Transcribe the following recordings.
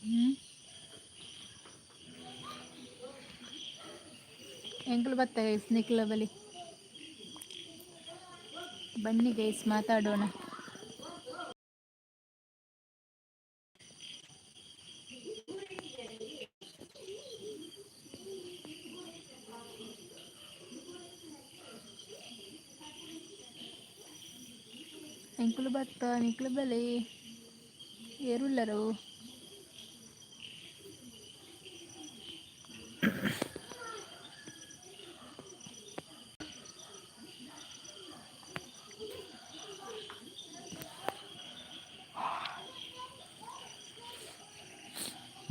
ಹ್ಮ್. ಎಂಕುಲು ಬತ್ತ ಗೈಸ್, ನಿಕ್ಲ ಬಲಿ ಬನ್ನಿ ಗೈಸ್, ಮಾತಾಡೋಣ. ಎಂಕುಲು ಬತ್ತ, ನಿಕ್ಲು ಬಲಿ. ಏರುಲ್ಲರು?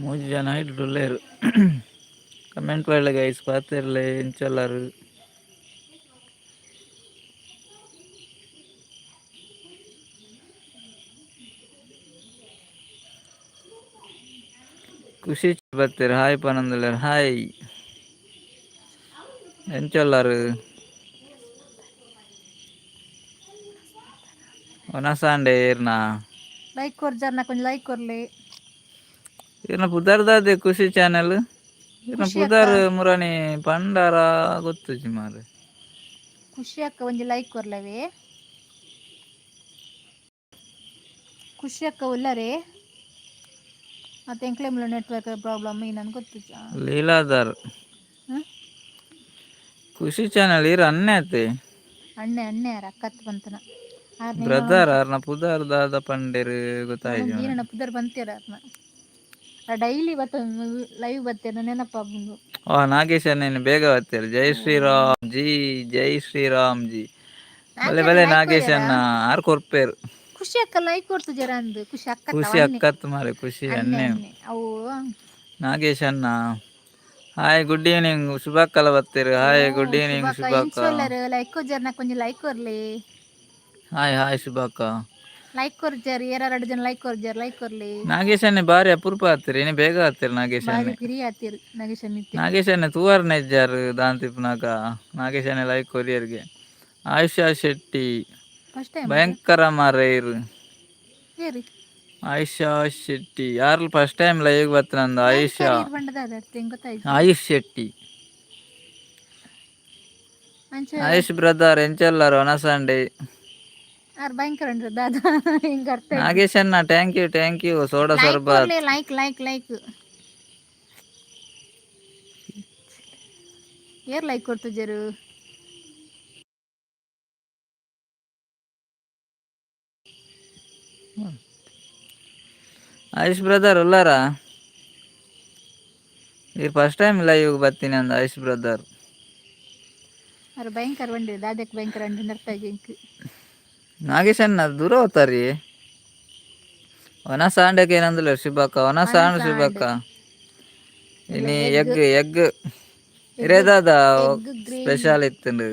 ಮೂಜಿ ಜನ ಇಡ್ಡುಲ್ಲೇರು. ಕಮೆಂಟ್ ಒಳ್ಳೆ ಗೈಸ್, ಪಾತೆರ್ಲೆ, ಎಂಚಲ್ಲಾರು? ಖುಷಿ ಬತ್ತೀರಿ, ಹಾಯ್ ಪನಂದುಲ್ಲೇರು. ಹಾಯ್, ಎಂಚಲ್ಲಾರು? ಒನಸಾಂಡೆ ಏರ್ನಾ? ಲೈಕ್ ಕೊರ್ಜಾರ್ ನಾ, ಕೊಂಚ ಲೈಕ್ ಕೊರ್ಲಿ. ಇರ್ನ ಪುದರ್ದಾದೆ ಖುಷಿ ಚಾನೆಲ್ ಇರ್ನ. ಖುಷಿ. ಪುದರ್ ಮುರಾನಿ ಪಂಡಾರ, ಗೊತ್ತುಜಿ ಮಾರೆ. ಖುಷಿ ಅಕ್ಕ, ಒಂಜಿ ಲೈಕ್ ಕೊರ್ಲವೆ. ಖುಷಿ ಅಕ್ಕ ಉಲ್ಲರೆ? ಮತ್ತೆ ಎಂಕ್ಲೆ ನೆಟ್ವರ್ಕ್ ಪ್ರಾಬ್ಲಮ್ ಏನನ್ ಗೊತ್ತಿಜ್ಜ. ಲೀಲಾಧರ್. ಹ್ಮ್. ಖುಷಿ ಚಾನೆಲ್ ಇರ ಅಣ್ಣೆ ಆತೆ. ಅಣ್ಣೆ, ಅಣ್ಣೆ ಯಾರ ಅಕ್ಕತ್ ಬಂತನ. ಬ್ರದರ್, ಅರ್ನ ಪುದರ್ ದಾದ ಪಂಡೇರು ಗೊತ್ತಾಯ್ತು. ಈರಣ್ಣ ಪುದರ್ ಬಂತೀರ? ಡೈಲಿ ಬತ್ತ, ಲೈವ್ ಬತ್ತೇರ, ನೆನಪಾಗುಂಡು. ಆ ನಾಗೇಶ್ ಅಣ್ಣೇನು ಬೇಗ ಬರ್ತೀರಿ. ಜೈ ಶ್ರೀರಾಮ್ ಜಿ, ಜೈ ಶ್ರೀರಾಮ್ ಜಿ. ಬಲೆ ಬಲೆ ನಾಗೇಶ್ ಅಣ್ಣ, ಆರ್ ಕೊರ್ಪೇರು. ಖುಷಿ ಅಕ್ಕ ಲೈಕ್ ಕೊಡ್ತು ಜರ ಅಂದು ಖುಷಿ ಅಕ್ಕ. ಖುಷಿ ಅಕ್ಕತ್ ಮಾರೆ, ಖುಷಿ ಅಣ್ಣೆ. ಅಣ್ಣೆ. ಅಣ್ಣೆ ಅವು. ನಾಗೇಶ್ ಅಣ್ಣ ಹಾಯ್, ಗುಡ್ ಈವ್ನಿಂಗ್. ಶುಭಕ್ಕಲ ಬರ್ತೀರಿ. ಹಾಯ್, ಗುಡ್ ಈವ್ನಿಂಗ್ ಶುಭಕ್ಕ. ಲೈಕ್ ಜರ್ನ, ಕೊಂಚ ಲೈಕ್ ಕೊರ್ಲಿ. ಹಾಯ್ ಹಾಯ್ ಶುಭಕ್ಕ. ಲೈಕ್ ಕೊರ್ಜಾರ್ ಏರ ಎರಡು ಜನ ಲೈಕ್ ಕೊರ್ಜಾರ್, ಲೈಕ್ ಕೊರ್ಲಿ. ನಾಗೇಶ್ ಅಣ್ಣೆ ಬಾರಿ ಅಪರೂಪ ಆತಿರಿ, ಇನ್ನು ಬೇಗ ಆತಿರಿ ನಾಗೇಶ್ ಬಾರಿ ಅಣ್ಣೆ. ಪಿರಿ ಆತೀರ್ ನಾಗೇಶ್ ನಿತ್ಯ. ನಾಗೇಶ್ ಅಣ್ಣೆ ತೂವರ್ ನೆಜ್ಜಾರ್ ದಾಂತಿಪ್ಪುನಾಗ. ನಾಗೇಶ್ ಅಣ್ಣೆ ಲೈಕ್ ಕೊರಿಯರ್ಗೆ. ಆಯುಷಾ ಶೆಟ್ಟಿ. First time. ಭಯಂಕರ ಮಾರ್ರೆ ಇರು. ಏರಿ? ಆಯುಷಾ ಶೆಟ್ಟಿ ಯಾರು? ಫಸ್ಟ್ ಟೈಮ್ ಲೈವ್ ಬರ್ತನಂದು ಆಯುಷಾ. ಬಂಡದ ಗೊತ್ತಾಯ್ತು. ಆಯುಷ್ ಶೆಟ್ಟಿ. ಅಂಚ. ಆಯುಷ್ ಬ್ರದರ್, ಎಂಚಲ್ಲಾರು ಅನಸಂಡೆ? ಆರ್ ಭಯಂಕರ ಉಂಟು ದಾದಾ ಹಿಂಗ ಅರ್ಥ. ನಾಗೇಶ್ ಅಣ್ಣ, thank you, thank you. Soda like sharbat. ಕೊರ್ಲಿ, ಲೈಕ್ ಲೈಕ್ ಲೈಕ್. ಏರ್ ಲೈಕ್ ಕೊಡ್ತಿದ್ದರು? ಆಯುಷ್ ಬ್ರದರ್ ಉಲ್ಲಾರ? ಈ ಫಸ್ಟ್ ಟೈಮ್ ಲೈವ್ ಬರ್ತೀನಿ ಅಂದ ಆಯುಷ್ ಬ್ರದರ್. ಅವ್ರು ಭಯಂಕರ ಬಂಡಿ ದಾದಕ್ಕೆ ಭಯಂಕರ ಅಂಡಿ ಅರ್ಥ ಇಂಕ್. ನಾಗೇಶ್ ಅಣ್ಣ ದೂರ ಹೋಗ್ತಾರಿ. ಒಣ ಸಾಂಡಕ್ಕೆ ಏನಂದಿಲ್ಲ ಶಿಬಕ್ಕ, ಒಣ ಸಾಂಡ್ ಶಿಬಕ್ಕ. ಇನಿ ಎಗ್ ಎಗ್ ಇರೇದಾದ? Egg gravy. Special ಇತ್ತುಂಡು.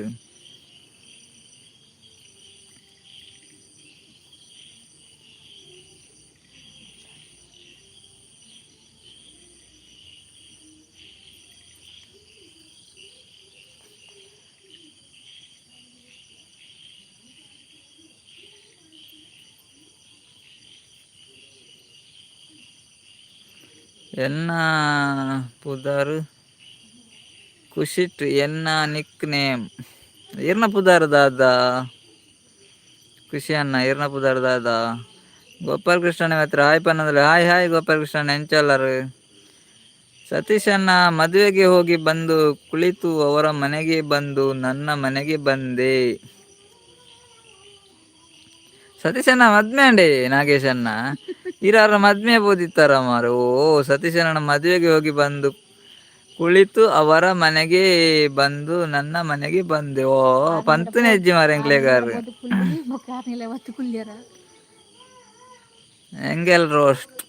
ಎನ್ನ ಪುದರ್ ಖುಷಿಟ್ ಎನ್ನ ನಿಕ್ ನೇಮ್ ಇರ್ನ ಪುದರ್ ದಾದ? ಖುಷಿ ಅಣ್ಣ, ಇರ್ನ ಪುದರ್ ದಾದ? ಗೋಪಾಲ್ ಕೃಷ್ಣನ ಹತ್ರ ಹಾಯ್ ಪನ್ನಂದ್ರೆ. ಹಾಯ್ ಹಾಯ್ ಗೋಪಾಲ್ ಕೃಷ್ಣ, ಎಂಚಲ್ಲರು? ಸತೀಶ್ ಅಣ್ಣ, ಮದುವೆಗೆ ಹೋಗಿ ಬಂದು ಕುಳಿತು ಅವರ ಮನೆಗೆ ಬಂದು ನನ್ನ ಮನೆಗೆ ಬಂದೆ. ಸತೀಶಣ್ಣ ಮದ್ಮೆ ಅಂಡೆ. ನಾಗೇಶ್ ಅಣ್ಣ, ಇರಾರ ಮದ್ಮೆ ಬೋದಿತ್ತಾರ ಮಾರು. ಓ ಸತೀಶಣ್ಣ, ಮದುವೆಗೆ ಹೋಗಿ ಬಂದು ಕುಳಿತು ಅವರ ಮನೆಗೆ ಬಂದು ನನ್ನ ಮನೆಗೆ ಬಂದೆ. ಓ ಪಂತನೆ ಹೆಜ್ಜೆ ಮಾರ ಎಂಕ್ಲೆಗಾರ್. ಬೊಕ್ಕ ಒತ್ತು ಕುಲ್ಯರ. ಎಂಗೆಲ್ ರೋಸ್ಟ್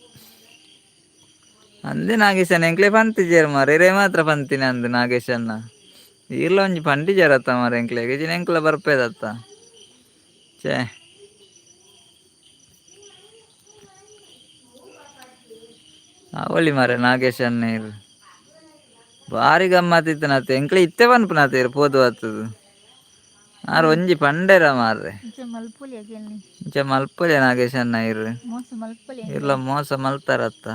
ಅಂದೆ ನಾಗೇಶಣ್ಣ. ಎಂಕ್ಲೆ ಪಂತಿಜೇರ್ ಮಾರ, ಇರೇ ಮಾತ್ರ ಪಂತಿನ ಅಂದು ನಾಗೇಶಣ್ಣ. ಈರ್ಲ ಒಂಜಿ ಪಂಡಿಜೇರತ್ತ ಮಾರ ಎಂಕ್ಲೆಗ್ ಇಜಿನ ಎಂಕ್ಲ ಬರ್ಪೇದತ್ತ, ಛೇ. ಅವಳಿ ಮಾರೆ ನಾಗೇಶಣ್ಣ, ಇರು ಬಾರಿ ಗಮ್ಮತ್ತಿತ್ತನತ್ತೆ. ಎಂಕ್ಲೆ ಇತ್ತೆ ಪನ್ಪುನತ್ತೆ ಇರು ಪೋದು ಬತ್ತದು. ಆರ್ ಒಂಜಿ ಪಂಡೇರ ಮಾರ್ರೆ. ಇಂಚ ಮಲ್ಪೊಲಿ ಅಗೆಲ್ನಿ. ಇಂಚ ಮಲ್ಪೊಲೆ ನಾಗೇಶಣ್ಣ ಇರು. ಮೋಸ ಮಲ್ಪೊಲಿ. ಇರ್ಲ ಮೋಸ ಮಲ್ತಾರತ್ತ.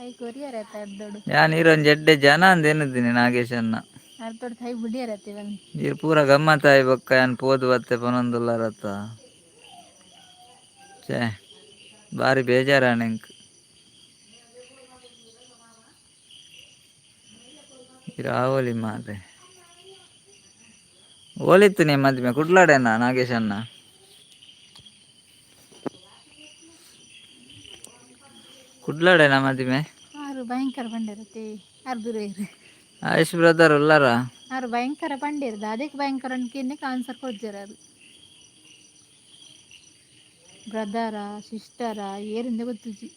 I courier ಆತ ಅರ್ಧೋಡು. ಯಾನ್ ಈರೊಂಜಿ ಎಡ್ಡೆ ಜನ ಅಂದ್ ಎನ್ನುದಿನಿ ನಾಗೇಶನ್ನ. ಅರ್ಧೋಡು ಥೈ ಬುಡಿಯರತ್ತೆ ಬಂದು. ಈರ್ ಪೂರ ಗಮ್ಮತ್ತಾಯಿ ಬೊಕ್ಕ ಯಾನ್ ಪೋದು ಬತ್ತೆ ಪನೊಂದುಲ್ಲಾರತ್ತ. ಛೇ, ಬಾರಿ ಬೇಜಾರಾಣ ಎಂಕ್. ರಾವಲಿ ಮಾರ್ರೆ. ಓಲಿತ್ತು ನೀ ಮದ್ಮೆ ಕುಡ್ಲಾಡೇನಾ ನಾಗೇಶಣ್ಣ? ಕುಡ್ಲಾಡೇನಾ ಮದಿಮೆ? ಆರು ಭಯಂಕರ ಪಂಡಿರತ್ತೆ ಅರ್ಧುರು. ಆಯುಷ್ ಬ್ರದರ್ ಉಲ್ಲಾರ? ಆರು ಭಯಂಕರ ಪಂಡಿರ್ದ, ಅದಕ್ಕೆ ಭಯಂಕರ ಅನ್ಕೆನ್ನೆ ಆನ್ಸರ್ ಕೊಡ್ಜಾರ. ಅದು ಬ್ರದರ ಸಿಸ್ಟರ ಏರಿಂದ ಗೊತ್ತುಜಿ.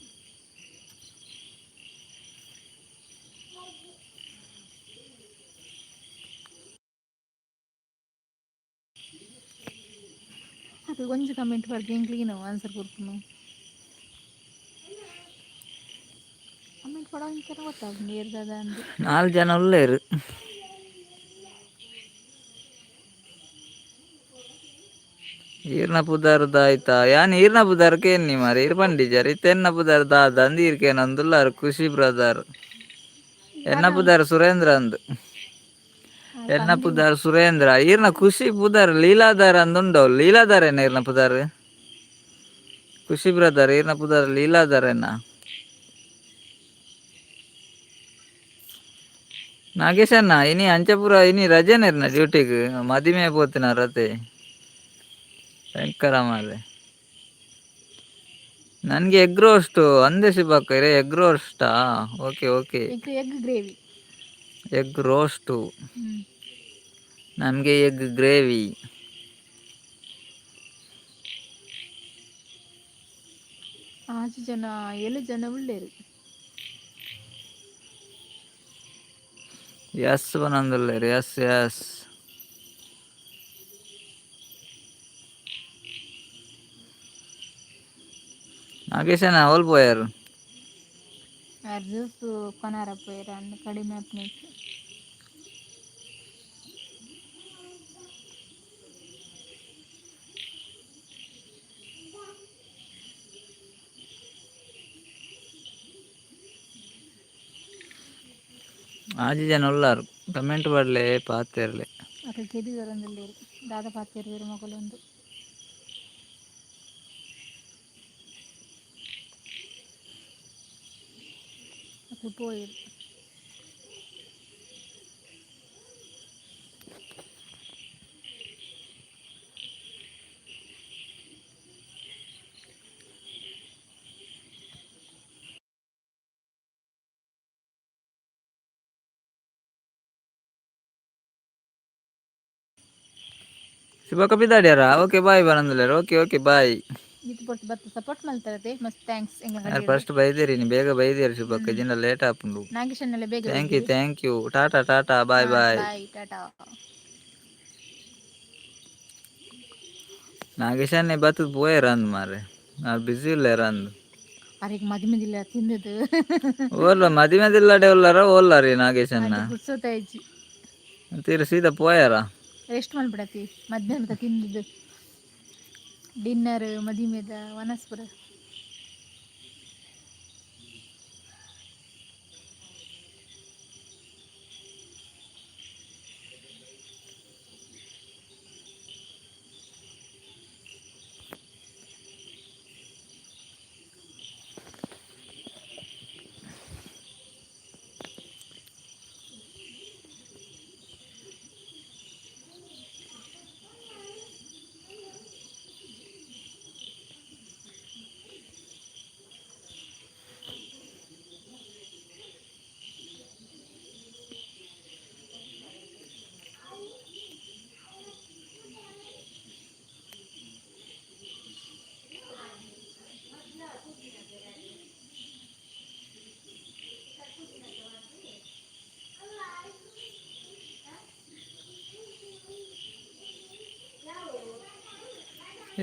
ಅದು ಒಂಜಿ ಕಮೆಂಟ್ ಬರ್ದು ಎಂಕ್ಲಿಗೆ ಆನ್ಸರ್ ಕೊಡ್ಪುನು. ಕಮೆಂಟ್ ಕೊಡೋ ಅಂಚನೆ ಗೊತ್ತಾಗ್ತದೆ ಏರ್ದದ ಅಂದು. ನಾಲ್ ಜನ ಉಲ್ಲೇರು. ಈರ್ನ ಪುದರ್ ದಾಯ್ತಾ? ಯಾನ್ ಈರ್ನ ಪುದರ್ ಕೇನ್ನಿ ಮಾರೆ, ಈರ್ ಪಂಡಿಜರ್. ಇತ್ತೆ ಎನ್ನ ಪುದರ್ ದಾದ ಅಂದ್ ಈರ್ ಕೇನೊಂದುಲ್ಲಾರ್. ಖುಷಿ ಬ್ರದರ್, ಎನ್ನ ಪುದರ್ ಸುರೇಂದ್ರ ಅಂದ್. ಎನ್ನ ಪುದರ್ ಸುರೇಂದ್ರ. ಈರ್ನ ಖುಷಿ ಪುದರ್ ಲೀಲಾಧರ್ ಅಂದುಂಡವು. ಲೀಲಾಧರ್ ಏನ ಈರ್ನ ಪುದರ್? ಖುಷಿ ಬ್ರದರ್, ಈರ್ನ ಪುದರ್ ಲೀಲಾಧರ್ ಏನ? ನಾಗೇಶಣ್ಣ, ಇನಿ ಅಂಚಪುರ ಇನಿ ರಜೆನೇರ್ನ ಡ್ಯೂಟಿಗ್? ಮದಿಮೆ ಪೋತಿನ ರತೆ ಭಯಂಕರ ಮಾರ್ರೆ. ನನಗೆ ಎಗ್ ರೋಸ್ಟು ಅಂದೆ ಶಿಬಕ್ಕ. ಇರೆ ಎಗ್ ರೋಸ್ಟಾ? Okay okay. Egg egg gravy. Egg roast. ನಮಗೆ ಎಗ್ ಗ್ರೇವಿ. ಆಜಿ ಜನ, ಏಳು ಜನ ಉಳ್ಳೇರು. ಎಸ್ ಬನಂದುಲ್ಲೇರು. ಎಸ್ ಎಸ್ ನಾಗೇಶಣ್ಣ, ಓಲ್ ಪೋಯರ್? ಆರ್ ಜ್ಯೂಸ್ ಕೊನಾರ ಪೋಯೆರ್ ಅಂದ್ ಕಡಿಮೆ ಆಪುನೆಕ್. ಆಜಿ ಜನ ಉಲ್ಲಾರು. ಕಮೆಂಟ್ ಪಾಡ್ಲೆ, ಪಾತೆರ್ಲೆ. ಅಕಲ್ ಕೆಬಿ ಬರೊಂದುಲ್ಲೆರ್, ದಾದ ಪಾತೆರ್ವೆರ್ ಮೊಕುಲುಂದು. ಅಕುಲು ಪೋಯೆರ್. ಶುಭ ಕಪಿದಾಡ್ಯಾರ? ಓಕೆ ಬಾಯ್ ಬರಂದುಲ್ಲೇರು. Okay okay bye. ಈತ್ ಪೊರ್ತು ಬತ್ತ್ ಸಪೋರ್ಟ್ ಮಲ್ತಾರತೆ, ಮಸ್ತ್ thanks. ಯಾರು ಎಂಕ್ಲ. ಫಸ್ಟ್ ಬೈದೇರಿ ನೀ, ಬೇಗ ಬೈದೇರಿ ಶುಭಕ್ಕ, ಜಿನ ಲೇಟ್ ಆಪುಂಡು. ನಾಗೇಶನ್ನೆಲ್ಲ ಬೇಗ. Thank you, thank you. Tata tata, bye bye. Bye, Tata. ನಾಗೇಶನ್ನೇ ಬತ್ತದ ಪೋಯೆರ್ ಅಂದ್ ಮಾರ್ರೆ, ಆರ್ ಬಿಸಿ ಉಲ್ಲೇರ್ ಅಂದ್. ಅರೆಗ್ ಮದಿಮೆದಿಲ್ಲ ತಿಂದದು. ಓಲ್ಲ ಮದಿಮೆದಿಲ್ಲಡೆ ಉಲ್ಲಾರ ಓಲ್ಲಾರಿ ನಾಗೇಶನ್ನ? ಪುರ್ಸೊತ್ತಾಯ್ಜಿ. ತೀರ ಸೀದಾ ಪೋಯಾರ? ರೆಸ್ಟ್ ಮಲ್ಪಡತಿ, ಮಧ್ಯಾಹ್ನ ತಿಂದದ್ದು ಡಿನ್ನರ್, ಮದಿಮೆದ ವನಸ್ಪುರ.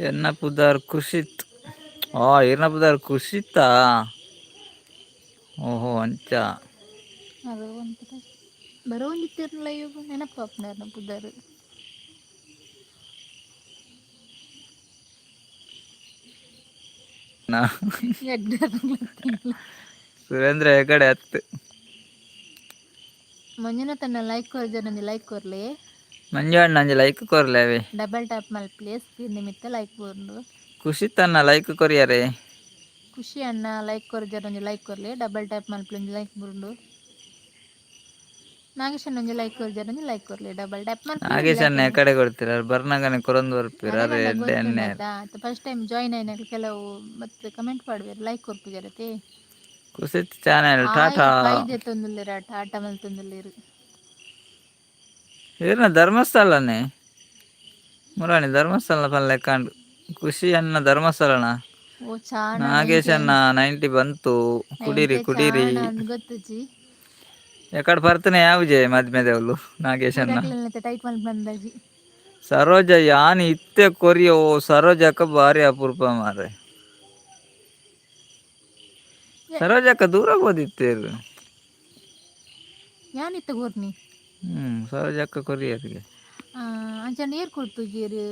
ಎನ್ನ ಪುದರ್ ಕುಶಿತ್. ಆ ಈರ್ನ ಪುದರ್ ಕುಶಿತಾ? ಓಹೋ, ಅಂಚ. ಅದು ಒಂಥರ ಬರೋಂದಿತ್ತಿರಲಿಲ್ಲ, ಇವಾಗ ನೆನಪಾಪ್ನಾರ್ನ ಪುದರ್. ನಾ. ಎಡ್ಡೆ. ಸುರೇಂದ್ರ ಹೆಗಡೆ ಅತ್ತು. ಮಂಜುನಾಥನ್ನ ಲೈಕ್ ಕೊರ್ಜನೊಂಜಿ ಲೈಕ್ ಕೊರ್ಲೆ. ಮಂಜು ಅಣ್ಣ ಒಂಜಿ ಲೈಕ್ ಕೊರ್ಲೆ ಅವೆ. ಡಬಲ್ ಟ್ಯಾಪ್ ಮಲ್ಪಲೆ ಸ್ಕ್ರೀನ್ ನಿಮಿತ್ತ ಲೈಕ್ ಬೂರ್ಂಡು. ಖುಷಿತನ್ನ ಲೈಕ್ ಕೊರಿಯರೆ. ಖುಷಿ ಅಣ್ಣ ಲೈಕ್ ಕೊರ್ಜನೊಂಜಿ ಲೈಕ್ ಕೊರ್ಲೆ, ಡಬಲ್ ಟ್ಯಾಪ್ ಮಲ್ಪಲೆ ಒಂಜಿ ಲೈಕ್ ಬೂರ್ಂಡು. ನಾಗೇಶ್ ಅಣ್ಣ ಒಂಜಿ ಲೈಕ್ ಕೊರ್ಜನೊಂಜಿ ಲೈಕ್ ಕೊರ್ಲೆ, ಡಬಲ್ ಟ್ಯಾಪ್ ಮಲ್ಪಲೆ. ನಾಗೇಶ್ ಅಣ್ಣ ಕಡೆ ಕೊಡ್ತೀರ ಬರ್ನಗನೆ ಕೊರೊಂದು ಬರ್ಪೀರ ಅರೆ ಎಡ್ಡೆ ಎಣ್ಣೆ. ಫಸ್ಟ್ ಟೈಮ್ ಜಾಯಿನ್ ಆಯ್ನಾಗ ಕೆಲವು ಮತ್ತೆ ಕಮೆಂಟ್ ಪಾಡ್ವೆರ್ ಲೈಕ್ ಕೊರ್ಪುಜರತೆ. ಕುಸಿತ್ ಚಾನೆಲ್ ಟಾಟಾ. ಐದೆತ್ತೊಂದುಲ್ಲೆರ್ ಆಟ ಆಟ ಮಲ್ತೊಂದುಲ್ಲೆರ್. ಇರ್ನ ಧರ್ಮಸ್ಥಳನೇ ಮುರಾಣಿ ಧರ್ಮಸ್ಥಳ ಪಲ್ಲೆಕ್ಕಾಂಡು ಖುಷಿ ಅಣ್ಣ ಧರ್ಮಸ್ಥಳನ. ಓ ಚಾಣ. ನಾಗೇಶ್ ಅಣ್ಣ 90 ಬಂತು, ಕುಡೀರಿ ಕುಡೀರಿ. ಗೊತ್ತುಜಿ. ಎಕಡೆ ಬರ್ತನೆ ಯಾವ್ಜೆ ಮದ್ಮೆದವ್ಲು ನಾಗೇಶ್ ಅಣ್ಣ. ಟೈಟ್ ಮಲ್ತ್ ಬಂದಾಜಿ. ಸರೋಜ ಯಾನ್ ಇತ್ತೆ ಕೊರಿಯೋ ಸರೋಜಕ್ಕ ಬಾರಿ ಅಪರೂಪ ಮಾರ್ರೆ. ಸರೋಜಕ್ಕ ದೂರ ಬೋದಿತ್ತೇರು. ಯಾನಿತ್ತ ಕೊರ್ನಿ. ಸರೋಜಕ್ಕ ಕೊರಿಯರ್ಗೆ. ಅಂಚ ನೀರು ಕೊಡ್ತುಜೀರು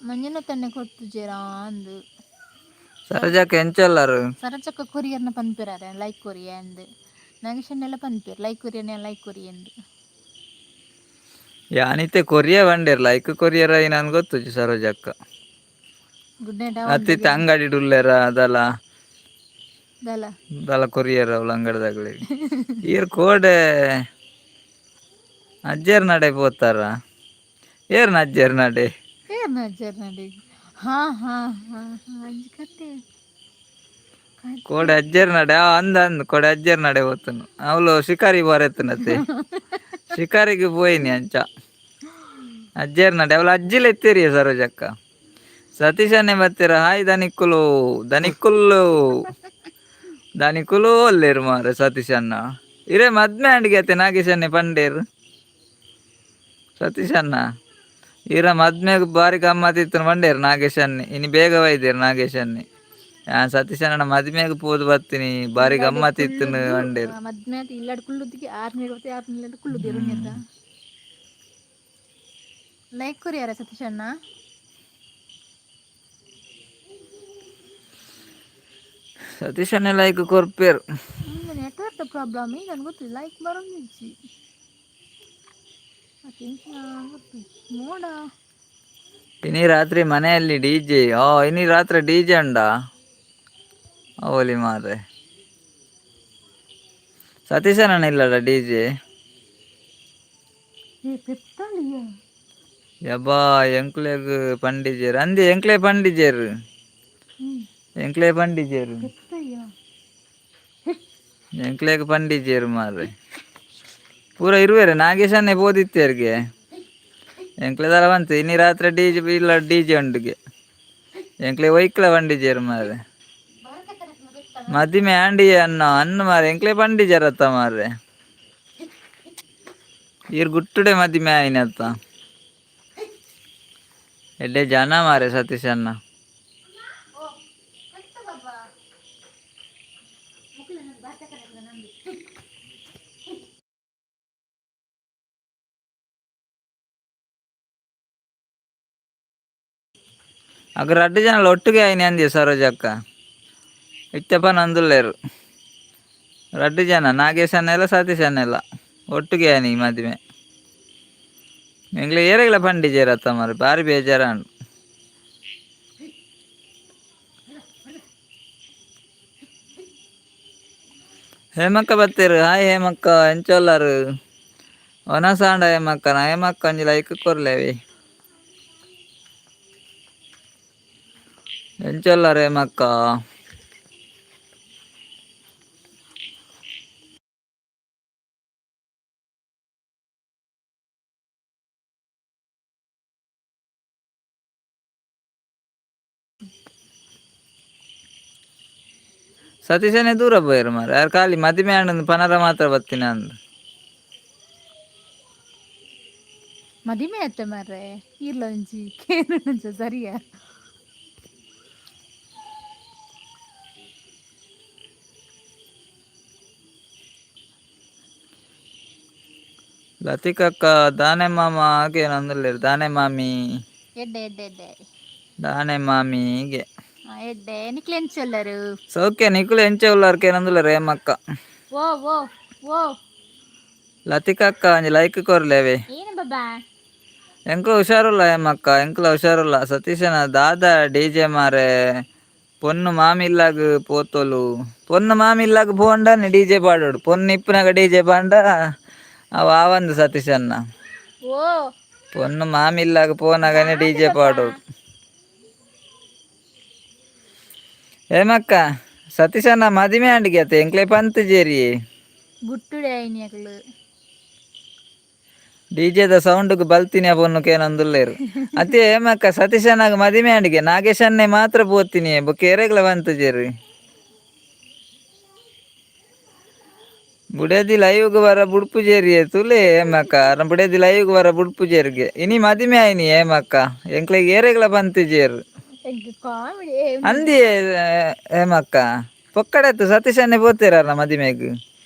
ಮಂಜುನಾಥಣ್ಣೆ ಕೊಡ್ತುಜೇರಾ ಅಂದು. ಸರೋಜಕ್ಕ ಎಂಚಲ್ಲಾರು. ಸರಚಕ್ಕ ಕೊರಿಯರ್ನ ಪನ್ಪೆರಾರೆ ಲೈಕ್ ಕೊರಿಯ ಅಂದ್. ನಾಗೇಶಣ್ಣೆಲ್ಲ ಪನ್ಪೆರ್ ಲೈಕ್ ಕೊರಿಯರ್ನ ಲೈಕ್ ಕೊರಿಯ ಅಂದ್. ಯಾನಿತ್ತೆ ಕೊರಿಯ ಬಂಡೇರ್ ಲೈಕ್ ಕೊರಿಯರ್ ನನ್ಗೆ ಗೊತ್ತುಜಿ ಸರೋಜಕ್ಕ. Good night. ಅತ್ತಿತ್ತೆ ಅಂಗಡಿ ಉಲ್ಲೇರ ಅದಲ್ಲ. ದಲ. ದಲ ಕೊರಿಯರ್ ಅವಳು ಅಂಗಡಿದಾಗಲಿ. ಈರ್ ಕೋಡೆ ಅಜ್ಜೇರ್ ನಡೆ ಪೋತಾರ ಏರ್ನ ಅಜ್ಜೇರ್ ನಡೆ. ಏರ್ನ ಅಜ್ಜೇರ್ ನಡೆ? ಹಾ ಹಾ ಹಾ ಹಾ, ಅಂಜಿ ಕತೆ. ಕೋಡೆ ಅಜ್ಜೇರ್ ನಡೆ ಅಂದ ಅಂದ್ ಕೋಡೆ ಅಜ್ಜೇರ್ ನಡೆ ಹೋತನು ಅವಳು ಶಿಕಾರಿ ಬಾರೆತ್ತನತೆ ಶಿಕಾರಿಗೆ ಪೋಯಿನಿ ಅಂಚ ಅಜ್ಜೇರ್ ನಡೆ ಅವಳು ಅಜ್ಜಿಲ ಎತ್ತೇರಿಯ ಸರೋಜಕ್ಕ. ಸತೀಶನ್ನೇ ಬರ್ತೀರ. ಹಾಯ್ ದನಿಕ್ಕುಲು ದನಿಕ್ಕುಲ್ಲು ದನಿಕುಲು ಒಲ್ಲೇರು ಮಾರೆ. ಸತೀಶಣ್ಣ ಇರೇ ಮದ್ಮೆ ಅಂಡಿಗೆ ಅತ್ತೆ ನಾಗೇಶನ್ನೇ ಪಂಡೇರು. ಸತೀಶಣ್ಣ ಇರ ಮದ್ಮೆಗ್ ಬಾರಿ ಗಮ್ಮತ್ತಿತ್ತು ಪಂಡೇರು ನಾಗೇಶನ್ನೇ. ಇನಿ ಬೇಗ ವೈದ್ಯರು ನಾಗೇಶನ್ನೇ. ಸತೀಶಣ್ಣ ಮದ್ಮೆಗ್ ಪೋದು ಬರ್ತೀನಿ ಬಾರಿ ಗಮ್ಮತ್ತಿತ್ತು ಪಂಡೇರು. ಮದ್ಮೆ ಇಲ್ಲಾಡ್ ಕುಲ್ಲುದಿಗೆ 6 ನೀರು 6 ನೀರು ಕುಲ್ಲುದಿರು. ಲೈಕ್ ಕೊರಿಯಾರ ಸತೀಶಣ್ಣ. ಸತೀಶನ್ನೇ ಲೈಕ್ ಕೊರ್ಪೇರು. ನೆಟ್ವರ್ಕ್ ಪ್ರಾಬ್ಲಮ್ ಈಗ ಗೊತ್ತಿಲ್ಲ, ಲೈಕ್ ಬರೋದಿಜ್ಜಿ ಗೊತ್ತು ಮೋಡ. ಇನಿ ರಾತ್ರಿ ಮನೆಯಲ್ಲಿ ಡಿಜೆ. ಓ ಇನಿ ರಾತ್ರಿ ಡಿಜೆ ಉಂಡಾ ಅವಲಿ ಮಾರ್ರೆ. ಸತೀಶಣ್ಣ ಇಲ್ಲಡ ಡಿಜೆ. ಏ ಪೆತ್ತಳಿಯ. ಯಬ್ಬಾ ಎಂಕ್ಲೆಗ್ ಪಂಡಿಜೇರ್ ಅಂದೆ ಎಂಕ್ಲೆ ಪಂಡಿಜೇರ್. ಎಂಕ್ಲೆ ಪಂಡಿಜೇರ್. ಪೆತ್ತಯ್ಯ. ಎಂಕ್ಲೆಗ್ ಪಂಡಿಜೇರ್ ಮಾರ್ರೆ. ಪೂರ ಇರುವೆರೆ ನಾಗೇಶನ್ನೇ ಪೋದಿತ್ತೇರ್ಗೆ. ಎಂಕ್ಲೆ ದಲ ಬಂತು ಇನಿ ರಾತ್ರಿ ಡಿಜೆ ಇಲ್ಲ ಡಿಜೆ ಉಂಡುಗೆ ಎಂಕ್ಲೆ ಒಯ್ಕ್ಲ ಪಂಡಿಜೇರ್ ಮಾರ್ರೆ. ಮದಿಮೆ ಆಂಡಿ ಅನ್ನ ಅನ್ನ ಮಾರ್ರೆ ಎಂಕ್ಲೆ ಪಂಡಿಜೇರತ್ತ ಮಾರ್ರೆ. ಈರ್ ಗುಟ್ಟುಡೆ ಮದಿಮೆ ಆಯಿನತ್ತ ಎಡ್ಡೆ ಜನ ಮಾರ್ರೆ ಸತೀಶ್ ಅಣ್ಣ. ಅಗ್ರ ರಡ್ಡು ಜನ ಒಟ್ಟಿಗೆ ಆಯ್ನಿ ಅಂದಿ ಸರೋಜಕ್ಕ. ಇತ್ತಪ್ಪ ನಂದುಲ್ಲೇರು ರಡ್ಡು ಜನ ನಾಗೇಶ್ ಅಣ್ಣೆಲ್ಲ ಸತೀಶ್ ಅಣ್ಣೆಲ್ಲ ಒಟ್ಟಿಗೆ ಆಯ್ನಿ ಈ ಮದಿಮೆ. ಎಂಕ್ಲೆ ಏರೆಗ್ಲ ಪಂಡಿಜೇರತ್ತ ಮಾರ್ರೆ ಬಾರಿ ಬೇಜಾರಾಂಡ್. ಹೇಮಕ್ಕ ಬತ್ತೀರು. ಹಾಯ್ ಹೇಮಕ್ಕ ಎಂಚೊಲ್ಲರು ವನಸಾಂಡ ಹೇಮಕ್ಕ. ನಾ ಹೇಮಕ್ಕ ಒಂಜಿ ಲೈಕ್ ಕೊರ್ಲೆವಿ. ಎಂಚೊಲ್ಲರು ಹೇಮಕ್ಕ. ಸತೀಶನೇ ದೂರ ಪೋಯೆರ್ ಮಾರ್ರೆ. ಆರ್ ಖಾಲಿ ಮದಿಮೆ ಆಂಡ್ ಪನರ ಮಾತ್ರ ಬತ್ತಿನ ಅಂದ್. ಮದಿಮೆ ಅತ್ತೆ ಮಾರ್ರೆ ಇರ್ಲೊಂಜಿ ಕೇನುಂಚ ಸರಿಯಾ. ಲತಿಕಕ್ಕ ದಾನೆ ಮಾಮ ಆಗೆ ನಂದುಲ್ಲೆರ್ ದಾನೆ ಮಾಮಿ. ಎಡ್ಡೆ ಎಡ್ಡೆ ಎಡ್ಡೆ. ದಾನೆ ಮಾಮಿಗೆ. ಎಡ್ಡೆ, ನಿಕ್ಲೆ ಎಂಚೊಲ್ಲರು? ಸೌಖ್ಯ. ನಿಕುಲು ಎಂಚ ಉಲ್ಲಾರ್ ಕೇನೊಂದುಲ್ಲೆರ್ ಹೇಮಕ್ಕ. ಓ ಓ ಓ. ಲತಿಕಕ್ಕ, ಒಂಜಿ ಲೈಕ್ ಕೊರ್ಲೆವೆ. ಏನು ಬಾಬಾ? ಎಂಕ್ಲ ಹುಷಾರುಲ್ಲ ಹೇಮಕ್ಕ, ಎಂಕ್ಲ ಹುಷಾರುಲ್ಲ. ಸತೀಶನ ದಾದ ಡಿಜೆ ಮಾರೆ? ಪೊನ್ನು ಮಾಮಿಲ್ಲಾಗ್ ಪೋತೊಲು. ಪೊನ್ನು ಮಾಮಿಲ್ಲಾಗ್ ಪೋಂಡನೆ ಡಿಜೆ ಪಾಡೋಡು. ಪೊನ್ನು ಇಪ್ಪುನಾಗ ಡಿಜೆ ಪಾಂಡ ಅವ ಆವಂದು ಸತೀಶನ್ನ. ಓ. ಪೊನ್ನು ಮಾಮಿಲ್ಲಾಗ್ ಪೋನಾಗನೆ ಡಿಜೆ ಪಾಡೋಡು. ಹೇಮಕ್ಕ, ಸತೀಶನ್ನ ಮದಿಮೆ ಆಂಡಿಗೆ ಅತ್ತೆ, ಎಂಕ್ಲೆ ಪಂತ್ ಜೇರಿ. ಗುಟ್ಟುಡೆ ಆಯ್ನಿ ಅಕ್ಲು. ಡಿಜೆದ ಸೌಂಡ್ಗ್ ಬಲ್ತಿನಿ ಪೊನ್ನು ಕೇನೊಂದುಲ್ಲೆರ್ ಅತ್ತೆ. ಹೇಮಕ್ಕ, ಸತೀಶನಾಗ ಮದಿಮೆ ಆಂಡಿಗೆ ನಾಗೇಶನ್ನೇ ಮಾತ್ರ ಪೋತೀನಿ, ಬೊಕ್ಕ ಎರೆಗ್ಲ ಬಂತುಜೆರ್. ಬುಡೇದಿ ಲೈವ್ಗ್ ಬರ ಬುಡ್ಪುಜೇರಿ ತುಲೆ. ಹೇಮಕ್ಕ, ಅರ್ನ ಬುಡೇದಿ ಲೈವ್ಗ್ ಬರ ಬುಡ್ಪುಜೇರಿಗೆ. ಇನಿ ಮದಿಮೆ ಆಯ್ನಿ ಹೇಮಕ್ಕ, ಎಂಕ್ಲೆಗ್ ಏರೆಗ್ಲ ಬಂತಿಜೇರು. ಕಾಮಿಡಿ. ಅಂದಿ ಹೇಮಕ್ಕ, ಪೊಕ್ಕಡೆತ್ತು ಸತೀಶನ್ನೇ ಪೋತೇರ ಮದಿಮೆಗ್,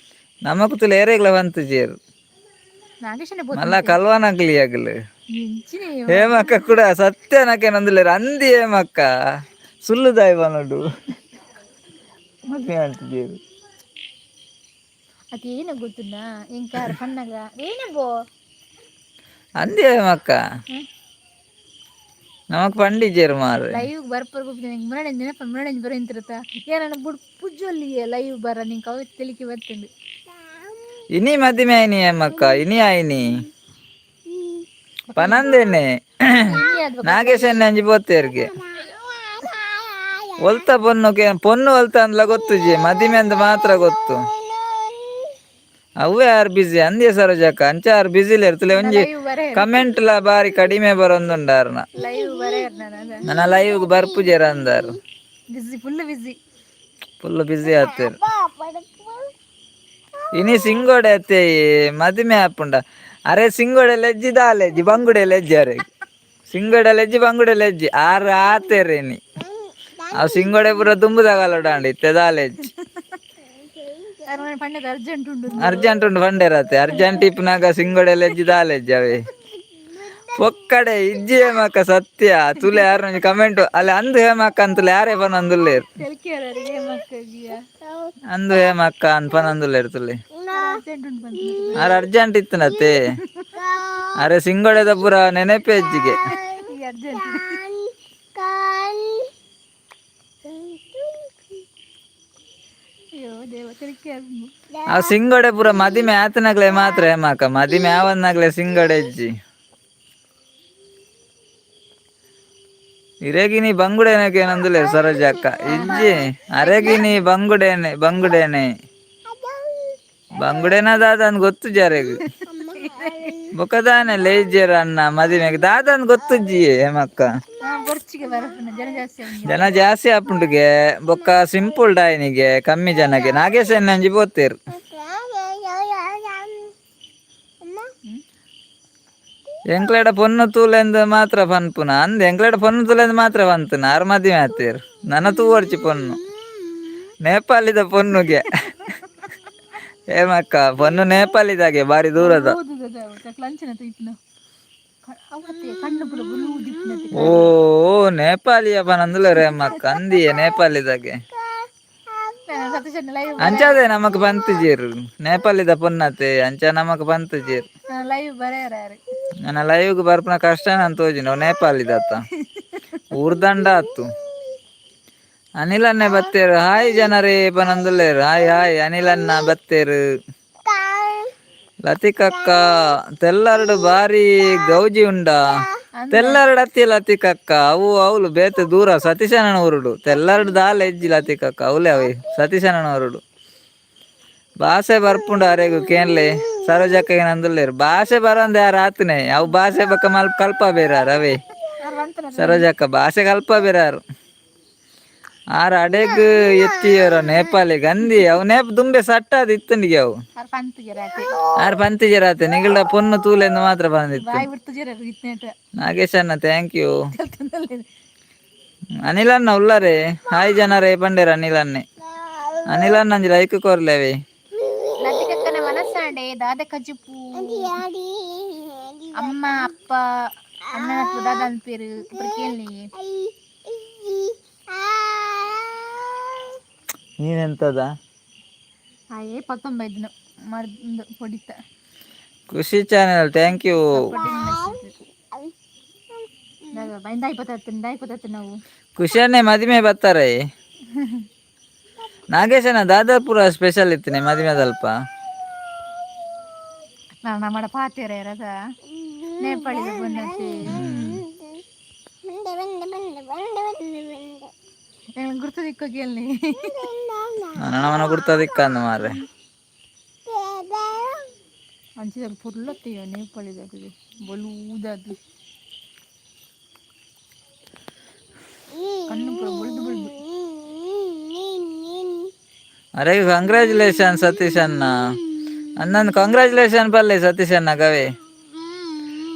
ನಮಕ್ ತುಲೆ ಏರೆಗ್ಲ ಬಂತುಜೇರು. ನಾಗೇಶನ. ಮಲ್ಲ ಕಲ್ವನಗ್ಲಿ ಅಗಲು. ಎಂಚಿನ? ಹೇಮಕ್ಕ ಕೂಡ ಸತ್ಯನಕೇನಂದುಲ್ಲೆರ್. ಅಂದಿ ಹೇಮಕ್ಕ, ಸುಳ್ಳುದಾಯ್ ಬನೊಡು, ಮದ್ಮೆ ಅಂತಿದ್ದೇರು. ಅದು ಏನು ಗೊತ್ತುಂಡ ಎಂಕಾರ್ ಪನ್ನಗ ಏನಬೋ. ಅಂದಿ ಹೇಮಕ್ಕ, ನಮಕ್ ಪಂಡಿಜೇರು ಮಾರ್ರೆ. ಲೈವ್ ಬರ್ಪರ್ ಗೊತ್ತಿಲ್ಲ. ಮುನ್ನಡೆ ನೆನಪ ಮುನ್ನಡೆ ಬರೋ ಇಂತಿರುತ್ತ ಏನನ್ನ ಬುಡ್ ಪುಜ್ಜೊಲ್ಲಿ ಲೈವ್ ಬರ ನಿಂಗೆ ಅವ ತಿಳಿಕೆ ಬರ್ತಂಡು. ಇನಿ ಮದಿಮೆ ಆಯ್ನಿ ಹೇಮಕ್ಕ, ಇನಿ ಆಯ್ನಿ ಪನಂದೇನೆ. ನಾಗೇಶನ್ ಅಂಜಿ ಪೋತೇರ್ಗೆ. ಒಲ್ತ ಪೊನ್ನು ಪೊನ್ನು ಒಲ್ತ ಅಂದ್ಲ ಗೊತ್ತುಜಿ, ಮದಿಮೆ ಅಂದ್ ಮಾತ್ರ ಗೊತ್ತು. ಅವೇ ಆರ್ ಬಿಸಿ ಅಂದ್ಯ ಸರೋಜಕ್ಕ, ಅಂಚ ಆರ್ ಬಿಸಿ ಇರ್ತಲೆ. ಒಂಜಿ ಲೈವ್ ಬರ ಕಮೆಂಟ್ ಲ ಬಾರಿ ಕಡಿಮೆ ಬರೊಂದುಂಡಾರ್ನ. ಲೈವ್ ಬರ ನಾನು. ನನ್ನ ಲೈವ್ ಬರ್ಪುಜೆರ ಅಂದಾರು. ಬಿಸಿ, ಫುಲ್ ಬಿಸಿ. ಫುಲ್ ಬಿಸಿ ಆತೇರು. ಇನಿ ಸಿಂಗೋಡೆ ಅತ್ತೆ ಮದಿಮೆ ಆಪುಂಡ. ಅರೆ, ಸಿಂಗೋಡೆ ಲೆಜ್ಜಿ ದಾಲೆಜ್ಜಿ, ಬಂಗುಡೆ ಲೆಜ್ಜಿ. ಅರೆ, ಸಿಂಗೋಡೆ ಲೆಜ್ಜಿ, ಬಂಗುಡೆ ಲೆಜ್ಜಿ ಆರು ಆತೇರೆ ಇನಿ. ಅವು ಸಿಂಗೋಡೆ ಪೂರ ದುಂಬುದಾಗಲೋಡಾಂಡ, ಇತ್ತೆ ದಾಲೆಜ್ಜಿ. ಪಂಡದ ಅರ್ಜೆಂಟ್ ಉಂಟು. ಅರ್ಜೆಂಟ್ ಉಂಡು ಬಂಡೇರತ್ತೆ. ಅರ್ಜೆಂಟ್ ಇಪ್ಪುನಾಗ ಸಿಂಗೋಡೆ ಲೆಜ್ಜಿ ದಾಲೆಜ್ಜಿ ಅವೇ. ಪೊಕ್ಕಡೆ ಇಜ್ಜಿ ಹೇಮಕ್ಕ, ಸತ್ಯ. ತುಲೆ ಯಾರು ಕಮೆಂಟ್ ಅಲ್ಲಿ ಅಂದು ಹೇಮಕ್ಕ ಅಂತಲೇ ಯಾರೇ ಪನೊಂದುಲ್ಲೇರು. ತೆಲ್ಕಿಯರಿಗೆ ಮಕ್ಕಳಿಗೆ. ಅಂದು ಹೇಮಕ್ಕ ಅಂದ್ ಪನೊಂದುಲ್ಲೇರು ತುಲೆ. ಅರ್ಜೆಂಟ್ ಉಂಟು ಬಂತು. ಅರೆ, ಅರ್ಜೆಂಟ್ ಇತ್ತನತ್ತೆ. ಅರೆ, ಸಿಂಗೋಡೆದ ಪೂರ ನೆನಪೆ ಅಜ್ಜಿಗೆ. ಈಗ ಅರ್ಜೆಂಟ್. ಅಯ್ಯೋ ದೇವ, ತೆಲ್ಕಿ. ಆ ಸಿಂಗೋಡೆ ಪೂರ ಮದಿಮೆ ಆತನಾಗ್ಲೆ ಮಾತ್ರ ಹೇಮಕ್ಕ, ಮದಿಮೆ ಆವನ್ನಾಗ್ಲೆ ಸಿಂಗೋಡೆ ಅಜ್ಜಿ. ಇರೆಗಿನಿ ಬಂಗುಡೆನಕ್ಕೆ ಏನಂದುಲೆ ಸರೋಜಕ್ಕ. ಇಜ್ಜಿ, ಅರೆಗಿನಿ ಬಂಗುಡೇನೆ, ಬಂಗುಡೇನೆ, ಬಂಗುಡೇನ ದಾದನ್ ಗೊತ್ತು ಜಾರೆಗ್. ಬೊಕದಾನೆ ಲೇಜ್ಜೆರ ಅನ್ನ ಮದಿಮೆಗೆ ದಾದನ್ ಗೊತ್ತುಜ್ಜಿ ಹೇಮಕ್ಕ. ಬೊರ್ಚಿಗೆ ಬರಪುನ ಜನ ಜಾಸ್ತಿ ಆಪುಂಡು. ಜನ ಜಾಸ್ತಿ ಆಪುಂಡುಗೆ. ಬೊಕ್ಕ ಸಿಂಪಲ್ ಡಾಯನಿಗೆ ಕಮ್ಮಿ ಜನಗೆ ನಾಗೇಶ್ ಅಂಜಿ ಪೋತೇರು. ಎಂಕ್ಲೆಡ ಪೊನ್ನು ತೂಲೆಂದು ಮಾತ್ರ ಪನ್ಪುನ ಅಂದ್. ಎಂಕ್ಲೆಡ ಪೊನ್ನು ತೂಲೆಂದು ಮಾತ್ರ ಪಂತುನ. ಆರ್ ಮದಿಮೆ ಆತೇರು. ನನ್ನ ತೂವರ್ಚಿ ಪೊನ್ನು, ನೇಪಾಳಿದ ಪೊನ್ನುಗೆ ಹೇಮಕ್ಕ. ಪೊನ್ನು ನೇಪಾಳಿದಾಗೆ, ಬಾರಿ ದೂರದ. ಲಂಚನ ಇಪ್ಪುನ ಅವತ್ತೆ ಕಣ್ಣು ಪೂರ ಬುಲೂದಿಪ್ಪುನತೆ. ಓ, ನೇಪಾಳಿಯ ಪನಂದುಲ ರೇಮಕ್ಕ. ಅಂದಿಯೇ ನೇಪಾಳಿದಾಗೆ. ಸತೀಶನ್ ಲೈವ್ ಅಂಚಾದೆ ನಮಕ್ ಪಂತುಜೇರು. ನೇಪಾಳಿದ ಪೊನ್ನತೆ, ಅಂಚ ನಮಕ್ ಪಂತುಜೇರು. ಲೈವ್ ಬರೆಯರ ಯಾರು? ನನ್ನ ಲೈವ್ಗೆ ಬರ್ಪುನ ಕಷ್ಟ ನಾನು ತೋಜಿನ. ನೇಪಾಳಿದತ್ತ ಊರ್ದಂಡ ಆತು. ಅನಿಲನ್ನೇ ಬತ್ತೇರು. ಹಾಯ್ ಜನರೇ ಪನಂದುಲ್ಲೇರು. Hi hi ಅನಿಲನ್ನ ಬತ್ತೇರು. ಲತಿಕಕ್ಕ, ತೆಲ್ಲರಡು ಬಾರಿ ಗೌಜಿ ಉಂಡ. ತೆಲ್ಲರಡು ಅತ್ತಿ ಲತಿಕಕ್ಕ, ಅವು ಅವಳು ಬೇತೆ ದೂರ ಸತೀಶನ ಊರುಡು. ತೆಲ್ಲರಡು ದಾಲ ಎಜ್ಜಿ ಲತಿಕಕ್ಕ, ಅವಲೇ ಅವೆ ಸತೀಶನ ಊರುಡು. ಭಾಷೆ ಬರ್ಪುಂಡು ಅರೆಗು ಕೇನ್ಲೆ. ಸರೋಜಕ್ಕ ಏನಂದುಲ್ಲೇರು. ಭಾಷೆ ಬರಂದ ಯಾರು ಆತನೆ ಅವು ಭಾಷೆ ಬಕ್ಕ ಮಲ್ಪ ಕಲ್ಪ ಬೇರಾರ ಅವೇ. ಸರೋಜಕ್ಕ, ಭಾಷೆ ಕಲ್ಪ ಬೇರಾರು ಆರ್ ಅಡೆಗ್ ಎತ್ತಿಯರ ನೇಪಾಳಿ ಗಂಧಿ ಅವು ನೇಪ ದುಂಬೆ ಸಟ್ಟಾದ ಇತ್ತಂಡಿಗೆ ಅವು. ಆರ್ ಪಂತುಜೆರಾತೆ. ಆರ್ ಪಂತಿಜರಾತೆ. ನಿಗಲ್ಡ ಪೊನ್ನು ತೂಲೆಂದು ಮಾತ್ರ ಬಂದಿತ್ತು. ಬಾಯಿ ಬಿಡ್ತುಜೆರ ಇತ್ನೇಟ. ನಾಗೇಶ್ ಅಣ್ಣ, thank you. Anil ಅಣ್ಣ ಉಲ್ಲರೆ. ಹಾಯ್ ಜನರೇ ಪಂಡೇರ ಅನಿಲ್ ಅಣ್ಣೆ. ಅನಿಲ್ ಅಣ್ಣ ಅಂಜಿ ಲೈಕ್ ಕೊರ್ಲೇವೆ. ಲತಿಕಕ್ಕನ ಮನಸ್ಸಾಂಡೆ ದಾದ ಕಜಿಪು? ಅಮ್ಮ ಅಪ್ಪ ಅಣ್ಣನ ದಾದ ಅನ್ಪೇರು ಇಬ್ಬರು ಕೇಳಿ. ನೀನೆಂತದ? ಆಯೇ 19 ಮರ್ದು ಹೊಡಿತ. ಖುಷಿ channel, thank you. ಇಂದ 20 ನಾವು. ಖುಷಿಯನ್ನೇ ಮದುವೆ ಬರ್ತಾರೆ. ನಾಗೇಶನ ದಾದಾಪುರ ಸ್ಪೆಷಲ್ ಇತ್ತನೆ ಮದುವೆದಲ್ಪ. ನಾನು ನಮ್ಮ ಪಾತೇರ ಇರದ ನೇಪಾಳಿದ ಬಂದತಿ. ಗುರ್ತು ದಿಕ್ಕ ಕೇಳಿ. ನನ್ನ ಗುರ್ತದಿಕ್ಕಂದು ಮಾರ್ರೆ. ಅಂಚಿದ ಪುರ್ಲತ್ತೀಯ ನೇಪಾಳಿದಾಗ ಬಲೂದದು ಕಣ್ಣು ಪೂರ ಬೊಳ್ದು ಬೊಳ್ದು. ಅರೆ, ಕಂಗ್ರ್ಯಾಚುಲೇಷನ್ ಸತೀಶ್ ಅಣ್ಣ. ಅನ್ನೊಂದು ಕಂಗ್ರ್ಯಾಚುಲೇಷನ್ ಬಲ್ಲೆ ಸತೀಶ್ ಅಣ್ಣ ಕವೆ.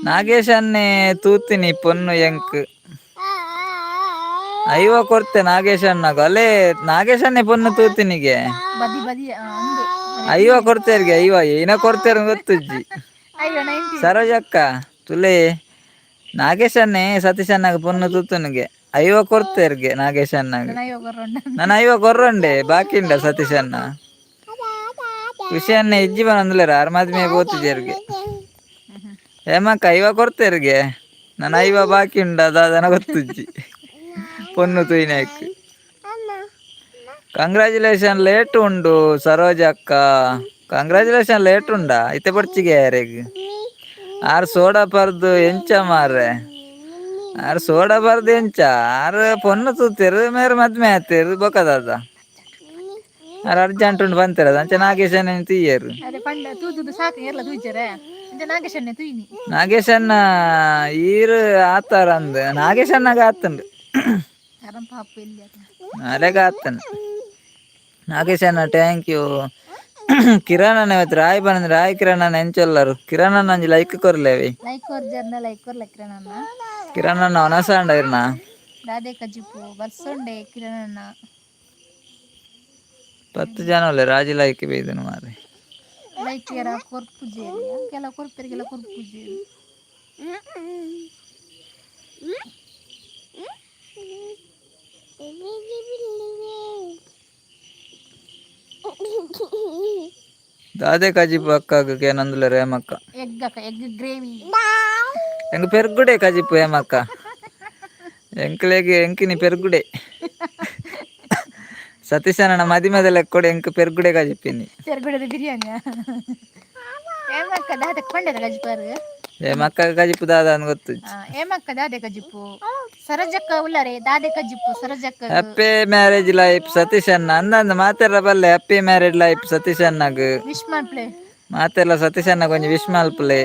ನಾಗೇಶ್ ಅನ್ನೇ ತೂತಿನಿ ಪೊನ್ನು ಎಂಕ್ ಐವ ಕೊರ್ತೆ ನಾಗೇಶ್ ಅಣ್ಣಗ. ಅಲ್ಲೇ ನಾಗೇಶ್ ಅನ್ನೇ ಪೊನ್ನು ತೂತಿನಿಗೆ. ಬದಿ ಬದಿ ಅಂದು. ಐವ ಕೊಡ್ತೇರಿಗೆ, ಐವ ಏನ ಕೊಡ್ತೇರ ಗೊತ್ತುಜ್ಜಿ. ಅಯ್ಯೋ, 90. ಸರೋಜಕ್ಕ ತುಲೆ, ನಾಗೇಶ್ ಅನ್ನೇ ಸತೀಶ್ ಅಣ್ಣಗ ಪೊನ್ನು ತೂತುನಿಗೆ ಐವ ಕೊಡ್ತೇರ್ಗೆ ನಾಗೇಶ್ ಅಣ್ಣಗ. ಅಯ್ಯೋ ರೊಂಡ. ನಾನು ಐವ ಕೊರ್ರಂಡೆ, ಬಾಕಿ ಉಂಡ ಸತೀಶ್ ಅಣ್ಣ. ಖುಷಿ ಅಣ್ಣ ಇಜ್ಜಿ ಬಂದ್ಲೇರ ಆರ್ ಮದ್ಮೆ ಬೋತಿಜೇರ್ಗೆ. ಹೇಮಕ್ಕ ಐವ ಕೊಡ್ತೇರ್ಗೆ, ನಾನು ಐವ ಬಾಕಿ ಉಂಡ ದಾದನ ಗೊತ್ತುಜ್ಜಿ ಪೊನ್ನು ತುಯ್ನಾಕ್. ಕಂಗ್ರ್ಯಾಚುಲೇಷನ್ ಲೇಟ್ ಉಂಡು ಸರೋಜ ಅಕ್ಕ. ಕಂಗ್ರ್ಯಾಚುಲೇಷನ್ ಲೇಟ್ ಉಂಡಾ? ಇತ್ತೆ ಪೊಡ್ಚಿಗೆ ಯಾರಿಗ್ ಆರ್ ಸೋಡಾ ಪರ್ದು ಎಂಚ ಮಾರ್ರೆ? ಆರ್ ಸೋಡಾ ಪರ್ದು ಎಂಚ? ಆರ್ ಪೊನ್ನು ತೂತೇರು, ಮೇರೆ ಮದ್ಮೆ ಆತೇರು ಬೊಕದಾದ. ಆರ್ ಅರ್ಜೆಂಟ್ ಉಂಡು ಬಂತೇರ ಅಂಚ ನಾಗೇಶನ್ ತೀಯರು. ಅರೆ ಪಂಡ ತೂತುದು ಸಾಕು ಏರ್ಲ ತೂಜರೆ ಅಂಚ ನಾಗೇಶನ್ನೇ ತೂಯಿನಿ. ನಾಗೇಶನ್ನ ಈರ್ ಆತಾರ ಅಂದ್ ನಾಗೇಶನ್ನಾಗ ಆತಂಡು. ಅರಂ ಪಾಪ ಎಲ್ಲಿ ಆತ? ಅರೆಗ ಆತನ್. ನಾಗೇಶಣ್ಣ thank you. ಕಿರಣ್ ಇವತ್ತು ರಾಯ್ ಬಂದ್ರೆ ರಾಯ್ ಕಿರಣ್ ಎಂಚೊಲ್ಲರು? ಕಿರಣ್ ಅಂಜಿ ಲೈಕ್ ಕೊರ್ಲೇವಿ. ಲೈಕ್ ಕೊರ್ ಜರ್ನ, ಲೈಕ್ ಕೊರ್ ಕಿರಣಣ್ಣ. ಕಿರಣ್ ಒನಸಾಂಡ ಇರ್ನ. ದಾದೆ ಕಜಿಪು ಬರ್ಸೊಂಡೆ ಕಿರಣಣ್ಣ. 10 ಜನ ಒಲ್ಲೆ ರಾಜಿ ಲೈಕ್ ಬೇಯ್ದನು ಮಾರೆ. ಲೈಕ್ ಏರ ಕೊರ್ಪು ಜೇರಿ, ಕೆಲ ಕೊರ್ಪೆರಿಗೆಲ್ಲ ಕೊರ್ಪು ಜೇರಿ. ದಾದೆ ಕಜಿಪು ಅಕ್ಕಾಗ ಕೇನಂದುಲೆ ರೇಮಕ್ಕ? ಎಗ್ ಅಕ್ಕ, ಎಗ್ ಗ್ರೇವಿ. ಎಂಕ್ ಪೆರ್ಗುಡೆ ಕಜಿಪು ಹೇಮಕ್ಕ. ಎಂಕ್ಲೆಗ್ ಎಂಕಿನಿ ಪೆರ್ಗುಡೆ. ಸತೀಶನ ಮದಿಮದ ಲೆಕ್ಕೊಡೆ ಎಂಕ್ ಪೆರ್ಗುಡೆ ಕಜಿಪಿನಿ. ಪೆರ್ಗುಡೆದ ಬಿರಿಯಾನಿ. ಏಮಕ್ಕ ದಾದೆ ಪಂಡೆದ ಕಜಿಪಾರು? ಹೇಮಕ್ಕ ಕಜಿಪು ದಾದ ಅಂದ್ ಗೊತ್ತು. ಏಮಕ್ಕ ದಾದೆ ಕಜಿಪು? ಸರೋಜಕ್ಕ ಉಲ್ಲರೆ ದಾದೆ ಕಜಿಪು ಸರೋಜಕ್ಕ? Happy marriage life Satish ಅಣ್ಣ ಅಂದಂದು ಮಾತೆಲ್ಲ ಬಲ್ಲೆ. Happy marriage life Satish ಅಣ್ಣಗ್. ವಿಶ್ ಮಾಡ್ಪ್ಲೆ. ಮಾತೆಲ್ಲ ಸತೀಶ್ ಅಣ್ಣ ಕೊಂಚ ವಿಶ್ ಮಲ್ಪಲೆ.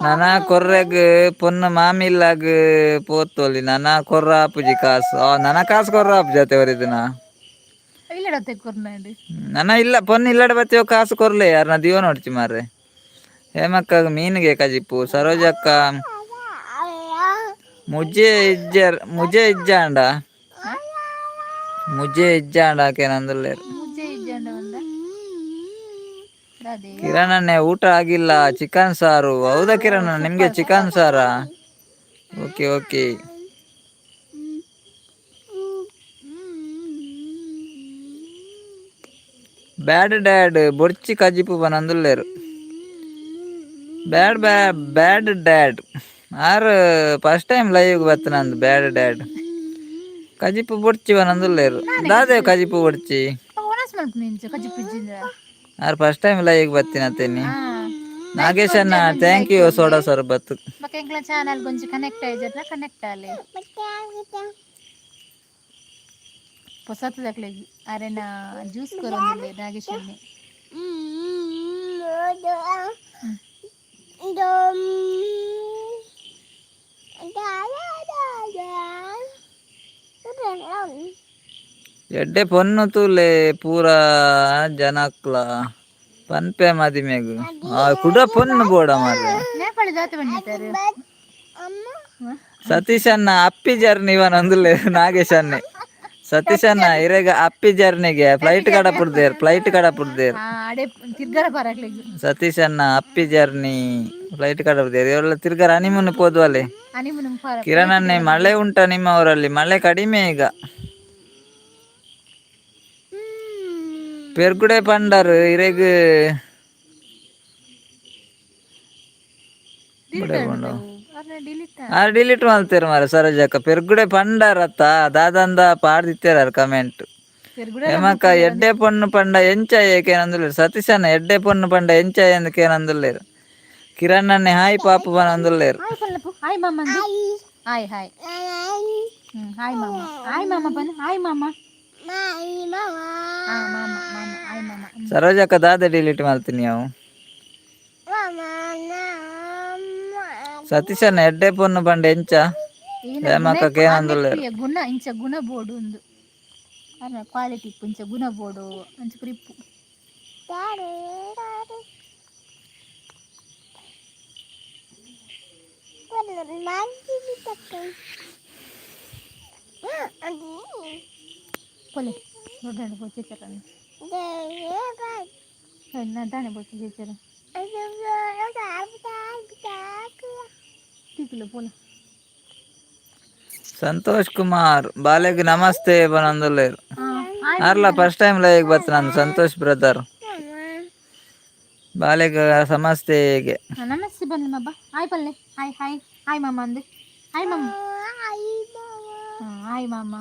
ನನ ಕೊರ್ರೆಗ್ ಪೊನ್ನು ಮಾಮಿಲ್ಲಾಗ್ ಪೋತೋಲಿ, ನನ ಕೊರ್ರ ಆಪುಜಿ ಕಾಸು. ಆ ನನ ಕಾಸು ಕೊರ್ರ ಆಪುಜಿ ಅತೆ ಒರಿದಿನ. ಇಲ್ಲಡತ್ತೆ ಕೊರ್ನಾಡು. ನನ ಇಲ್ಲ ಪೊನ್ನು ಇಲ್ಲಡೆ ಬತ್ತಿಯೋ ಕಾಸು ಕೊರ್ಲೆ ಯಾರನ್ನ ದಿವ ನೋಡ್ಚಿ ಮಾರ್ರೆ. ಹೇಮಕ್ಕಾಗ ಮೀನಿಗೆ ಕಜಿಪು. ಸರೋಜಕ್ಕ ಮುಜೆ ಇಜ್ಜರ್, ಮುಜೆ ಇಜ್ಜಾಂಡ, ಮುಜೆ ಇಜ್ಜಾಂಡ ಆಕೆನಂದುಲ್ಲೇರು. ಮುಜ್ಜೆ ಇಜ್ಜಂಡ ಒಂದ ದಾದೆ? ಕಿರಣ್ ಅಣ್ಣೆ ಊಟ ಆಗಿಲ್ಲ, ಚಿಕನ್ ಸಾರು. ಹೌದಾ ಕಿರಣ್ ಅಣ್ಣ, ನಿಮ್ಗೆ ಚಿಕನ್ ಸಾರಾ? Okay okay. Bad dad ಬೊರ್ಚಿ ಕಜಿಪು ಬನಂದುಲ್ಲೇರು. ಬ್ಯಾಡ್ ಬ್ಯಾ bad dad are first time live ಬತ್ತನಂದು. Bad dad ಕಜಿಪು ಬೊಡ್ಚಿ ಬನಂದುಲ್ಲೇರು. ದಾದೆ ಕಜಿಪು ಬೊಡ್ಚಿ? ಒಣಸ್ ಮಲ್ಪು ನಿಂಚು ಕಜಿಪು ಇಜ್ಜಿಂದ್ರ. Are first time live ಬತ್ತಿನತೇನಿ. ಹಾ. ನಾಗೇಶ್ ಅಣ್ಣ thank you soda ಸರ್ಬತ್. ಬೊಕ ಎಂಕ್ಲ ಚಾನಲ್ ಗೊಂಚಿ ಕನೆಕ್ಟ್ ಆಯ್ಜರ್ನ ಕನೆಕ್ಟ್ ಆಲೆ. ಪೊಸತ್ತದಕ್ಲೆಗ್ ಅರೆನ ಜ್ಯೂಸ್ ಕೊರೊಂದುಲ್ಲೆ ನಾಗೇಶನ್ನೇ. ಎಡ್ಡೆ ಪೊನ್ನು ತೂಲೆ ಪೂರ ಜನಕ್ಲ ಪನ್ಪೆ ಮದಿಮೆಗು ಆ ಕುಡ ಪೊನ್ನು ಬೋಡ ಮಾರ್ರೆ. ನೇಪಾಳಿ ದಾತ ಬಂದಿದ್ದಾರೆ. ಸತೀಶ್ ಅಣ್ಣ ಅಪ್ಪಿ ಜರ್ನಿ ಇವನೊಂದುಲ್ಲೆ ನಾಗೇಶ್ ಅಣ್ಣೆ. ಸತೀಶ್ ಅಣ್ಣ ಇರೆಗ ಅಪ್ಪಿ ಜರ್ನಿಗೆ ಫ್ಲೈಟ್ ಕಡಪುಡ್ದೇರ್, ಫ್ಲೈಟ್ ಕಡಪುಡ್ದೇರ್. ಅಡೆ ತಿರ್ಗರ ಬರಕ್ಲೆಗ್. ಸತೀಶ್ ಅಣ್ಣ ಅಪ್ಪಿ ಜರ್ನಿ. Flight ಕಡಪದೇರು ಎಲ್ಲ ತಿರ್ಗಾರ ಹನಿಮೂನ್ ಪೋದ್ವಲೆ. ಹನಿಮೂನ್ ಫಾರ. ಕಿರಣ್ ಅಣ್ಣೆ, ಮಳೆ ಉಂಟಾ ನಿಮ್ಮ ಊರಲ್ಲಿ? ಮಳೆ ಕಡಿಮೆ ಈಗ. ಪೆರ್ಗುಡೆ ಪಂಡರ್ ಇರೆಗ್. ಡಿಲೀಟ್. ಆ ಡಿಲೀಟ್ ಮಾಡ್ತೀರ ಮಾರ. ಸರೋಜಕ್ಕ, ಪೆರ್ಗುಡೆ ಪಂಡರ್ ಅತ್ತ ದಾದಂದ ಪಾಡ್ದಿತ್ತೇರ ಕಮೆಂಟ್. ಹೇಮಕ್ಕ, ಎಡ್ಡೆ ಪೊಣ್ಣು ಪಂಡ ಎಂಚ ಏಕೇನಂದುಲ್ಲೇರು. ಸತೀಶಣ್ಣ, ಎಡ್ಡೆ ಪೊಣ್ಣು ಪಂಡ ಎಂಚ ಕೇನಂದುಲ್ಲೇರು. ಕಿರಣ್ ಅಣ್ಣೆ ಹಾಯ್ ಪಾಪು ಪನಂದುಲ್ಲೇರು. ಹಾಯ್ ಪಲ್ಲಪ್ಪು, ಹಾಯ್ ಮಾಮ ಅಂದು. Hi hi, hi ಮಾಮ, ಹಾಯ್ ಮಾಮ ಬನ್, ಹಾಯ್ ಮಾಮ. ಹಾ ಮಾಮ, ಮಾಮ, ಹಾಯ್ ಮಾಮ. ಸರೋಜಕ್ಕ, ದಾದ ಡಿಲೀಟ್ ಮಾಡ್ತೀನಿ ಅವು. ಸತೀಶಣ್ಣ, ಎಡ್ಡೆ ಪೊಣ್ಣು ಪಂಡ ಎಂಚ? ಹೇಮಕ್ಕ ಕೇನಂದುಲ್ಲೇರು. ಗುಣ ಇಂಚ ಗುಣ ಬೋರ್ಡು ಒಂದು ಅಲ್ಲ ಕ್ವಾಲಿಟಿ ಇಪ್ಪು, ಇಂಚ ಗುಣ ಬೋರ್ಡು ಅಂಚ ಇಪ್ಪು. ಪೊಲೆ ದೊಡ್ಡ ಬೊಚ್ಚೆ ದಾನೆ ಬೊಚ್ಚೆ ಚೇಚರ ತಿಕ್ಲು ಪೋಲೆ. ಸಂತೋಷ್ ಕುಮಾರ್, ಬಾಲೆಗ್ ನಮಸ್ತೆ ಪನಂದುಲ್ಲೇರು. ಹಾಯ್. ಅರ್ಲ first time live ಬತ್ತ ನಾನು. ಸಂತೋಷ್ ಬ್ರದರ್, ಬಾಲೆಗ್ ಸಮಸ್ತೆ ಹೇಗೆ? ನಮಸ್ತೆ ಬನ್ನಿ ಮಬ್ಬ, ಹಾಯ್ ಪಲ್ಲೆ, hi hi hi ಮಾಮ ಅಂದು, ಹಾಯ್ ಮಾಮ, ಹಾಯ್ ಮಾಮ.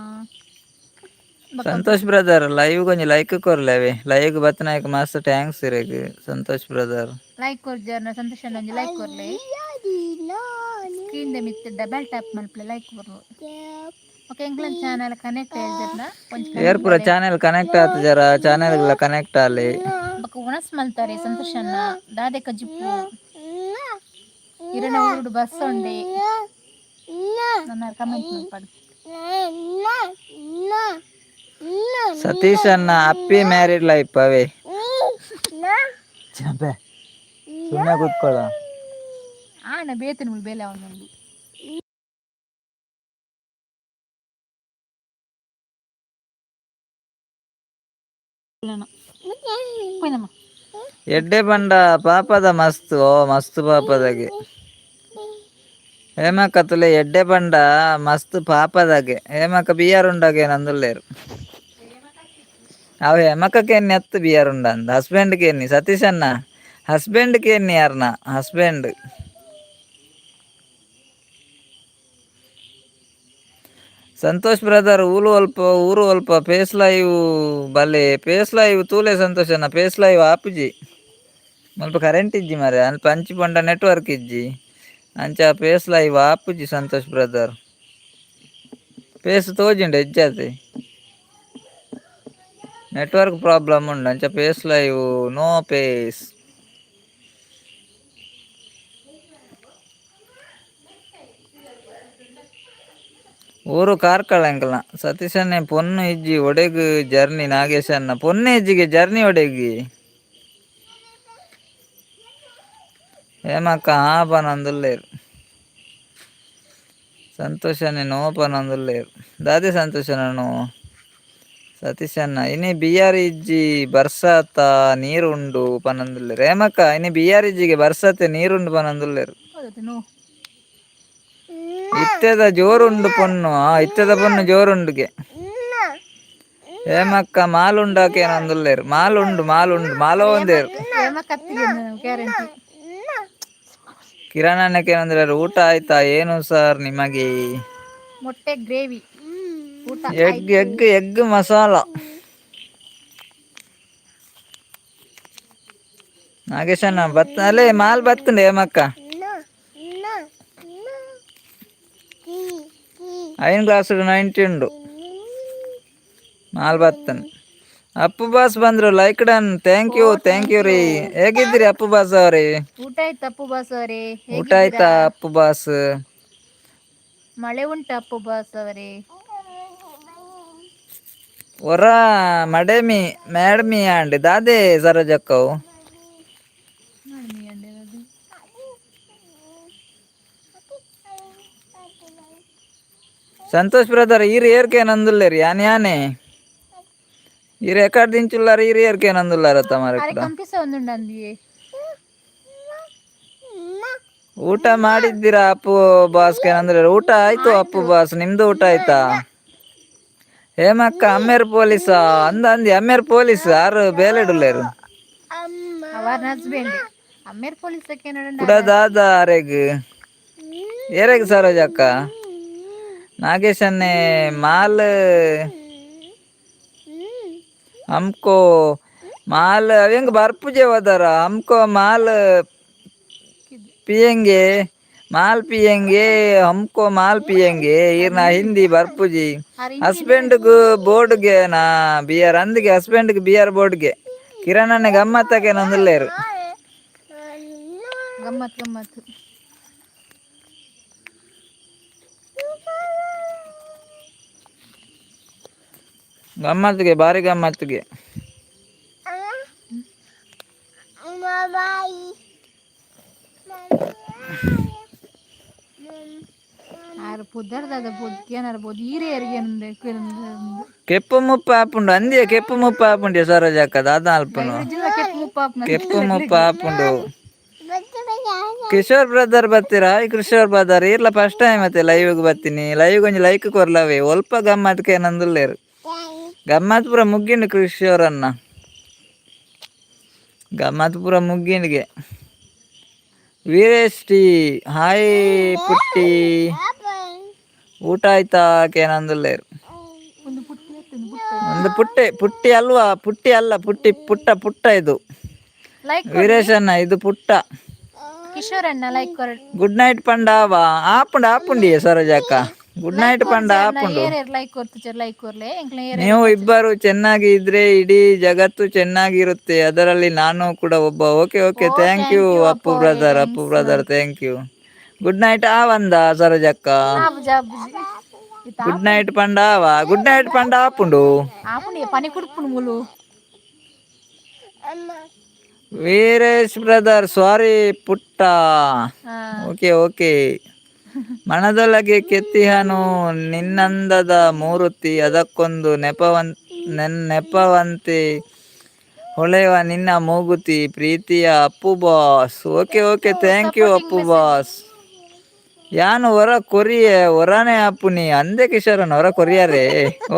ಸಂತೋಷ್ ಬ್ರದರ್, ಲೈವ್ ಕೊಂಚ ಲೈಕ್ ಕೊರ್ಲೇವೆ. ಲೈವ್ ಬತ್ತನಾಯಕ್ ಮಸ್ತ್ thanks ಇರೆಗ್ ಸಂತೋಷ್ ಬ್ರದರ್. ಲೈಕ್ ಕೊರ್ಜಾರ್ನ ಸಂತೋಷ್ ಒಂಜಿ ಲೈಕ್ ಕೊರ್ಲೆ. ಸ್ಕ್ರೀನ್ ದ ಮಿತ್ತ್ ಡಬಲ್ ಟ್ಯಾಪ್ ಮಲ್ಪಲೆ, ಲೈಕ್ ಕೊರ್ಲು. ಓಕೆ, ಎಂಕ್ಲನ್ ಚಾನಲ್ ಕನೆಕ್ಟ್ ಆಯ್ಜರ್ನ ಒಂಜಿ. ಏರ್ ಪೂರ ಚಾನೆಲ್ ಕನೆಕ್ಟ್ ಆತ ಜರ, ಚಾನೆಲ್ ಕನೆಕ್ಟ್ ಆಲಿ. ಬೊಕ ಉಣಸ್ ಮಲ್ತಾರೆ ಸಂತೋಷ್ ಅಣ್ಣ, ದಾದೆ ಕಜಿಪ್ಪು, ಇರನ ಊರುಡು ಬಸ್ ಉಂಡೆ, ನನ್ನ ಕಮೆಂಟ್ ಮಲ್ಪಡು. ಸತೀಶ್ ಅಣ್ಣ, happy married life ಅವೇ. ಚಂಪೆ, ಸುಮ್ಮನೆ ಕೂತ್ಕೊಳ್ಳ. ಆಣ ಬೇತನ ಮುಲ್ ಬೇಲೆ ಅವನೊಂದು. ಪೋಯ್ನಮ್ಮ. ಎಡ್ಡೆ ಬಂಡ ಪಾಪದ ಮಸ್ತ್, ಓ ಮಸ್ತ್ ಪಾಪದಾಗೆ. ಹೇಮಕ್ಕ ತುಲೆ, ಎಡ್ಡೆ ಬಂಡ ಮಸ್ತ್ ಪಾಪದಾಗೆ. ಹೇಮಕ್ಕ ಬಿಯರ್ ಉಂಡಾಗೆ ನಂದುಲ್ಲೇರು. ಅವು ಹೇಮಕ್ಕಕ್ಕೆ ಎನ್ನಿ ಹತ್ತು ಬಿಯರ್ ಉಂಡ ಅಂದ. ಹಸ್ಬೆಂಡ್ಗೆ ಎನ್ನಿ ಸತೀಶ್ ಅಣ್ಣ, ಹಸ್ಬೆಂಡ್ಗೆ ಎನ್ನಿ ಯಾರನ ಹಸ್ಬೆಂಡ್. ಸಂತೋಷ್ ಬ್ರದರ್, ಊರು ಅಲ್ಪ, ಊರು ಅಲ್ಪ, ಫೇಸ್ ಲೈವ್ ಬಲೆ, ಫೇಸ್ ಲೈವ್ ತೂಲೆ. ಸಂತೋಷ್ ಅಣ್ಣ, ಫೇಸ್ ಲೈವ್ ಆಪುಜಿ. ಮುಲ್ಪ ಕರೆಂಟ್ ಇಜ್ಜಿ ಮಾರೆ, ಅಲ್ಪ ಅಂಚಿ ಪಂಡ ನೆಟ್ವರ್ಕ್ ಇಜ್ಜಿ. ಅಂಚ ಫೇಸ್ ಲೈವ್ ಆಪುಜಿ. ಸಂತೋಷ್ ಬ್ರದರ್, ಫೇಸ್ ತೋಜಿಂಡ ಇಜ್ಜಾತೆ. ನೆಟ್ವರ್ಕ್ ಪ್ರಾಬ್ಲಮ್ ಉಂಡು, ಅಂಚ face live no face. ಊರು ಕಾರ್ಕಳ ಎಂಕಲ್ನ. ಸತೀಶನ್ನೇ, ಪೊನ್ನು ಇಜ್ಜಿ ಒಡೆಗ್ ಜರ್ನಿ? ನಾಗೇಶನ್ನ, ಪೊನ್ನು ಇಜ್ಜಿಗೆ ಜರ್ನಿ ಒಡೆಗಿ? ಹೇಮಕ್ಕ ಹಾ ಪನಂದುಲ್ಲೇರು. ಸಂತೋಷನೇ ನೋ ಪನಂದುಲ್ಲೇರು. ದಾದೆ ಸಂತೋಷನ? ಸತೀಶಣ್ಣ, ಇನಿ ಬಿಆರ್ ಇಜ್ಜಿ ಬರ್ಸಾತ ನೀರುಂಡು ಪನಂದುಲ್ಲೇರು. ಹೇಮಕ್ಕ, ಇನಿ ಬಿಆರ್ ಇಜ್ಜಿಗೆ ಬರ್ಸಾತೆ ನೀರುಂಡು ಪನಂದುಲ್ಲೇರು. ಹೌದು ನೋ. ಇತ್ತೆದ ಜೋರುಂಡು ಪೊಣ್ಣು, ಆ ಇತ್ತೆದ ಪೊಣ್ಣು ಜೋರುಂಡುಗೆ. ಹೇಮಕ್ಕ, ಮಾಲುಂಡಾಕೇನಂದುಲ್ಲೇರು. ಮಾಲುಂಡು, ಮಾಲುಂಡು, ಮಾಲೋ ಒಂದೇರು. ಹೇಮ ಕತ್ತಿಗೆ ಗ್ಯಾರಂಟಿ. ಕಿರಣ್ ಅಣ್ಣಕ್ಕೆ ಊಟ ಆಯ್ತಾ? ಏನು ಸರ್ ನಿಮಗೆ? ಮೊಟ್ಟೆ ಗ್ರೇವಿ ಊಟ. Egg egg egg masala. ನಾಗೇಶಣ್ಣ ಬತ್ತ ಅಲ್ಲೇ ಮಾಲ್ ಬತ್ತಂಡೆ. ಹೇಮಕ್ಕ, ಐನ್ ಗ್ಲಾಸ್ 90 ಉಂಡು ಮಾಲ್ ಬತ್ತನ್. ಅಪ್ಪು ಬಾಸ್ ಬಂದ್ರು. Like done, thank you, thank you ರೀ. ಹೇಗಿದ್ದೀರಿ ಅಪ್ಪು ಬಾಸ್ ಅವರೇ? ಊಟ ಆಯ್ತು ಅಪ್ಪು ಬಾಸ್ ಅವರೇ? ಊಟ ಆಯ್ತಾ ಅಪ್ಪು ಬಾಸ್? ಮಳೆ ಉಂಟು ಅಪ್ಪು ಬಾಸ್ ಅವರೇ? ಹೊರ ಮಡೆಮಿ ಮೇಡ್ಮಿ ಆಂಡ್ ದಾದೆ ಸರೋಜಕ್ಕವು? ನೋಡಿ ಅಂಡೆ ಅದು. ಸಂತೋಷ್ ಬ್ರದರ್, ಈರ್ ಏರ್ಕೆ ನಂದುಲ್ಲೇರಿ. ಯಾನ್ ಯಾನೆ ಈರ್ ಎಕ್ಕಡ ದಿಂಚುಲ್ಲಾರ? ಈರ್ ಏರ್ಕೆ ನಂದುಲ್ಲಾರ ತಮಾರ? ಅರೆ, ಕಂಪಿಸ ಒಂದುಂಡು ಅಂದಿಯೇ. ಊಟ ಮಾಡಿದ್ದೀರಾ ಅಪ್ಪು ಬಾಸ್? ಅಂದ್ರೆ ಊಟ ಆಯ್ತು ಅಪ್ಪು ಬಾಸ್, ನಿಮ್ದು ಊಟ ಆಯ್ತಾ? ಹೇಮಕ್ಕ, ಅಮ್ಮೇರ್ ಪೊಲೀಸ ಅಂದ ಅಂದಿ. ಅಮ್ಮೇರ್ ಪೊಲೀಸ್ ಆರು ಬೇಲೆಡುಲ್ಲೇರು. ಅವರ ಹಸ್ಬೆಂಡ್ ಅಮ್ಮೇರ್ ಪೊಲೀಸ್. ಕುಡ ದಾದ ಅರೆಗ್ ಏರೆಗ್ ಸರೋಜಕ್ಕ? ನಾಗೇಶನ್ನೇ ಮಾಲ್ ಹಮ್ಕೋ ಮಾಲ್ ಅವೆಂಗ್ ಬರ್ಪುಜೆ ವದರ. ಹಮ್ಕೋ ಮಾಲ್ ಪಿಯಂಗೆ, ಮಾಲ್ ಪಿಯಂಗೆ, ಹಮ್ಕೋ ಮಾಲ್ ಪಿಯಂಗೆ. ಈರ್ನ ಹಿಂದಿ ಬರ್ಪುಜಿ. ಹಸ್ಬೆಂಡ್ಗು ಬೋರ್ಡ್ಗೆ ನಾ ಬಿಯರ್ ಅಂದಿಗೆ, ಹಸ್ಬೆಂಡ್ಗೆ ಬಿಯರ್ ಬೋರ್ಡ್ಗೆ ಕಿರಣ್ ಗಮ್ಮತ್ತಗೆ ನಂದುಲ್ಲೇರು. ಗಮ್ಮತ್ ಗಮ್ಮತ್. ಗಮ್ಮತ್ತಿಗೆ, ಭಾರಿ ಗಮ್ಮತ್ತಿಗೆ. ಆರು ಪುದರ್ದಾದ ಪೊದ್ ಏನಾರ ಬೋದು ಈರೇರಿಗೆ. ಕೆಪ್ಪು ಮುಪ್ಪ ಆಪುಂಡು ಅಂದಿಯ. ಕೆಪ್ಪು ಮುಪ್ಪ ಆಪುಂಡು ಸರೋಜಕ್ಕ, ದಾದ ಅಲ್ಪನು. ಜಿಲ್ಲಾ ಕೆಪ್ಪು ಮುಪ್ಪ. ಕೆಪ್ಪು ಮುಪ್ಪ ಆಪುಂಡು. ಕಿಶೋರ್ ಬ್ರದರ್ ಬರ್ತೀರಾ? Hi Kishore brother. ಇರ್ಲ ಫಸ್ಟ್ ಟೈಮ್ ಮತ್ತೆ ಲೈವ್ಗೆ ಬರ್ತೀನಿ. ಲೈವ್ ಒಂಜಿ ಲೈಕ್ ಕೊರ್ಲವೇ. ಒಲ್ಪ ಗಮ್ಮತ್ಕೆ ನಂದುಲ್ಲೇರು. ಗಮ್ಮತ್ ಪೂರ ಮುಗ್ಗಿಂಡು ಕಿಶೋರ್ ಅನ್ನ, ಗಮ್ಮತ್ ಪೂರ ಮುಗ್ಗಿಂಡಿಗೆ. ವೀರೇಶ್ ಟಿ, ಹಾಯ್ ಪುಟ್ಟಿ. ಊಟ ಆಯ್ತಾ ಕೇನಂದುಲ್ಲೇರು. ಒಂದು ಪುಟ್ಟಿ, ಒಂದು ಪುಟ್ಟ. ಒಂದು ಪುಟ್ಟೆ, ಪುಟ್ಟಿ ಅಲ್ವಾ? ಪುಟ್ಟಿ ಅಲ್ಲ, ಪುಟ್ಟಿ, ಪುಟ್ಟ ಪುಟ್ಟ ಇದು. ಲೈಕ್. ವೀರೇಶ್ ಅಣ್ಣ, ಇದು ಪುಟ್ಟ. ಕಿಶೋರ್ ಅಣ್ಣ ಲೈಕ್ ಕೊರ. ಗುಡ್ ನೈಟ್ ಪಂಡಾವ ಆಪುಂಡು ಆಪುಂಡಿ ಸರೋಜಕ್ಕ. ಗುಡ್ ನೈಟ್ ಪಂಡ ಆಪುಂಡು. ಏರೇರ್ ಲೈಕ್ ಕೊರ್ತಿಚರ್, ಲೈಕ್ ಕೊರ್ಲೆ ಎಂಕ್ಲ ಏರ್. ನೀವು ಇಬ್ಬರು ಚೆನ್ನಾಗಿ ಇದ್ರೆ ಇಡೀ ಜಗತ್ತು ಚೆನ್ನಾಗಿರುತ್ತೆ. ಅದರಲ್ಲಿ ನಾನು ಕೂಡ ಒಬ್ಬ. Okay okay, thank you Appu brother. Appu brother, thank you. Good night ಆ ಒಂದ ಸರೋಜಕ್ಕ. ಆಬುಜಿ ಆಬುಜಿ. ಗುಡ್ ನೈಟ್ ಪಂಡಾವ, ಗುಡ್ ನೈಟ್ ಪಂಡ ಆಪುಂಡು. ಆಪುಂಡಿ ಪನಿ ಕುಡ್ಪುಂಡು ಮುಲು. ವೀರೇಶ್ ಬ್ರದರ್, ಸಾರಿ ಪುಟ್ಟ. Okay okay. ಮನದೊಳಗೆ ಕೆತ್ತಿಹನು ನಿನ್ನಂದದ ಮೂರುತಿ, ಅದಕ್ಕೊಂದು ನೆಪವಂತೆ ಹೊಳೆಯುವ ನಿನ್ನ ಮೂಗುತಿ. ಪ್ರೀತಿಯ Appu boss. Okay okay, thank you Appu boss. ಯಾನು ಹೊರ ಕೊರಿಯ ಹೊರನೇ ಅಪ್ಪುನಿ ಅಂದೆ ಕಿಶೋರನ್ ಹೊರ ಕೊರಿಯಾರೇ.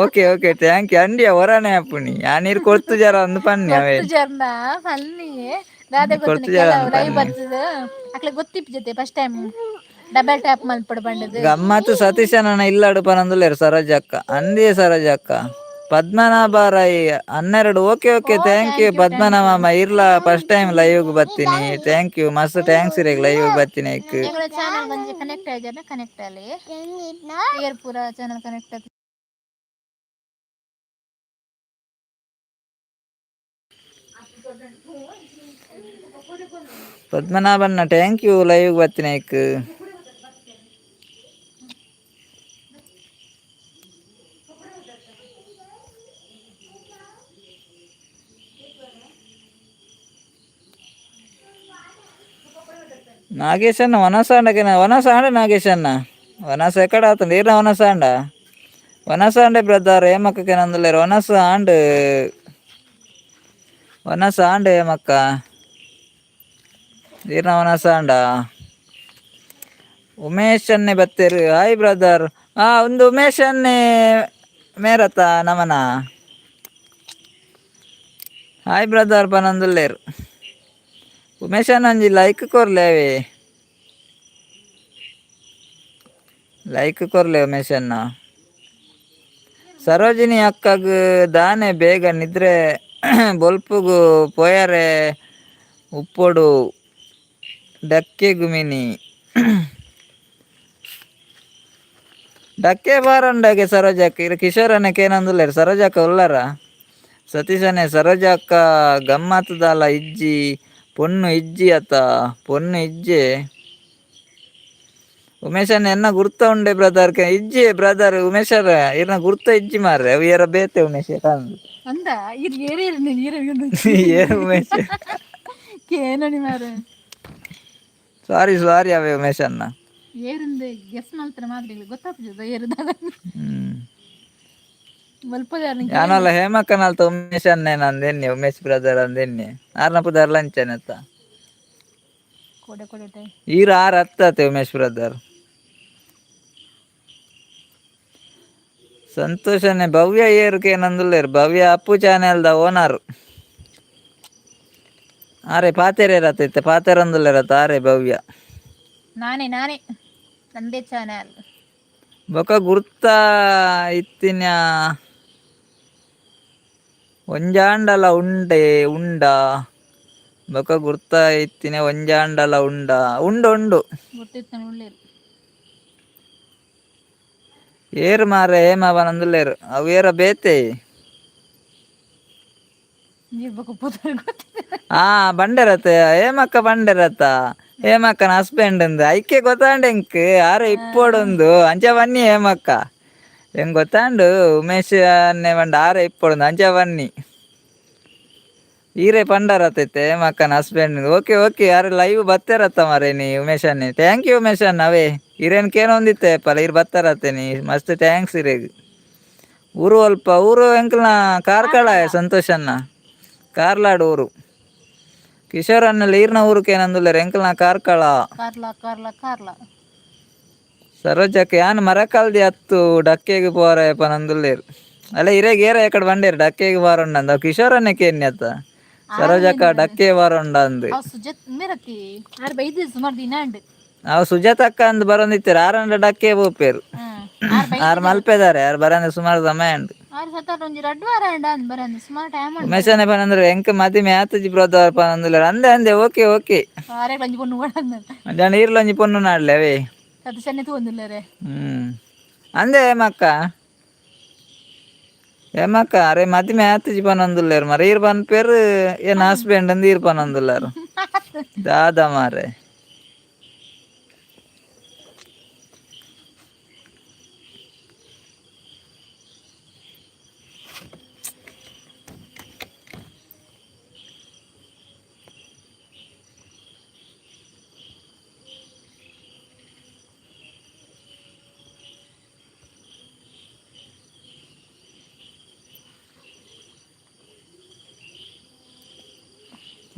Okay okay, thank you. ಅಂಡಿಯ ಹೊರನೇ ಅಪ್ಪುನಿ ಯಾ ನೀರು ಕೊಡ್ತು ಜರ ಅಂದು ಪನ್ನಿ ಅವೇ. ಜರ್ನ ಫಲ್ಲಿ ದಾದೆ ಗೊತ್ತು. ಲೈವ್ ಬರ್ತದ ಅಕ್ಲೆ ಗೊತ್ತಿಪ್ಪ ಜೊತೆ first time double tap ಮಲ್ಪಡು ಬಂಡದು. ಗಮ್ಮತ್ತು ಸತೀಶನ ಇಲ್ಲಾಡು ಪನಂದುಲ್ಲೇರು ಸರೋಜಕ್ಕ ಅಂದಿಯೇ ಸರೋಜಕ್ಕ. Padmanabha Rai 12, okay okay, thank you Padmanabha. ಇರ್ಲ first time live ಬರ್ತೀನಿ. Thank you, ಮಸ್ತ್ thanks ಇರೇಗ್ ಲೈವ್ ಬರ್ತೀನಿ ಐಕ್. ಎಂಗಳ ಚಾನಲ್ ಬಂದು ಕನೆಕ್ಟ್ ಆಯ್ಜಾನ? ಕನೆಕ್ಟ್ ಅಲ್ಲಿ ಏರ್ ಪೂರ ಚಾನಲ್ ಕನೆಕ್ಟ್ ಆಗಿ. ಪದ್ಮನಾಭನ್ನ thank you live ಬರ್ತೀನಿ ಐಕ್. ನಾಗೇಶಣ್ಣ ವನಸಾಂಡಕ್ಕೆ ವನಸಾಂಡ. ನಾಗೇಶಣ್ಣ ವನಸ ಎಕ್ಕಡ ಆತಂಡು ಈರ್ನ ವನಸಾಂಡ ವನಸಾಂಡೆ ಬ್ರದರ್. ಹೇಮಕ್ಕಕ್ಕೆ ನಂದುಲ್ಲೇರು ವನಸ ಆಂಡ್, ವನಸ ಆಂಡ್. ಹೇಮಕ್ಕ, ಈರ್ನ ವನಸಾಂಡ. ಉಮೇಶ್ ಅನ್ನೆ ಬತ್ತೇರು. Hi brother. ಒಂದು ಉಮೇಶ್ ಅನ್ನೆ ಮೇರತ ನಮನ. Hi brother ಪನಂದುಲ್ಲೇರು. ಉಮೇಶ್ ಒಂಜಿ ಲೈಕ್ ಕೊರ್ಲೇವೆ, ಲೈಕ್ ಕೊರ್ಲೆ ಉಮೇಶ್ ಅಣ್ಣ. ಸರೋಜಿನಿ ಅಕ್ಕಗ್ ದಾನೆ ಬೇಗ ನಿದ್ರೆ, ಬೊಲ್ಪುಗು ಪೋಯರೆ ಉಪ್ಪೊಡು ಡಕ್ಕೆ ಗುಮಿನಿ. ಡಕ್ಕೆ ಬಾರಂಡಗೆ ಸರೋಜಕ್ಕ. ಇರು ಕಿಶೋರನ್ನ ಕೇನಂದುಲ್ಲೇರು. ಸರೋಜಕ್ಕ ಉಲ್ಲರ? ಸತೀಶನೇ ಸರೋಜಕ್ಕ ಗಮ್ಮತ್ತದಲ್ಲ ಇಜ್ಜಿ, ಪೊಣ್ಣು ಇಜ್ಜಿ ಅತ್ತ, ಪೊಣ್ಣು ಇಜ್ಜೆ. ಉಮೇಶನ್ ಎನ್ನ ಗುರ್ತ ಉಂಡೆ ಬ್ರದರ್? ಇಜ್ಜಿ ಬ್ರದರ್. ಉಮೇಶರ ಇರ್ನ ಗುರ್ತ ಇಜ್ಜಿ ಮಾರ್ರೆ. ಅವು ಏರ ಬೇತೆ ಉಮೇಶ್. ಅಂದ ಇರ್ ಏರೇ ನೀರು. ಏ ಉಮೇಶ್. ಕೇನಣಿ ಮಾರೆ. ಸಾರಿ ಸಾರಿ ಅವೇ ಉಮೇಶ್ ಅನ್ನ. ಏರಿಂದ ಗೆಸ್ ಮಾಡ್ತಾರೆ ಮಾತ್ರ ಗೊತ್ತಾಗ್ತದೆ ಏರುದಾಗ. ಮಲ್ಪದ. ಯಾನಲ್ಲ ಹೇಮಕ್ಕನಲ್ತ ಉಮೇಶ್ ಅನ್ನೇ ನಂದೆನ್ನಿ, ಉಮೇಶ್ ಬ್ರದರ್ ಅಂದೆನ್ನಿ. ಆರ್ನ ಪುದರ್ ಲಂಚನೆತ್ತ. ಕೊಡೆ ಕೊಡೆ. ಈರ್ ಆರ್ ಅತ್ತಾತೆ ಉಮೇಶ್ ಬ್ರದರ್. ಸಂತೋಷನೆ ಭವ್ಯ ಏರುಕೆ ನಂದುಲ್ಲೇರು. ಭವ್ಯ ಅಪ್ಪು ಚಾನೆಲ್ದ ಓನರ್. ಆರೆ ಪಾತೆರೆ ರತ್ತ ಇತ್ತೆ ಪಾತೆರಂದುಲ್ಲೇರತ್ತ ಆರೆ ಭವ್ಯ. ನಾನೇ ನಾನೇ, ನಂದೇ ಚಾನಲ್. ಬೊಕ ಗುರ್ತ ಇತ್ತಿನ ಒಂಜಾಂಡಲ ಉಂಡೆ ಉಂಡ. ಬೊಕ ಗುರ್ತ ಇತ್ತಿನ ಒಂಜಾಂಡಲ ಉಂಡ ಉಂಡು ಉಂಡು. ಗೊತ್ತಿತ್ತು ಉಳ್ಳೇರು. ಏರು ಮಾರೆ ಹೇಮ ಬನಂದುಲ್ಲೇರು ಅವು ಏರ ಬೇತೆ. ನೀರು ಬೊಕ ಪುದರ್ ಗೊತ್ತಿದೆ. ಆ ಬಂಡೆರತ್ತ ಹೇಮಕ್ಕ, ಬಂಡೆರತ್ತ ಹೇಮಕ್ಕನ ಹಸ್ಬೆಂಡ್ ಅಂದು ಐಕೆ ಗೊತ್ತಾಂಡ ಎಂಕ್ ಆರೆ ಇಪ್ಪೊಡೊಂದು ಅಂಚ ಬನ್ನಿ ಹೇಮಕ್ಕ. ಎಂಗ್ ಗೊತ್ತಾಂಡು ಉಮೇಶ್ ಅನ್ನೆ ಬಂಡ ಆರೆ ಇಪ್ಪೊಡೊಂದು ಅಂಚ ಬನ್ನಿ. ಈರೆ ಪಂಡರತ್ತೈತೆ ಹೇಮಕ್ಕನ husband. Okay okay, ಯಾರು ಲೈವ್ ಬತ್ತೇರತ್ತ ಮಾರೆ ನೀ ಉಮೇಶ್ ಅನ್ನೆ. Thank you Umesh ಅಣ್ಣ. ಅವೇ ಇರೇನ್ ಕೇನೊಂದಿತ್ತೆ ಪಲ ಇರ್ ಬತ್ತಾರತ್ತೆ ನೀ. ಮಸ್ತ್ thanks ಇರೇಗ್. ಊರು ಅಲ್ಪ ಊರು ಎಂಕಲ್ನ ಕಾರ್ಕಳ ಸಂತೋಷ್ ಅಣ್ಣ, ಕಾರ್ಲಾಡ್ ಊರು. ಕಿಶೋರ್ ಅಣ್ಣಲ್ಲಿ ಈರ್ನ ಊರುಕ್ಕೆ ಏನಂದುಲ್ಲೇರು? ಎಂಕಲ್ನ ಕಾರ್ಕಳ. ಕಾರ್ಲ ಕಾರ್ಲ ಕಾರ್ಲ. ಸರೋಜಕ್ಕೆ ಯಾನ್ ಮರಕಲ್ದಿ ಹತ್ತು ಡಕ್ಕೆಗೆ ಪೋರ ಪನಂದುಲ್ಲೇರು. ಅಲ್ಲ ಇರೇಗ್ ಏರ ಎಕಡೆ ಬಂಡೇರು ಡಕ್ಕೆಗೆ ಬಾರುಂಡಂದ. ಕಿಶೋರ್ ಅಣ್ಣೆ ಕೇನ್ಯತ್ತ ಸರೋಜಕ್ಕ ಡಕ್ಕೆ ಬಾರುಂಡ ಅಂದು. ಅವ್ ಸುಜತ್ ಮೇರತಿ ಆರ್ ಬೈದು ಸುಮಾರು ದಿನ ಉಂಡು. ಅವು ಸುಜಾತಕ್ಕ ಅಂದ್ ಬರೋಂದಿತ್ತಾರೆ. ಆರಂಡ ಡಕ್ಕೆ ಪೋಪೇರು. ಆರ್ ಬೈ ಆರು ಮಲ್ಪೆದಾರೆ. ಆರು ಬರಂದೆ ಸುಮಾರು ಸಮಯ ಉಂಡು. ಆರ್ ಸತ್ತಾರ ಒಂಜಿ ರಡ್ಡು ವಾರ ಉಂಡು ಅಂದ್ ಬರಂದು ಸುಮಾರು ಟೈಮ್ ಉಂಡು. ಉಮೇಶನೇ ಪನಂದ್ರೆ ಎಂಕ್ ಮದಿಮೆ ಆತಜಿ ಬ್ರದರ್ ಪನಂದುಲ್ಲೇರು. ಅಂದೆ ಅಂದೆ, ಓಕೆ ಓಕೆ. ಆರೆ ಒಂಜಿ ಪೊಣ್ಣು ಕೂಡ ಅಂದ. ಮಧ್ಯಾಹ್ನ ಈರ್ಲೊಂಜಿ ಪೊಣ್ಣು ನಾಡ್ಲೆ ಅವೇ. ಸತೀಶನ್ನೇ ತೂವೊಂದುಲ್ಲೆರೆ. ಅಂದೆ ಹೇಮಕ್ಕ, ಹೇಮಕ್ಕ ಅರೆ ಮದಿಮೆ ಆತಜಿ ಪನೊಂದುಲ್ಲೇರು ಮಾರೆ. ಈರ್ ಪನ್ಪೇರು ಏನ್ ಹಸ್ಬೆಂಡ್ ಅಂದ್ ಈರ್ ಪನೊಂದುಲ್ಲಾರು. ದಾದ ಮಾರೆ.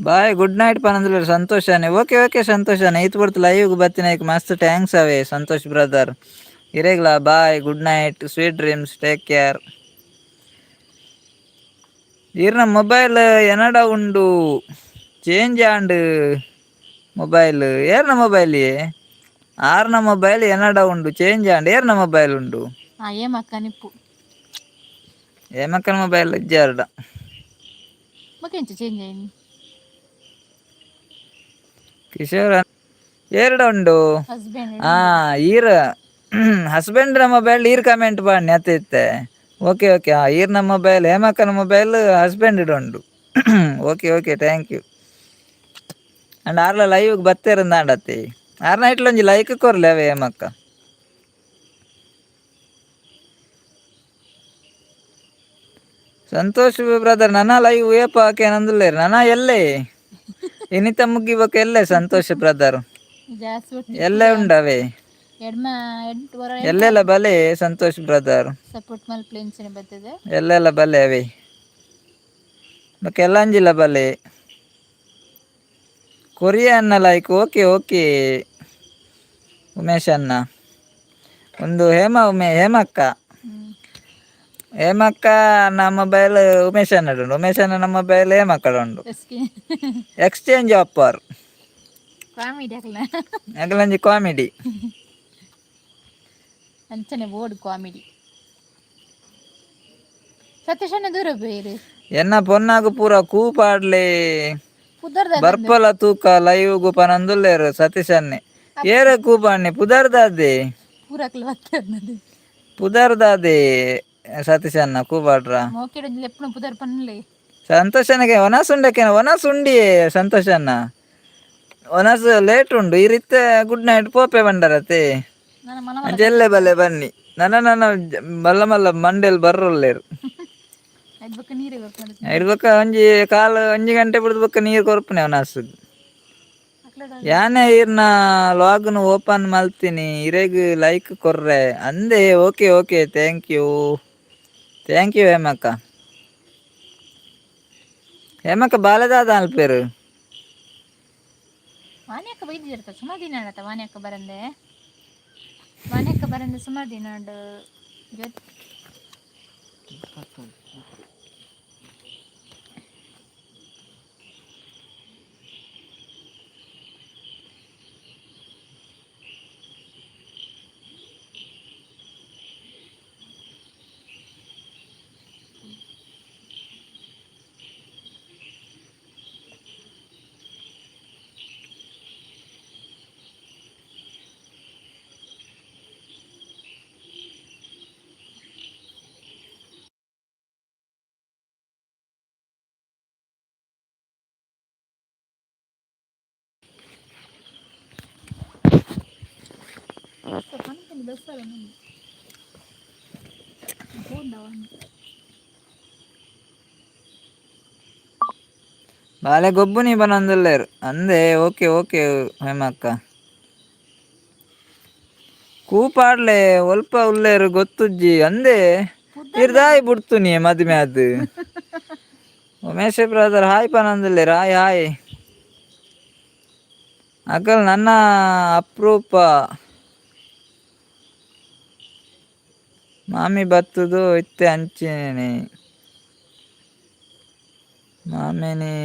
Bye good night ಪನಂದುಲ್ಲೇರು ಸಂತೋಷನೇ. ಓಕೆ ಓಕೆ ಸಂತೋಷನೇ, ಈತ್ ಪೊರ್ತು ಲೈವ್ ಬತ್ತಿನ ಮಸ್ತ್ thanks ಅವೇ ಸಂತೋಷ್ ಬ್ರದರ್. ಇರೇಗ್ಲಾ bye, good night, sweet dreams, take care. ಈರ್ನ ಮೊಬೈಲ್ ಎನಡ ಉಂಡು? Change and mobile. ಏರ್ನ ಮೊಬೈಲ್? ಆರ್ನ ಮೊಬೈಲ್ ಎನಡ ಉಂಡು ಚೇಂಜ್ ಆಂಡ್. ಏರ್ನ ಮೊಬೈಲ್ ಉಂಡು? ಆ ಏಮಕ್ಕ ನಿಪ್ಪು. ಏಮಕ್ಕನ ಮೊಬೈಲ್ ಇಜ್ಜಾರ್ಡ. ಬೊಕ ಎಂಚ ಚೇಂಜ್ ಆಯ್ನಿ? ಕಿಶೋರ್ ಏರ್ಡ ಉಂಡು? ಹಸ್ಬೆಂಡ್. ಆ ಈರ್ ಹಸ್ಬೆಂಡ್ನ ಮೊಬೈಲ್ ಈರ್ ಕಮೆಂಟ್ ಪಾಡ್ನಿ ಅತ್ತ ಇತ್ತೆ. ಓಕೆ ಓಕೆ, ಆ ಈರ್ನ ಮೊಬೈಲ್ ಹೇಮಕ್ಕನ ಮೊಬೈಲ್ ಹಸ್ಬೆಂಡ್ ಉಂಡು. Okay okay, thank you. And ಆರ್ಲ live ಬತ್ತೇರಂದಾಂಡತ್ತಿ. ಆರ್ನ ಇಟ್ಲೊಂಜಿ ಲೈಕ್ ಕೊರ್ಲೆ ಅವೇ ಹೇಮಕ್ಕ. ಸಂತೋಷ್ ಬ್ರದರ್ ನನ್ನ ಲೈವ್ ಏಪ ಹಾಕೇನಂದುಲ್ಲೇರು. ನನ್ನ ಎಲ್ಲೇ ಇನಿತ ಮುಗ್ಗಿ ಬೊಕ ಎಲ್ಲೆ ಸಂತೋಷ್ ಬ್ರದರ್. ಜಾಸ್ತಿ ಒಟ್ಟು. ಎಲ್ಲೆ ಉಂಡವೇ. ಎಡ್ಮ ಎಂಟು ವರ. ಎಲ್ಲೆಲ್ಲ ಬಲೆ ಸಂತೋಷ್ ಬ್ರದರ್. ಸಪೋರ್ಟ್ ಮಲ್ಪಲೆ ಇಂಚನೆ ಬರ್ತದೆ. ಎಲ್ಲೆಲ್ಲ ಬಲೆ ಅವೇ. ಬೊಕ ಎಲ್ಲಂಜಿಲ ಬಲೆ. ಕೊರಿಯಾ ಅನ್ನ like. Okay okay Umesh ಅಣ್ಣ. ಒಂದು ಹೇಮ ಉಮೇ ಹೇಮಕ್ಕ. ಹೇಮಕ್ಕ ನಮ್ಮ ಮೊಬೈಲ್ ಉಮೇಶ್ ಅಣ್ಣ ಉಂಡು. ಉಮೇಶ್ ಅಣ್ಣ ನಮ್ಮ ಮೊಬೈಲ್ ಹೇಮಕ್ಕಡ ಉಂಡು. Exchange offer. Comedy ಹಾಕಲ. ಅಗಲಂಜಿ comedy. ಅಂಚನೆ ಬೋರ್ಡ್ ಕಾಮಿಡಿ. ಸತೀಶಣ್ಣ ದೂರ ಬೇರೆ. ಎನ್ನ ಪೊನ್ನಾಗು ಪೂರ ಕೂಪಾಡ್ಲೆ. ಪುದರ್ದ. ಬರ್ಪಲ ತೂಕ ಲೈವ್ ಪನಂದುಲ್ಲೇರು ಸತೀಶ್ ಅಣ್ಣೆ. ಏರ ಕೂಪಾಡ್ನಿ ಪುದರ್ದಾದೆ. ಪೂರಕ್ಲ ಬರ್ತದೆ. ಪುದರ್ದಾದೆ ಸತೀಶ್ ಅಣ್ಣ ಕೂಪಾಡ್ರ? ಮೋಕೆಡ್ ಒಂಜಿ ಲೆಪ್ಪುನ ಪುದರ್ ಪನ್ಲೆ. ಸಂತೋಷನಿಗೆ ಒನಸುಂಡಕ್ಕೆ ಒನಸುಂಡಿ ಸಂತೋಷ್ ಅಣ್ಣ. ಒನಸು ಲೇಟ್ ಉಂಡು. ಈ ರೀತಿ ಗುಡ್ ನೈಟ್ ಪೋಪೆ ಬಂಡರತೆ. ನನ್ನ ಮನ. ಅಂಚೆಲ್ಲೆ ಬಲ್ಲೆ ಬನ್ನಿ. ನನ್ನ ನನ್ನ ಮಲ್ಲ ಮಲ್ಲ ಮಂಡೆಲ್ ಬರ್ರೊಲ್ಲೇರು. ಐದು ಬೊಕ್ಕ ನೀರೇ ಬರ್ಪುಂಡು. ಐದು ಬೊಕ್ಕ ಒಂಜಿ ಕಾಲು ಒಂಜಿ ಗಂಟೆ ಬಿಡ್ದು ಬೊಕ್ಕ ನೀರು ಕೊರ್ಪುನೆ ಒನಸು. ಯಾನೆ ಈರ್ನ ಲಾಗ್ನು ಓಪನ್ ಮಲ್ತೀನಿ. ಇರೆಗ್ ಲೈಕ್ ಕೊರ್ರೆ ಅಂದೆ. Okay okay, thank you thank you ಹೇಮಕ್ಕ. ಹೇಮಕ್ಕ ಬಾಲೆದಾದ ಅಲ್ಪೇರು. ವಾನ್ಯಕ್ಕ ಬೈದಿರ್ತ ಸುಮಾರು ದಿನ ಆಡತ್ತ. ವಾನ್ಯಕ್ಕ ಬರಂದೆ, ವಾನ್ಯಕ್ಕ ಬರಂದೆ ಸುಮಾರು ದಿನ ಉಂಡು. ಜ್ಯೋತಿ. ಬಸ್ಸಲ್ಲ ಬಾಲೆ ಗೊಬ್ಬು ನೀ ಬನಂದುಲ್ಲೇರು ಅಂದೆ. Okay okay ಹೇಮಕ್ಕ. ಕೂಪಾಡ್ಲೆ ಒಲ್ಪ ಉಲ್ಲೇರು ಗೊತ್ತುಜ್ಜಿ ಅಂದೆ. ಇರ್ದಾಯಿ ಬುಡ್ತು ನೀ ಮದುವೆ ಅದು. ಉಮೇಶ್ ಬ್ರದರ್ ಹಾಯ್ ಪನಂದುಲ್ಲೇರು. Hi hi. ಅಕಲ್ ನನ್ನ ಅಪ್ರೂಪ ಮಾಮಿ ಬತ್ತುದು ಇತ್ತೆ ಅಂಚೆನೆ ಮಾಮಿನಿ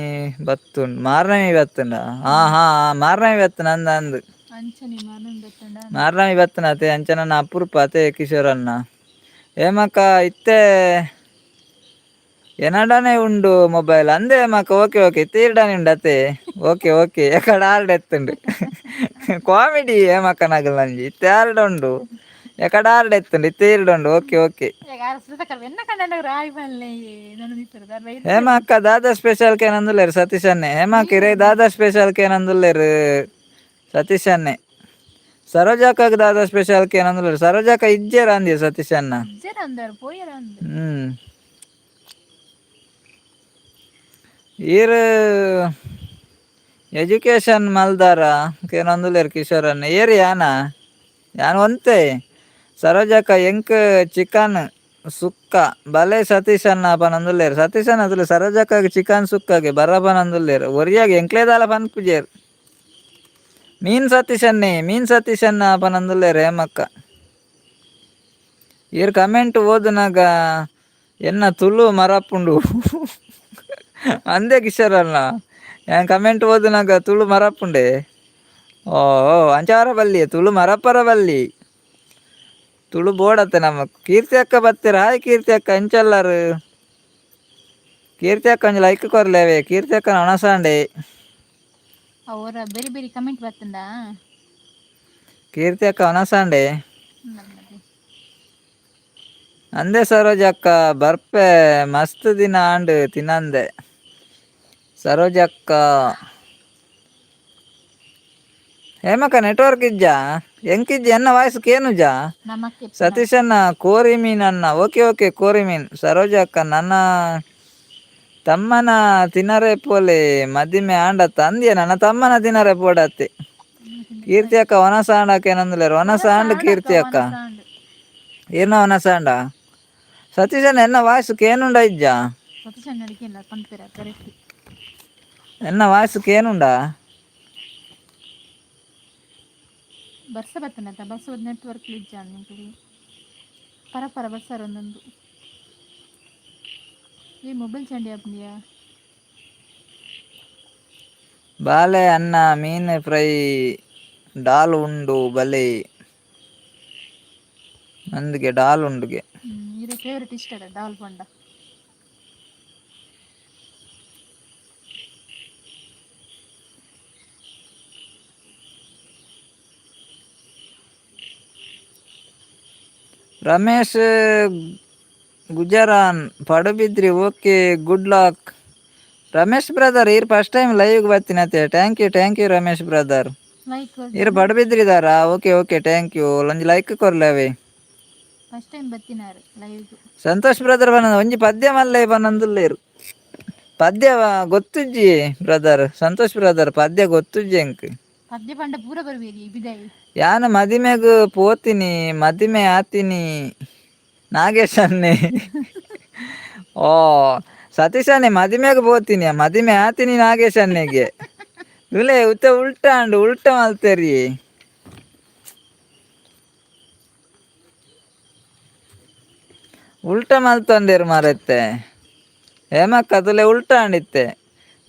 ಬತ್ತುಂಡು ಮಾರ್ನಮಿ ಬತ್ತುಂಡ. ಹಾ ಹಾ, ಮಾರ್ನಮಿ ಬತ್ತುಂಡು ಅಂದ ಅಂದು. ಅಂಚನೆ ಮಾರ್ನಮಿ ಬತ್ತುಂಡ. ಮಾರ್ನಮಿ ಬತ್ತುಂಡ ಅತೆ. ಅಂಚನ ಅಪರೂಪ ಅತೆ ಕಿಶೋರಣ್ಣ. ಹೇಮಕ್ಕ ಇತ್ತೆ ಎನಡನೆ ಉಂಡು ಮೊಬೈಲ್ ಅಂದೆ ಹೇಮಕ್ಕ. ಓಕೆ ಓಕೆ, ತೀರ್ಡನೆ ಉಂಡು ಅತೆ. ಓಕೆ ಓಕೆ, ಎಕಡ ಆರ್ಡ್ ಎತ್ತುಂಡು. ಕಾಮಿಡಿ ಹೇಮಕ್ಕ ನಗಲ್ ನಂಜಿ. ಇತ್ತೆ ಆರ್ಡ ಉಂಡು, ಎಕಡ ಆರ್ಡ್ ಎತ್ತುಂಡು, ಇತ್ತೆ ಈರ್ಡ ಉಂಡು. Okay okay. ಹೇಮಕ್ಕ ದಾದಾ ಸ್ಪೆಷಲ್ ಕೇನಂದುಲ್ಲೇರು ಸತೀಶ್ ಅನ್ನೆ. ಹೇಮಕ್ಕ ಇರೇ ದಾದಾ ಸ್ಪೆಷಲ್ ಕೇನಂದುಲ್ಲೇರು ಸತೀಶ್ ಅನ್ನೆ. ಸರೋಜಾಕಾಗ ದಾದಾ ಸ್ಪೆಷಲ್ ಕೇನಂದುಲ್ಲೇರು. ಸರೋಜಾಕ ಇಜ್ಜೇರ ಅಂದಿ ಸತೀಶ್ ಅಣ್ಣ. ಹ್ಮ್ ಈರ್ ಎಜುಕೇಶನ್ ಮಲ್ದಾರ ಕೇನಂದುಲ್ಲೇರು ಕಿಶೋರ್ ಅಣ್ಣ. ಏರ್ ಯಾನ ಯಾನ್ ಒಂತೆ. ಸರೋಜಕ್ಕ ಎಂಕ್ ಚಿಕನ್ ಸುಕ್ಕ ಬಲೆ ಸತೀಶ್ ಅಣ್ಣ ಪನಂದುಲ್ಲೇರು. ಸತೀಶ್ ಅಣ್ಣ ಅದುಲೆ ಸರೋಜಕ್ಕಗ್ ಚಿಕನ್ ಸುಕ್ಕಗೆ ಬರ ಪನಂದುಲ್ಲೇರು. ಒರಿಯಾಗ ಎಂಕ್ಲೇದಾಲ ಪನ್ಪುಜೇರು. ಮೀನ್ ಸತೀಶ್ ಅನ್ನೆ, ಮೀನ್ ಸತೀಶ್ ಅಣ್ಣ ಪನಂದುಲ್ಲೇರು ಹೇಮಕ್ಕ. ಈರ್ ಕಮೆಂಟ್ ಓದುನಾಗ ಎನ್ನ ತುಳು ಮರಪುಂಡು ಅಂದೆ ಕಿಶೋರ್ ಅಣ್ಣ. ಯಾನ್ ಕಮೆಂಟ್ ಓದುನಾಗ ತುಳು ಮರಪುಂಡೆ. ಓ ಅಂಚಾರ ಬಲ್ಲಿ ತುಳು ಮರಪರ ಬಲ್ಲಿ ತುಳು ಬೋಡತ್ತೆ ನಮ್ಮ. ಕೀರ್ತಿ ಅಕ್ಕ ಬತ್ತೀರ. ಹಾಯ್ ಕೀರ್ತಿ ಅಕ್ಕ, ಎಂಚಲ್ಲಾರು ಕೀರ್ತಿ ಅಕ್ಕ? ಒಂಜಿ ಲೈಕ್ ಕೊರ್ಲೇವೆ ಕೀರ್ತಿ ಅಕ್ಕ ಒಣಸಾಂಡೆ. ಅವರ ಬೇರೆ ಬೇರೆ ಕಮೆಂಟ್ ಬತ್ತುಂಡ. ಕೀರ್ತಿ ಅಕ್ಕ ಒಣಸಾಂಡೆ ಅಂದೆ. ಸರೋಜ ಅಕ್ಕ ಬರ್ಪೆ ಮಸ್ತ್ ದಿನ ಆಂಡ್ ತಿನಂದೆ ಸರೋಜ ಅಕ್ಕ. ಹೇಮಕ್ಕ ನೆಟ್ವರ್ಕ್ ಇಜ್ಜಾ? ಎಂಕಿಜ್ಜಿ? ಎನ್ನ ವಾಯ್ಸ್ ಕೇನುಜಾ? ನಮಕ್ಕೆ ಸತೀಶಣ್ಣ ಕೋರಿ ಮೀನನ್ನ. ಓಕೆ ಓಕೆ, ಕೋರಿ ಮೀನ್. ಸರೋಜ ಅಕ್ಕ ನನ್ನ ತಮ್ಮನ ತಿನ್ನರೆ ಪೋಲೆ ಮದಿಮೆ ಆಂಡತ್ತ ಅಂದ್ಯ. ನನ್ನ ತಮ್ಮನ ತಿನ್ನರೆ ಪೋಡತ್ತೆ. ಕೀರ್ತಿ ಅಕ್ಕ ವನಸಾಂಡಕ್ಕೆ ಏನಂದ್ಲೇರು. ವನಸಾಂಡ್ ಕೀರ್ತಿ ಅಕ್ಕ ಏನ ವನಸಾಂಡ. ಸತೀಶಣ್ಣ ಎನ್ನ ವಾಯ್ಸ್ ಕೇನುಂಡ ಇಜ್ಜಾ? ಸತೀಶ್ ಅಣ್ಣ ಅಡಿಕೆ ಪನ್ಪೇರ ಕರೆಕ್ಟ್. ಎನ್ನ ವಾಯ್ಸ್ ಕೇನುಂಡ? ಬರ್ಸ ಬತ್ತನತ್ತ, ಬರ್ಸ ನೆಟ್ವರ್ಕ್ ಇಜ್ಜ ನಿಂಕುಲು. ಪರ ಪರ ಬರ್ಸಾರ ಒಂದೊಂದು. ಈ ಮೊಬೈಲ್ ಚಂಡಿ ಆಪುಂಡಿಯಾ. ಬಾಲೆ ಅನ್ನ ಮೀನ್ ಫ್ರೈ ಡಾಲ್ ಉಂಡು ಬಲೆ ನಂದಿಗೆ ಡಾಲ್ ಉಂಡುಗೆ. ಇರೆ ಫೇವ್ರೆಟ್ ಇಷ್ಟ ಡಾಲ್ ಪಂಡ. Ramesh Gujaran Padubidri. Okay, good luck Ramesh brother. ಈರ್ first time live ಬತ್ತಿನತೆ. Thank you thank you Ramesh brother. Like. ಈರ್ ಪಡುಬಿದ್ರಿದಾರಾ? Okay okay, thank you. ಒಂಜಿ ಲೈಕ್ ಕೊರ್ಲವೆ. ಫಸ್ಟ್ ಟೈಮ್ ಬತ್ತಿನಾರು ಲೈವ್. ಸಂತೋಷ್ ಬ್ರದರ್ ಬನ್ನ ಒಂಜಿ ಪದ್ಯ ಮಲ್ಲೆ ಬನ್ನಂದುಲ್ಲೇರು. ಪದ್ಯ ಗೊತ್ತುಜ್ಜಿ ಬ್ರದರ್. ಸಂತೋಷ್ ಬ್ರದರ್ ಪದ್ಯ ಗೊತ್ತುಜ್ಜಿ ಎಂಕ್. ಪದ್ಯ ಪಂಡ ಪೂರ ಬರ್ಬೇರಿ ಬಿದಾಯಿ. ಯಾನ ಮದಿಮೆಗ್ ಪೋತೀನಿ ಮದಿಮೆ ಆತೀನಿ ನಾಗೇಶ್ ಅನ್ನೆ. ಓ ಸತೀಶ್ ಅನ್ನೆ ಮದಿಮೆಗ್ ಪೋತೀನಿ ಮದಿಮೆ ಆತೀನಿ ನಾಗೇಶ್ ಅನ್ನೆಗೆ. ತುಲೆ ಉತ್ತ ಉಲ್ಟ ಅಂಡು ಉಲ್ಟ ಮಲ್ತೇರಿ. ಉಲ್ಟ ಮಲ್ತೊಂದೇರು ಮಾರತ್ತೆ. ಹೇಮಕ್ಕ ತುಲೆ ಉಲ್ಟ ಅಂಡಿತ್ತೆ.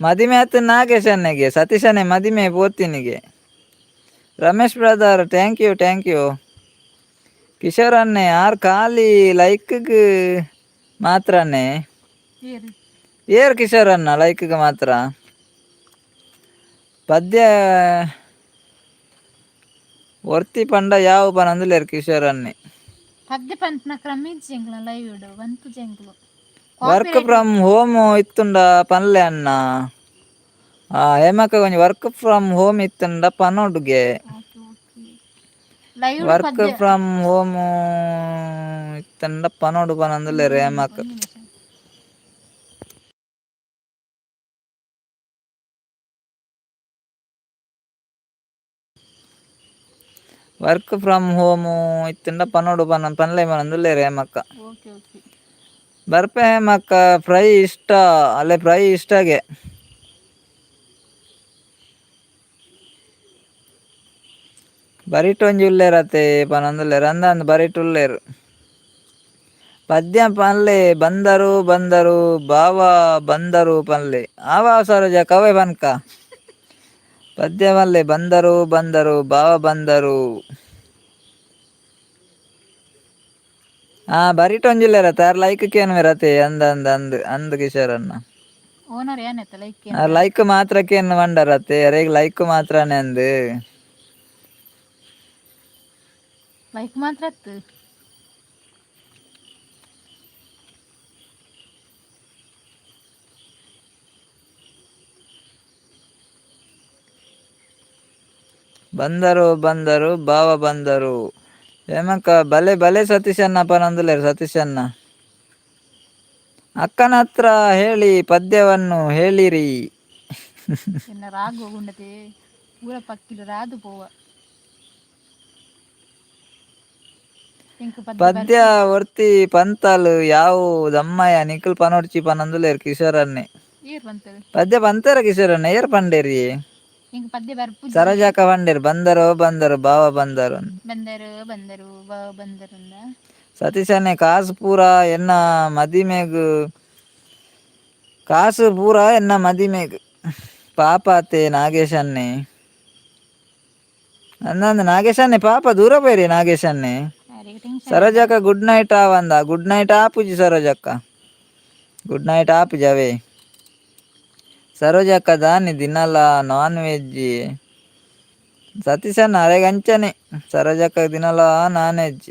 ಮದಿಮೆ ಆತು ನಾಗೇಶನ್ನೆಗೆ, ಸತೀಶನೇ ಮದಿಮೆ ಪೋತಿನಿಗೆ. Ramesh brother, thank you, thank you. Kishore ಅನ್ನೆ, R ಖಾಲಿ ಲೈಕ್ಗ್ ಮಾತ್ರನೇ. ಏರು? ಏರ್ ಕಿಶೋರ್ ಅನ್ನ ಲೈಕ್ಗೆ ಮಾತ್ರ? ಪದ್ಯ ಒರ್ತಿ ಪಂಡ ಯಾವ ಪನಂದುಲ್ಲೆರ್ ಕಿಶೋರ್ ಅನ್ನೆ. ಪದ್ಯ ಪನ್ಪುನ ಕ್ರಮ ಇಜ್ಜಿ ಎಂಕ್ಲ ಲೈವ್ ಇಡು ಪನ್ಪುಜಿ ಎಂಕ್ಲು. Work from home ಇತ್ತುಂಡ ಪನ್ಲೆ ಅನ್ನ. ಆ ಹೇಮಕ್ಕ, ಒಂಜಿ work from home ಇತ್ತುಂಡ ಪನೊಡುಗೆ. Okay okay, live. Work from home ಇತ್ತಂಡ ಪನೊಡು ಪನೊಂದುಲ್ಲೆರ್ ಹೇಮಕ್ಕ. ಒಂದು ನಿಮಿಷ. Work from home ಇತ್ತಂಡ ಪನೊಡು ಪನ ಪನ್ಲೆ ಪನೊಂದುಲ್ಲೆರ್ ಹೇಮಕ್ಕ. Okay okay. ಬರ್ಪೆ ಹೇಮಕ್ಕ. ಫ್ರೈ ಇಷ್ಟ ಅಲ್ಲೇ, ಫ್ರೈ ಇಷ್ಟಗೆ. ಬರಿಟ್ ಒಂಜಿ ಉಲ್ಲೇರತೆ ಪನೊಂದುಲ್ಲೆರ್. ಅಂದ ಅಂದ್, ಬರಿಟ್ ಉಲ್ಲೇರ್. ಪದ್ಯ ಪನ್ಲೆ, ಬಂದರು ಬಂದರು ಬಾವ ಬಂದರು ಪನ್ಲೆ. ಆವ ಸರೋಜ ಕವೆ ಪನ್ಕ. ಪದ್ಯ ಪನ್ಲೆ, ಬಂದರು ಬಂದರು ಬಾವ ಬಂದರು. ಹಾ, ಬರಿಟ್ ಒಂಜಿ ಉಲ್ಲೇರತೆ. Are like ಕೇನ್ವೆರತೆ. ಅಂದ ಅಂದ ಅಂದ್ ಅಂದ್ ಕಿಶೋರನ್ನ. ಓನರ್ ಏನಾಯ್ತ ಲೈಕ್? ಲೈಕ್ ಮಾತ್ರಕ್ಕೇನು ಮಂಡರತೆ, ಅರೆಗ್ ಲೈಕ್ ಮಾತ್ರನೇ ಅಂದ್. ಲೈಕ್ ಮಾತ್ರ ಅತ್ತು. ಬಂದರು ಬಂದರು ಬಾವ ಬಂದರು. ಹೇಮಕ್ಕ, ಬಲೆ ಬಲೆ ಸತೀಶಣ್ಣ ಪನೊಂದುಲ್ಲೆರ್. ಸತೀಶಣ್ಣ, ಅಕ್ಕನ ಹತ್ರ ಹೇಳಿ ಪದ್ಯವನ್ನು ಹೇಳಿರಿ. ಎನ್ನ ರಾಗು ಉಂಡತೆ ಊರ ಪಕ್ಕಿಲು ರಾದು ಪೋವ ಎಂಕ್ ಪದ್ಯ. ಪದ್ಯ ಒರ್ತಿ ಪಂತಾಲು ಯಾವು ದಮ್ಮಯ್ಯ ನಿಕುಲ್ ಪನೊಡ್ಚಿ ಪನೊಂದುಲ್ಲೆರ್ ಕಿಶೋರನ್ನೆ. ಏರ್ ಬಂತರು? ಪದ್ಯ ಪಂತೆರ ಕಿಶೋರಣ್ಣ? ಏರ್ ಪಂಡೇರಿ? ಎಂಕ್ ಪದ್ಯ ಬರ್ಪುಜಿ. ಸರೋಜಕ್ಕ ಪಂಡೇರು, ಬಂದರು ಬಂದರು ಬಾವ ಬಂದರು ಅಂದ್. ಬಂದರು ಬಂದರು ಬಾ ಬಂದರು. ಸತೀಶನ್ನೆ, ಕಾಸು ಪೂರ ಎನ್ನ ಮದಿಮೆಗ್, ಕಾಸು ಪೂರ ಎನ್ನ ಮದಿಮೆಗ್, ಪಾಪಾತೆ ನಾಗೇಶನ್ನೆ. ಅಂದಂದು ನಾಗೇಶನ್ನೆ, ಪಾಪ ದೂರ ಪೋಯ್ರಿ ನಾಗೇಶನ್ನೆ. ಯಾರಿಗೆ ಟೆನ್ಷನ್? ಸರೋಜಕ್ಕ ಗುಡ್ ನೈಟ್ ಆವಂದ. ಗುಡ್ ನೈಟ್ ಆಪುಜಿ ಸರೋಜಕ್ಕ, ಗುಡ್ ನೈಟ್ ಆಪುಜಿ ಅವೇ. ಸರೋಜಕ್ಕ ದಾನಿ ದಿನಲ ನಾನ್ ವೆಜ್? ಸತೀಶಣ್ಣ ಅರೆಗ್ ಅಂಚನೆ, ಸರೋಜಕ್ಕ ದಿನಲ ನಾನ್ ವೆಜ್.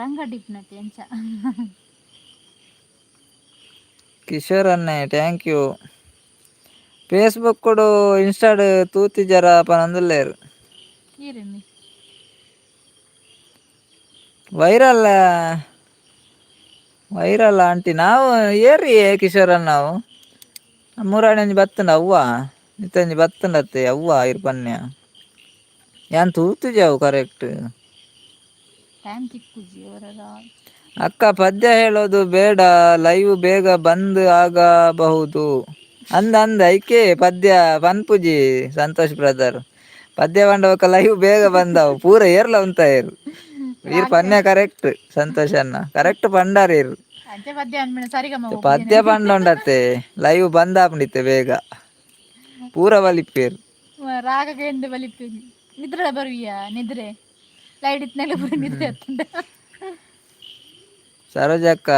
ರಂಗ ಡಿಪ್ನತೆ ಎಂಚ? Kishore ಅನ್ನೆ, thank you. Facebook ಇನ್ಸ್ಟಾಡ್ ತೂತಿಜರ ಪನೊಂದುಲ್ಲೆರ್. ಏರೆಮ್ಮಿ? Viral viral aunty ನಾವು. ಏರಿ ಕಿಶೋರ್ ನಾವು ಮೂರಾಣಿ ಒಂಜಿ ಬತ್ತುಂಡ ಅವ್ವ ಇತ್ತೊಂಜಿ ಬತ್ತುಂಡತ್ತೆ ಅವ್ವ ಇರ್ ಪನ್ಯ. ಯಾನ್ ತೂತುಜಿ ಅವು ಕರೆಕ್ಟ್. ಟೈಮ್ ತಿಕ್ಕುಜಿ ಅವರ. ಅಕ್ಕ, ಪದ್ಯ ಹೇಳೋದು ಬೇಡ, ಲೈವ್ ಬೇಗ ಬಂದ್ ಆಗಬಹುದು ಅಂದ ಅಂದ. ಐಕೆ ಪದ್ಯ ಪನ್ಪುಜಿ ಸಂತೋಷ್ ಬ್ರದರ್. ಪದ್ಯ ಪಂಡವಕ ಲೈವ್ ಬೇಗ ಬಂದವು ಪೂರ ಏರ್ಲ ಉಂತ ಏರು ಈರ್ ಪನ್ಯ. ಕರೆಕ್ಟ್ ಸಂತೋಷ್ ಅಣ್ಣ, ಕರೆಕ್ಟ್ ಪಂಡಾರ ಇರು. ಅಂಚೆ ಪದ್ಯ ಅಂದ್ಮೇಲೆ ಸರಿಗಮ. ಪದ್ಯ ಪಂಡೊಂಡತ್ತೆ ಲೈವ್ ಬಂದಾಪುಂಡಿತ್ತೆ ಬೇಗ, ಪೂರ ಬಲಿಪೇರು. ರಾಗಕ್ಕೆ ಎಂದು ಬಲಿಪೇರು. ನಿದ್ರೆ ಬರುವಿಯ? ನಿದ್ರೆ ಲೈಟ್ ಇತ್ನೆಲ್ಲ ಪೂರ ನಿದ್ರೆ ಹತ್ತುಂಡ. ಸರೋಜಕ್ಕ,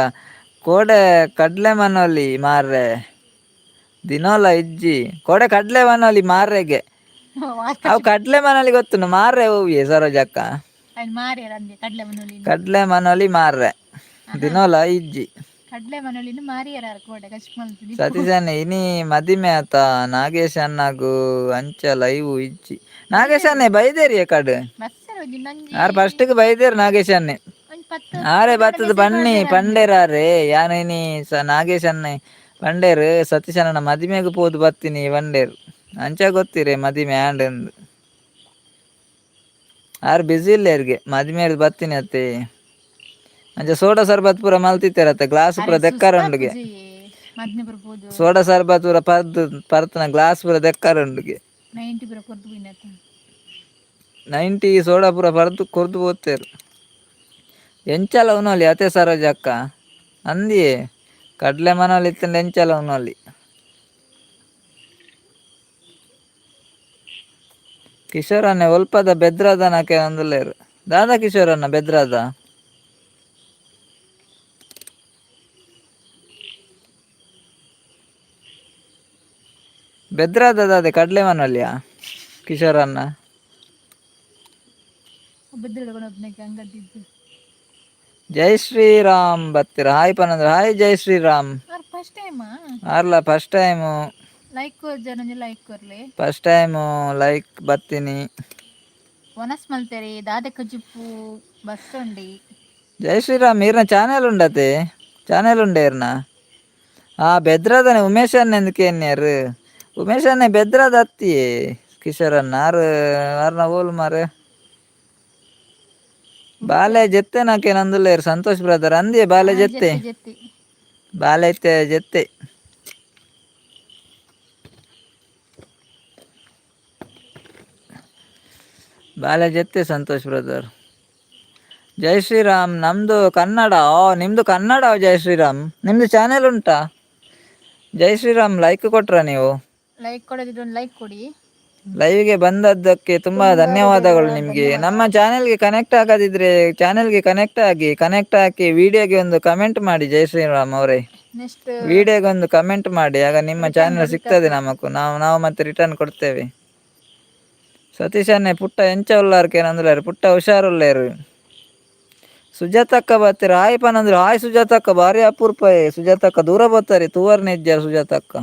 ಕೋಡೆ ಕಡ್ಲೆ ಮನೋಲಿ ಮಾರ್ರೆ, ದಿನೋಲ ಇಜ್ಜಿ. ಕೋಡೆ ಕಡ್ಲೆ ಮನೋಲಿ ಮಾರ್ರೆಗೆ. ಅವು ಕಡ್ಲೆ ಮನೋಲಿ ಗೊತ್ತುಂಡು, ಮಾರ್ರೆ ಹೂವಿಯೆ ಸರೋಜಕ್ಕ? ಮಾರ್ಯಾರ ಅಂದೆ ಕಡ್ಲೆ ಮನೋಲಿ. ಕಡ್ಲೆ ಮನೋಲಿ ಮಾರ್ರೆ, ದಿನೋಲ ಇಜ್ಜಿ. ಕಡ್ಲೆ ಮನೋಲಿನ ಮಾರಿಯರ ಕೋಡೆ ಕಚ್ ಮಲ್ತದಿ. ಸತೀಶಣ್ಣ, ಇನಿ ಮದಿಮೆ ಆತ ನಾಗೇಶ್ ಅಣ್ಣಗು, ಅಂಚ ಲೈವ್ ಇಜ್ಜಿ. ನಾಗೇಶ್ ಅಣ್ಣೆ ಬೈದೇರಿ ಕಡೆ. ಬಸ್ಸರ ಒಂಜಿ ನಂಜಿ. ಆರ್ ಫಸ್ಟ್ಗೆ ಬೈದೇರು ನಾಗೇಶ್ ಅಣ್ಣೆ. ಒಂಜಿ ಪತ್ತು. ಆರೆ ಬತ್ತದ ಬನ್ನಿ ಪಂಡೇರಾರೆ. ಯಾನ್ ಇನಿ ಸ ನಾಗೇಶ್ ಅಣ್ಣೆ ಪಂಡೇರು, ಸತೀಶಣ್ಣನ ಮದಿಮೆಗ್ ಪೋದು ಬತ್ತೀನಿ ಪಂಡೇರು. ಅಂಚ ಗೊತ್ತಿರೆ ಮದಿಮೆ ಆಂಡ್ ಅಂದ್. ಆರ್ ಬಿಸಿ ಇಲ್ಲೇರ್ಗೆ, ಮದಿಮೆರ್ದ್ ಬತ್ತೀನಿ ಅತ್ತೆ. ಅಂಚ ಸೋಡಾ ಸರ್ಬತ್ ಪೂರ ಮಲ್ತಿತ್ತೇರತ್ತೆ, ಗ್ಲಾಸ್ ಪೂರ ದೆಕ್ಕಾರುಂಡುಗೆ. ಮದ್ನೆ ಬರ್ಬೋದು. ಸೋಡಾ ಸರ್ಬತ್ ಪೂರ ಪರ್ದು ಪರ್ತನ ಗ್ಲಾಸ್ ಪೂರ ದೆಕ್ಕಾರುಂಡುಗೆ. 90 ಪೂರ ಕೊರ್ದು ಬೀನತ್ತ. 90 ಸೋಡಾ ಪೂರ ಪರ್ದು ಕೊರ್ದು ಪೋತೇರು. ಎಂಚಲ ಉನೊಲಿ ಅತೆ ಸರೋಜ ಅಕ್ಕ ಅಂದಿಯೇ ಕಡಲೆ ಮನೋಲಿ ಇತ್ತಂಡ ಎಂಚಲ ಉನೊಲಿ. ಕಿಶೋರನ್ನೆ ಒಲ್ಪದ ಬೆದ್ರದನಕೆ ಅಂದುಲ್ಲೇರು. ದಾದಾ ಕಿಶೋರನ್ನ ಬೆದ್ರದ? ಬೆದ್ರದ ದಾದೆ ಕಡಲೆ ಮನೋಲಿಯಾ ಕಿಶೋರನ್ನ? ಬೆದ್ರಡ ಕೊನೊಬ್ನಕ್ಕೆ ಅಂಗಡಿದ್ದು. ಜೈ ಶ್ರೀರಾಮ್ ಬತ್ತೀರ ಹಾಯ್ ಪನಂದ್ರೆ ಹಾಯ್ ಜೈ ಶ್ರೀರಾಮ್. ಆರ್ ಫಸ್ಟ್ ಟೈಮಾ? ಆರ್ಲ first time. Like ಕೊರ್ಜನ like ಕೊರ್ಲೆ. First time like ಬತ್ತೀನಿ. ವನಸ್ ಮಲ್ತೆರಿ ದಾದೆ ಕಜಿಪ್ಪು ಬಸ್ ಉಂಡಿ. ಜೈ ಶ್ರೀರಾಮ್, ಈರ್ನ ಚಾನೆಲ್ ಉಂಡತೆ? ಚಾನೆಲ್ ಉಂಡೆ ಇರ್ನ? ಆ ಬೆದ್ರದನೆ ಉಮೇಶ್ ಅಣ್ಣ ఎందుకు ಎನ್ಯಾರು? ಉಮೇಶ್ ಅಣ್ಣೆ ಬೆದ್ರದ ಅತ್ತಿ ಕಿಶೋರ್ ಅಣ್ಣ ಆರು ಆರ್ನ ಓಲು ಮಾರೆ. ಬಾಲೆ ಜೆತ್ತೆ ನಾಕೆ ನಂದುಲ್ಲೇರು ಸಂತೋಷ್ ಬ್ರದರ್ ಅಂದಿಯೇ ಬಾಲೆ ಜೆತ್ತೆ. ಜೆತ್ತಿ. ಬಾಲೆ ಇತ್ತೆ ಜೆತ್ತೆ. ಬಾಲೆ ಜೆತ್ತೆ ಸಂತೋಷ್ ಬ್ರದರ್. ಜೈ ಶ್ರೀರಾಮ್, ನಮ್ಮದು ಕನ್ನಡ. ಓ, ನಿಮ್ಮದು ಕನ್ನಡ. ಜೈ ಶ್ರೀರಾಮ್, ನಿಮ್ಮದು ಚಾನೆಲ್ ಉಂಟಾ? ಜೈ ಶ್ರೀರಾಮ್, ಲೈಕ್ ಕೊಟ್ರಾ ನೀವು? ಲೈಕ್ ಕೊಡದಿದ್ರೆ ಒಂದು ಲೈಕ್ ಕೊಡಿ. ಲೈವ್ಗೆ ಬಂದದ್ದಕ್ಕೆ ತುಂಬ ಧನ್ಯವಾದಗಳು ನಿಮಗೆ. ನಮ್ಮ ಚಾನೆಲ್ಗೆ ಕನೆಕ್ಟ್ ಆಗದಿದ್ರೆ ಚಾನೆಲ್ಗೆ ಕನೆಕ್ಟ್ ಆಗಿ, ಕನೆಕ್ಟ್ ಹಾಕಿ ವಿಡಿಯೋಗೆ ಒಂದು ಕಮೆಂಟ್ ಮಾಡಿ ಜೈ ಶ್ರೀರಾಮ್ ಅವರೇ. ನೆಕ್ಸ್ಟ್ ವಿಡಿಯೋಗೆ ಒಂದು ಕಮೆಂಟ್ ಮಾಡಿ, ಆಗ ನಿಮ್ಮ ಚಾನೆಲ್ ಸಿಗ್ತದೆ ನಮಗೂ. ನಾವು ನಾವು ಮತ್ತೆ ರಿಟರ್ನ್ ಕೊಡ್ತೇವೆ. ಸತೀಶ್ ಅಣ್ಣೆ ಪುಟ್ಟ ಎಂಚ ಉಲ್ಲಾರ್ಕೇನಂದ್ರೆ ಪುಟ್ಟ ಹುಷಾರುಲ್ಲೇರು. ಸುಜಾತಕ್ಕ ಬರ್ತೀರ ಹಾಯ್ ಪನಂದ್ರೆ ಹಾಯ್ ಸುಜಾತಕ್ಕ. ಭಾರಿ ಅಪರೂಪ ಸುಜಾತಕ್ಕ, ದೂರ ಬರ್ತಾರೆ ತೂವರ್ನ ಇಜ್ಜಾರ ಸುಜಾತಕ್ಕ.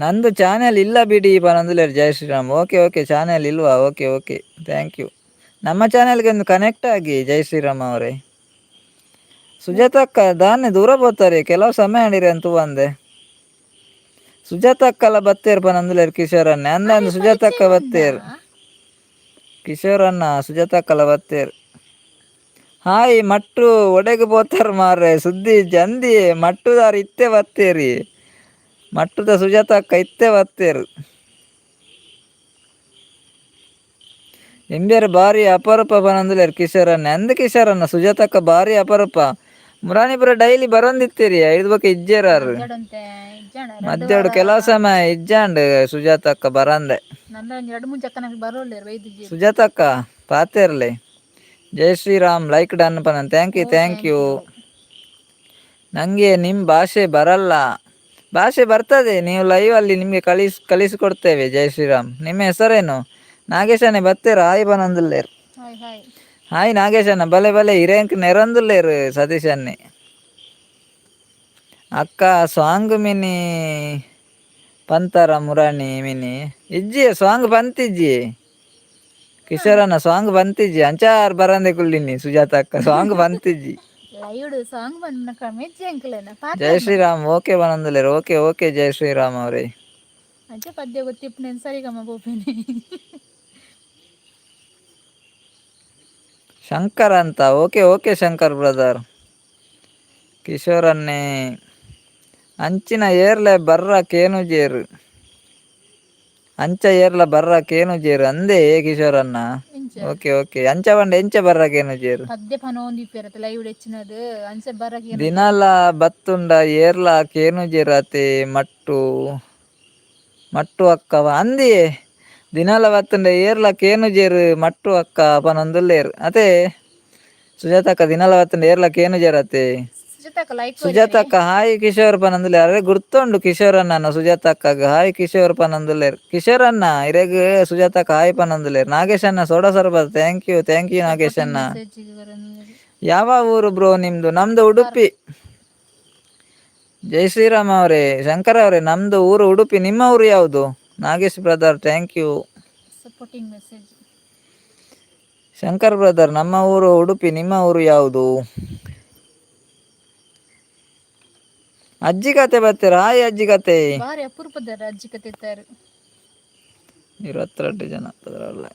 ನಂದು ಚಾನೆಲ್ ಇಲ್ಲ ಬಿಡಿ ಪನಂದುಲೇರು ಜೈ ಶ್ರೀರಾಮ್. Okay okay, channel ಇಲ್ವಾ? Okay okay, thank you. ನಮ್ಮ ಚಾನೆಲ್ಗೆ ಒಂದು ಕನೆಕ್ಟ್ ಆಗಿ ಜೈ ಶ್ರೀರಾಮ್ ಅವರೇ. ಸುಜಾತಕ್ಕ ದಾನ್ನೆ ದೂರ ಬರ್ತಾರೆ, ಕೆಲವು ಸಮಯ ಅಂಡಿರಿ ಅಂತ ಬಂದೆ. ಸುಜಾತಕ್ಕಲ್ಲ ಬತ್ತೇರು ಪನಂದುಲೇರು ಕಿಶೋರ್ ಅಣ್ಣ ಅಂದ ಅಂದು ಸುಜಾತಕ್ಕ ಬತ್ತೇರು ಕಿಶೋರ್ ಅಣ್ಣ ಸುಜಾತಕ್ಕಲ್ಲ ಬತ್ತೇರು. ಹಾಯ್ ಮಟ್ಟು ಒಡೆಗೆ ಪೋತಾರ ಮಾರ್ರೆ ಸುದ್ದಿ ಜಂದಿ ಮಟ್ಟುದಾರ ಇತ್ತೆ ಬತ್ತೇರಿ. ಮಟ್ಟುದ ಸುಜಾತಕ್ಕ ಇತ್ತೆ ಬತ್ತೇರು. ಎಂಬೇರು ಬಾರಿ ಅಪರೂಪ ಪನಂದುಲೇರು ಕಿಶೋರ್ ಅಣ್ಣ ಅಂದ ಕಿಶೋರ್ ಅಣ್ಣ. ಸುಜಾತಕ್ಕ ಬಾರಿ ಅಪರೂಪ. ಮುರಾನಿಪುರ ಡೈಲಿ ಬರೋಂದಿತ್ತೀರಿ, ಐದು ಬೊಕ ಇಜ್ಜೇರಾರು. ಇಜ್ಜಾಡಂತೆ ಇಜ್ಜಾಣ. ಮಧ್ಯಾಹ್ನ ಕೆಲವು ಸಮಯ ಇಜ್ಜಾಂಡ್ ಸುಜಾತಕ್ಕ ಬರಂದೆ. ನನ್ನ ಒಂಜಿ ಎರಡು ಮೂರು ಜಕ್ಕನ ಬರೋಲ್ಲೇರು ವೈದ್ಯಜಿ. ಸುಜಾತಕ್ಕ ಪಾತೇರ್ಲೆ. ಜೈ ಶ್ರೀರಾಮ್, ಲೈಕ್ ಡನ್ ಪನ. Thank you, thank you. ನನಗೆ ನಿಮ್ಮ ಭಾಷೆ ಬರಲ್ಲ. ಭಾಷೆ ಬರ್ತದೆ, ನೀವು ಲೈವ್ ಅಲ್ಲಿ ನಿಮಗೆ ಕಳಿಸಿಕೊಡ್ತೇವೆ. ಜೈ ಶ್ರೀರಾಮ್, ನಿಮ್ಮ ಹೆಸರೇನು? ನಾಗೇಶನೇ ಬತ್ತೀರ ಹಾಯ್ ಬನಂದುಲ್ಲೇರು. Hi hi. Hi ನಾಗೇಶಣ್ಣ, ಬಲೆ ಬಲೆ ಇರೇಂಕ್ ನೆರಂದುಲ್ಲೇರು ಸತೀಶನ್ನೇ. ಅಕ್ಕ ಸಾಂಗ್ ಮಿನಿ ಪಂತರ ಮುರಾಣಿ ಮಿನಿ ಇಜ್ಜಿ ಸಾಂಗ್ ಬಂತಿಜ್ಜಿ ಕಿಶೋರಣ್ಣ ಸಾಂಗ್ ಬಂತಿಜ್ಜಿ ಅಂಚಾರ್ ಬರಂದೆ ಕುಳ್ಳಿನಿ ಸುಜಾತ ಅಕ್ಕ ಸಾಂಗ್ ಬಂತಿಜ್ಜಿ. ಲೈವ್ ಸಾಂಗ್ ಬಂದ ಕಮ್ಮಿ ಅಂಕಲೇನ. ಜೈ ಶ್ರೀರಾಮ್, ಓಕೆ ಬನಂದುಲ್ಲೇರು. ಓಕೆ ಓಕೆ ಜೈ ಶ್ರೀರಾಮ್ ಅವರೇ. ಅಂಚೆ ಪದ್ಯ ಗೊತ್ತಿಪ್ಪು నేను ಸರಿಗಮ್ಮ ಬೋಪಿನಿ. ಶಂಕರ್ ಅಂತ okay okay Shankar brother. ಕಿಶೋರನ್ನೇ ಅಂಚಿನ ಏರ್ಲೆ ಬರ್ರ ಕೇನುಜೇರು ಅಂಚ ಏರ್ಲ ಬರ್ರ ಕೇನುಜೇರು ಅಂದೇ ಕಿಶೋರನ್ನ. ಇಂಚ. ಓಕೆ ಓಕೆ, ಅಂಚ ಬಂಡ ಎಂಚ ಬರ್ರ ಕೇನುಜೇರು? ಪದ್ಯ ಪನೊಂದು ಇಪ್ಪೆರತ್ತೆ ಲೈವ್ ಹೆಚ್ಚಿನದು ಅಂಚೆ ಬರಕ್ಕೆ. ದಿನಲ ಬತ್ತುಂಡ ಏರ್ಲ ಕೇನುಜೇರತೆ ಮಟ್ಟು ಮಟ್ಟು ಅಕ್ಕವ ಅಂದಿಯೇ. ದಿನಲ ಬತ್ತುಂಡ ಏರ್ಲ ಕೇನುಜೇರು ಮಟ್ಟು ಅಕ್ಕ ಪನೊಂದುಲ್ಲೇರು ಅದೇ ಸುಜಾತಕ್ಕ. ದಿನಲ ಬತ್ತುಂಡ ಏರ್ಲ ಕೇನುಜೇರತೆ. ಸುಜಾತಕ್ಕ ಲೈಕ್. ಸುಜಾತಕ್ಕ ಹಾಯ್ ಕಿಶೋರ್ ಪನಂದುಲ್ಲೇರು. ಅರೆ ಗುರ್ತುಂಡು ಕಿಶೋರ್ ಅಣ್ಣ ಸುಜಾತಕ್ಕಗ್. ಹಾಯ್ ಕಿಶೋರ್ ಪನಂದುಲ್ಲೇರು. ಕಿಶೋರ್ ಅಣ್ಣ ಇರೆಗ್ ಸುಜಾತಕ್ಕ ಹಾಯ್ ಪನಂದುಲ್ಲೇರು. ನಾಗೇಶ್ ಅಣ್ಣ soda sharbat, thank you thank you Nagesh ಅಣ್ಣ. ಯಾವ ಊರು ಬ್ರೋ ನಿಮ್ದು? ನಮ್ದು ಉಡುಪಿ. ಜೈ ಶ್ರೀರಾಮ್ ಅವರೇ, ಶಂಕರ್ ಅವರೇ, ನಮ್ದು ಊರು ಉಡುಪಿ, ನಿಮ್ಮ ಊರು ಯಾವುದು? Nagesh brother thank you. Supporting message. Shankar brother, ನಮ್ಮ ಊರು ಉಡುಪಿ, ನಿಮ್ಮ ಊರು ಯಾವುದು? ಅಜ್ಜಿ ಕತೆ ಬರ್ತೀರಾ? ಹಾಯ್ ಅಜ್ಜಿ ಕತೆ. ಬಾರಿ ಅಪರೂಪದ ಅಜ್ಜಿ ಕತೆ ಇತ್ತಾರೆ. 22 ಜನ ಪದರಲ್ಲ.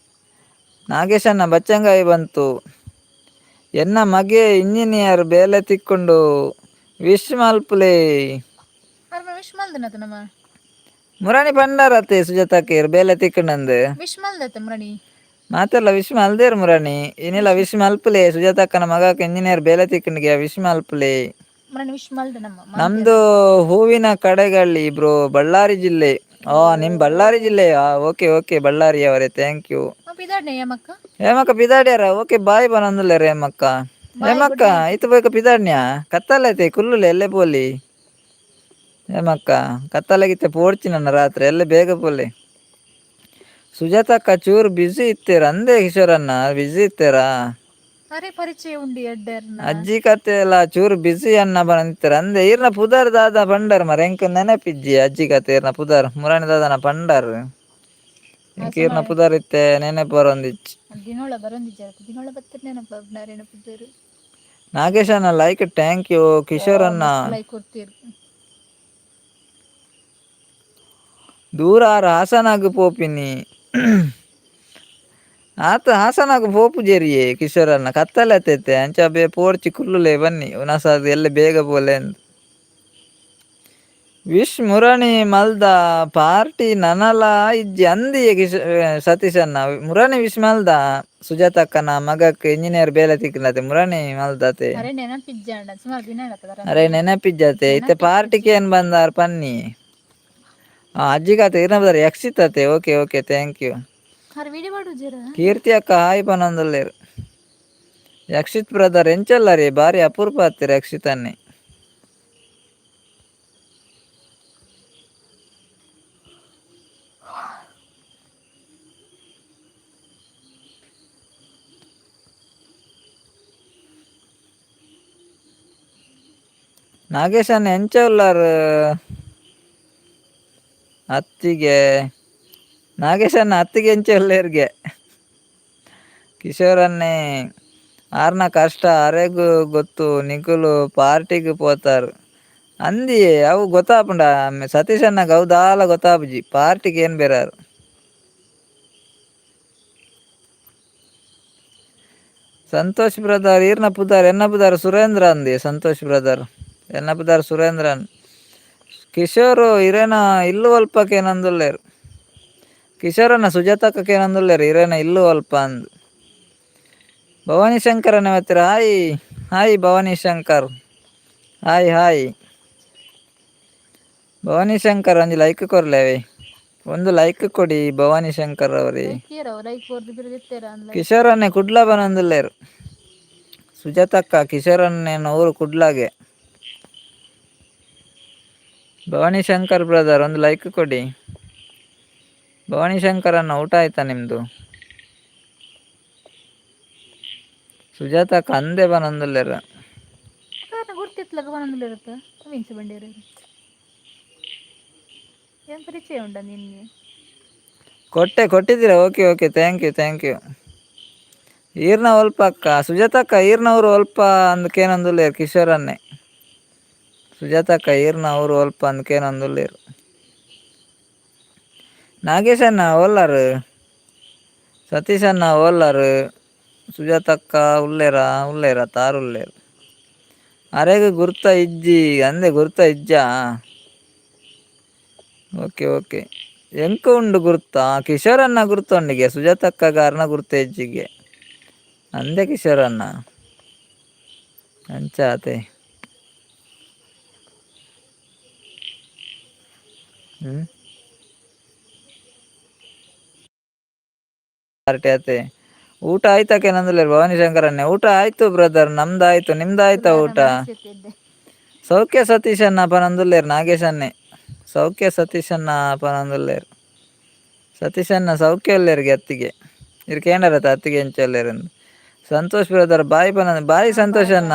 ನಾಗೇಶಣ್ಣ ಬಚ್ಚಂಗಾಯಿ ಬಂತು. ಎನ್ನ ಮಗೆ ಇಂಜಿನಿಯರ್ ಬೇಲೆ ತಿಕ್ಕೊಂಡು ವಿಶ್ ಮಲ್ಪುಲೇ. ಅರ್ನ ವಿಶ್ ಮಲ್ದನತ ನಮ್ಮ. ಮುರಾಣಿ ಪಂಡಾರತ್ತೆ ಸುಜಾತಕ್ಕೇರ್ ಬೇಲೆ ತಿಕ್ಕಣಂದು. ವಿಶ್ ಮಲ್ದತ್ತೆ ಮುರಣಿ. ಮಾತೆಲ್ಲ ವಿಶ್ ಮಲ್ದೇರ್ ಮುರಾಣಿ. ಏನಿಲ್ಲ, ವಿಶ್ ಮಲ್ಪುಲೆ. ಸುಜಾತಕ್ಕನ ಮಗಕ್ಕೆ ಇಂಜಿನಿಯರ್ ಬೇಲೆ ತಿಕ್ಕಣಿಗೆ, ವಿಶ್ ಮಲ್ಪುಲೆ. ಮುರಣಿ ವಿಶ್ ಮಲ್ದ ನಮ್ಮ. ನಮ್ದು ಹೂವಿನ ಕಡೆಗಳ್ಳಿ ಬ್ರೋ, ಬಳ್ಳಾರಿ ಜಿಲ್ಲೆ. ಓ, ನಿಮ್ ಬಳ್ಳಾರಿ ಜಿಲ್ಲೆಯಾ? ಓಕೆ ಓಕೆ, ಬಳ್ಳಾರಿಯವರೇ, thank you. ಪಿದಾಡ್ನೆ ಯಮಕ್ಕ. ಹೇಮಕ್ಕ ಪಿದಾಡ್ಯಾರ? ಓಕೆ, ಬಾಯ್ ಬನಂದುಲ್ಲೇರ. ಹೇಮಕ್ಕ, ಹೇಮಕ್ಕ, ಇತ್ತು ಬೋಯ್ಕ ಪಿದಾಡ್ನ್ಯಾ? ಕತ್ತಲೈತೆ, ಕುಲ್ಲುಲೆ, ಎಲ್ಲೆ ಪೋಲಿ ಹೇಮಕ್ಕ? ಕತ್ತಲಾಗಿತ್ತೆ, ಪೋಡ್ಚಿ ನನ್ನ ರಾತ್ರಿ ಎಲ್ಲೆ, ಬೇಗ ಪೋಲಿ. ಸುಜಾತಕ್ಕ ಚೂರು ಬ್ಯುಸಿ ಇತ್ತೀರ ಅಂದೆ. ಕಿಶೋರನ್ನ ಬ್ಯುಸಿ ಇತ್ತೀರಾ? ಅರೆ ಪರಿಚಯ ಉಂಡಿ ಎಡ್ಡೆರ್ನ. ಅಜ್ಜಿ ಕತೆ ಎಲ್ಲ ಚೂರು ಬ್ಯುಸಿ ಅನ್ನ ಬಂದಿತ್ತರ ಅಂದೆ. ಈರ್ನ ಪುದರ್ ದಾದ ಪಂಡರ್ ಮರ, ಎಂಕ್ ನೆನಪಿಜ್ಜಿ. ಅಜ್ಜಿ ಕತೆ ಈರ್ನ ಪುದರ್ ಮುರಾಣಿ ದಾದನ ಪಂಡರ್. ಎಂಕ್ ಈರ್ನ ಪುದರ್ ಇತ್ತೆ ನೆನಪು ಬರೊಂದಿಚ್ಚಿ. ದಿನೋಳ ಬರೊಂದಿಜ್ಜಾರ, ದಿನೋಳ ಬತ್ತರ ನೆನಪ ನಾರೇನ ಪುದರ್. ನಾಗೇಶಣ್ಣ like, thank you. Kishore ಅಣ್ಣ ಲೈಕ್ ಕೊಡ್ತೀರಿ. ದೂರ ಆರ್ ಹಾಸನಾಗ್ ಪೋಪಿನಿ ಆತ. ಹಾಸನಾಗ್ ಪೋಪು ಜೇರಿಯೇ ಕಿಶೋರ್ ಅಣ್ಣ? ಕತ್ತಲೆ ಆತೈತೆ, ಅಂಚ ಬೇ ಪೋರ್ಚಿ, ಕುಲ್ಲುಲೆ ಬನ್ನಿ. ಉನಸಾದ್ ಎಲ್ಲ ಬೇಗ ಪೋಲೆ ಅಂದ್. ವಿಶ್ ಮುರಾಣಿ ಮಲ್ದ ಪಾರ್ಟಿ ನನಲ ಇಜ್ಜಿ ಅಂದಿ ಸತೀಶ್ ಅಣ್ಣ. ಮುರಾಣಿ ವಿಶ್ ಮಲ್ದ, ಸುಜಾತಕ್ಕನ ಮಗಕ್ ಇಂಜಿನಿಯರ್ ಬೇಲೆ ತಿಕ್ಕನತೆ. ಮುರಾಣಿ ಮಲ್ದತೆ. ಅರೆ ನೆನಪಿಜ್ಜಾಂಡ, ಸುಮಾರು ದಿನ ಆಡತ್ತದ. ಅರೆ ನೆನಪಿಜ್ಜತೆ. ಇತ್ತೆ ಪಾರ್ಟಿಗೆ ಏನ್ ಬಂದಾರ್ ಪನ್ನಿ. ಅಜ್ಜಿ ಕತೆ ಇರ್ನ ಬದಾರ ಯಕ್ಷಿತತೆ. Okay okay, thank you. ಅರೆ ವಿಡಿಯೋ ಮಾಡುಜರ. ಕೀರ್ತಿ ಅಕ್ಕ ಹಾಯ್ ಪನೊಂದುಲ್ಲೇರು. ಯಕ್ಷಿತ್ ಬ್ರದರ್ ಎಂಚಲ್ಲ ರೀ? ಬಾರಿ ಅಪರೂಪ ಆತ್ತೀರ ಯಕ್ಷಿತನ್ನೇ. ನಾಗೇಶನ್ ಎಂಚ ಉಲ್ಲಾರ್ ಅತ್ತಿಗೆ? ನಾಗೇಶಣ್ಣ ಅತ್ತಿಗೆ ಎಂಚ ಉಲ್ಲೇರ್ಗೆ? ಕಿಶೋರನ್ನೇ ಆರ್ನ ಕಷ್ಟ ಅರೆಗು ಗೊತ್ತು, ನಿಕುಲು ಪಾರ್ಟಿಗ್ ಪೋತಾರ್ ಅಂದಿಯೇ. ಅವು ಗೊತ್ತಾಪುಂಡ ಸತೀಶ್ ಅಣ್ಣಗ್? ಅವು ದಾಲ ಗೊತ್ತಾಪುಜಿ. ಪಾರ್ಟಿಗೆ ಏನ್ ಬೇರಾರು? ಸಂತೋಷ್ ಬ್ರದರ್, ಈರ್ನ ಪುದಾರ್? ಎನ್ನ ಪುದಾರ್ ಸುರೇಂದ್ರ ಅಂದಿ. ಸಂತೋಷ್ ಬ್ರದರ್, ಎನ್ನ ಪುದಾರ್ ಸುರೇಂದ್ರನ್. ಕಿಶೋರ್ ಇರೇನ ಇಲ್ಲು ಅಲ್ಪಕ್ಕೆ ಏನಂದುಲ್ಲೇರು ಕಿಶೋರನ್ನ. ಸುಜಾತಕ್ಕಕ್ಕೆ ಏನಂದುಲ್ಲೇರು ಇರೇನ ಇಲ್ಲು ಅಲ್ಪ ಅಂದು. ಭವಾನಿ ಶಂಕರ್ ಹತ್ತಿರ hi hi. Bhavani Shankar hi hi. Bhavani Shankar ಒಂಜಿ ಲೈಕ್ ಕೊರ್ಲೇವೆ, ಒಂದು ಲೈಕ್ ಕೊಡಿ ಭವಾನಿ ಶಂಕರ್ ಅವರೇ. ಲೈಕ್ ಕೊರ್ದು ಬಿರುದಿತ್ತೇರ. ಕಿಶೋರನ್ನೇ ಕುಡ್ಲ ಬನಂದುಲ್ಲೇರು ಸುಜಾತಕ್ಕ. ಕಿಶೋರನ್ನೇನ ಊರು ಕುಡ್ಲಾಗೆ. ಭವಾನಿ ಶಂಕರ್ ಬ್ರದರ್, ಒಂದು ಲೈಕ್ ಕೊಡಿ. ಭವಾನಿ ಶಂಕರ್ ಅನ್ನ, ಊಟ ಆಯ್ತಾ ನಿಮ್ದು? ಸುಜಾತಕ್ಕ ಅಂದೆ ಬನಂದುಲ್ಲೇರು. ಗುರ್ತಿತ್ಲಗ ಬನಂದುಲ್ಲೇರತ್ತ ಮೀನ್ಸ್ ಬಂಡೇರ ಏನ್ ಪರಿಚಯ ಉಂಡ ನಿನ್ನೆ? ಕೊಟ್ಟೆ, ಕೊಟ್ಟಿದ್ದೀರಾ? Okay okay, thank you, thank you. ಈರ್ನ ಒಲ್ಪ ಅಕ್ಕ? ಸುಜಾತಕ್ಕ, ಈರ್ನ ಊರು ಒಲ್ಪ ಅಂದಕೇನಂದುಲ್ಲೇರು ಕಿಶೋರನ್ನೇ. ಸುಜಾತಕ್ಕ, ಈರ್ನ ಊರು ಒಲ್ಪ ಅಂದಕೇನಂದುಲ್ಲೇರು. ನಾಗೇಶಣ್ಣ ಓಲ್ಲಾರು? ಸತೀಶಣ್ಣ ಓಲ್ಲಾರು? ಸುಜಾತಕ್ಕ ಉಲ್ಲೇರಾ? ಉಲ್ಲೇರಾ ತಾರು ಉಲ್ಲೇರು. ಅರೆಗ್ ಗುರ್ತ ಇಜ್ಜಿ ಅಂದೆ. ಗುರ್ತ ಇಜ್ಜಾ? ಓಕೆ ಓಕೆ, ಎಂಕ ಉಂಡು ಗುರ್ತಾ. ಕಿಶೋರಣ್ಣ ಗುರ್ತ ಉಂಡಿಗೆ, ಸುಜಾತಕ್ಕ ಗಾರ್ನ ಗುರ್ತ ಇಜ್ಜಿಗೆ ಅಂದೆ ಕಿಶೋರಣ್ಣ. ಅಂಚ ಆತೆ. ಪಾರ್ಟಿ ಆತೆ. ಊಟ ಆಯ್ತಾಕೇನಂದುಲ್ಲೇರು ಭವಾನಿ ಶಂಕರನ್ನೇ. ಊಟ ಆಯ್ತು ಬ್ರದರ್, ನಮ್ದು ಆಯ್ತು. ನಿಮ್ದು ಆಯ್ತಾ ಊಟ? ಸೌಖ್ಯ ಸತೀಶಣ್ಣ ಪನಂದುಲ್ಲೇರು ನಾಗೇಶನ್ನೇ. ಸೌಖ್ಯ ಸತೀಶಣ್ಣ ಪನಂದುಲ್ಲೇರು. ಸತೀಶಣ್ಣ ಸೌಖ್ಯ ಉಲ್ಲೇರಿಗೆ ಅತ್ತಿಗೆ. ಇರ್ ಕೇಂಡರತ್ತ ಅತ್ತಿಗೆ ಎಂಚ ಉಲ್ಲೇರಂದು. ಸಂತೋಷ್ ಬ್ರದರ್ ಬಾಯ್ ಪನ. ಬಾಯ್ ಸಂತೋಷ್ ಅಣ್ಣ,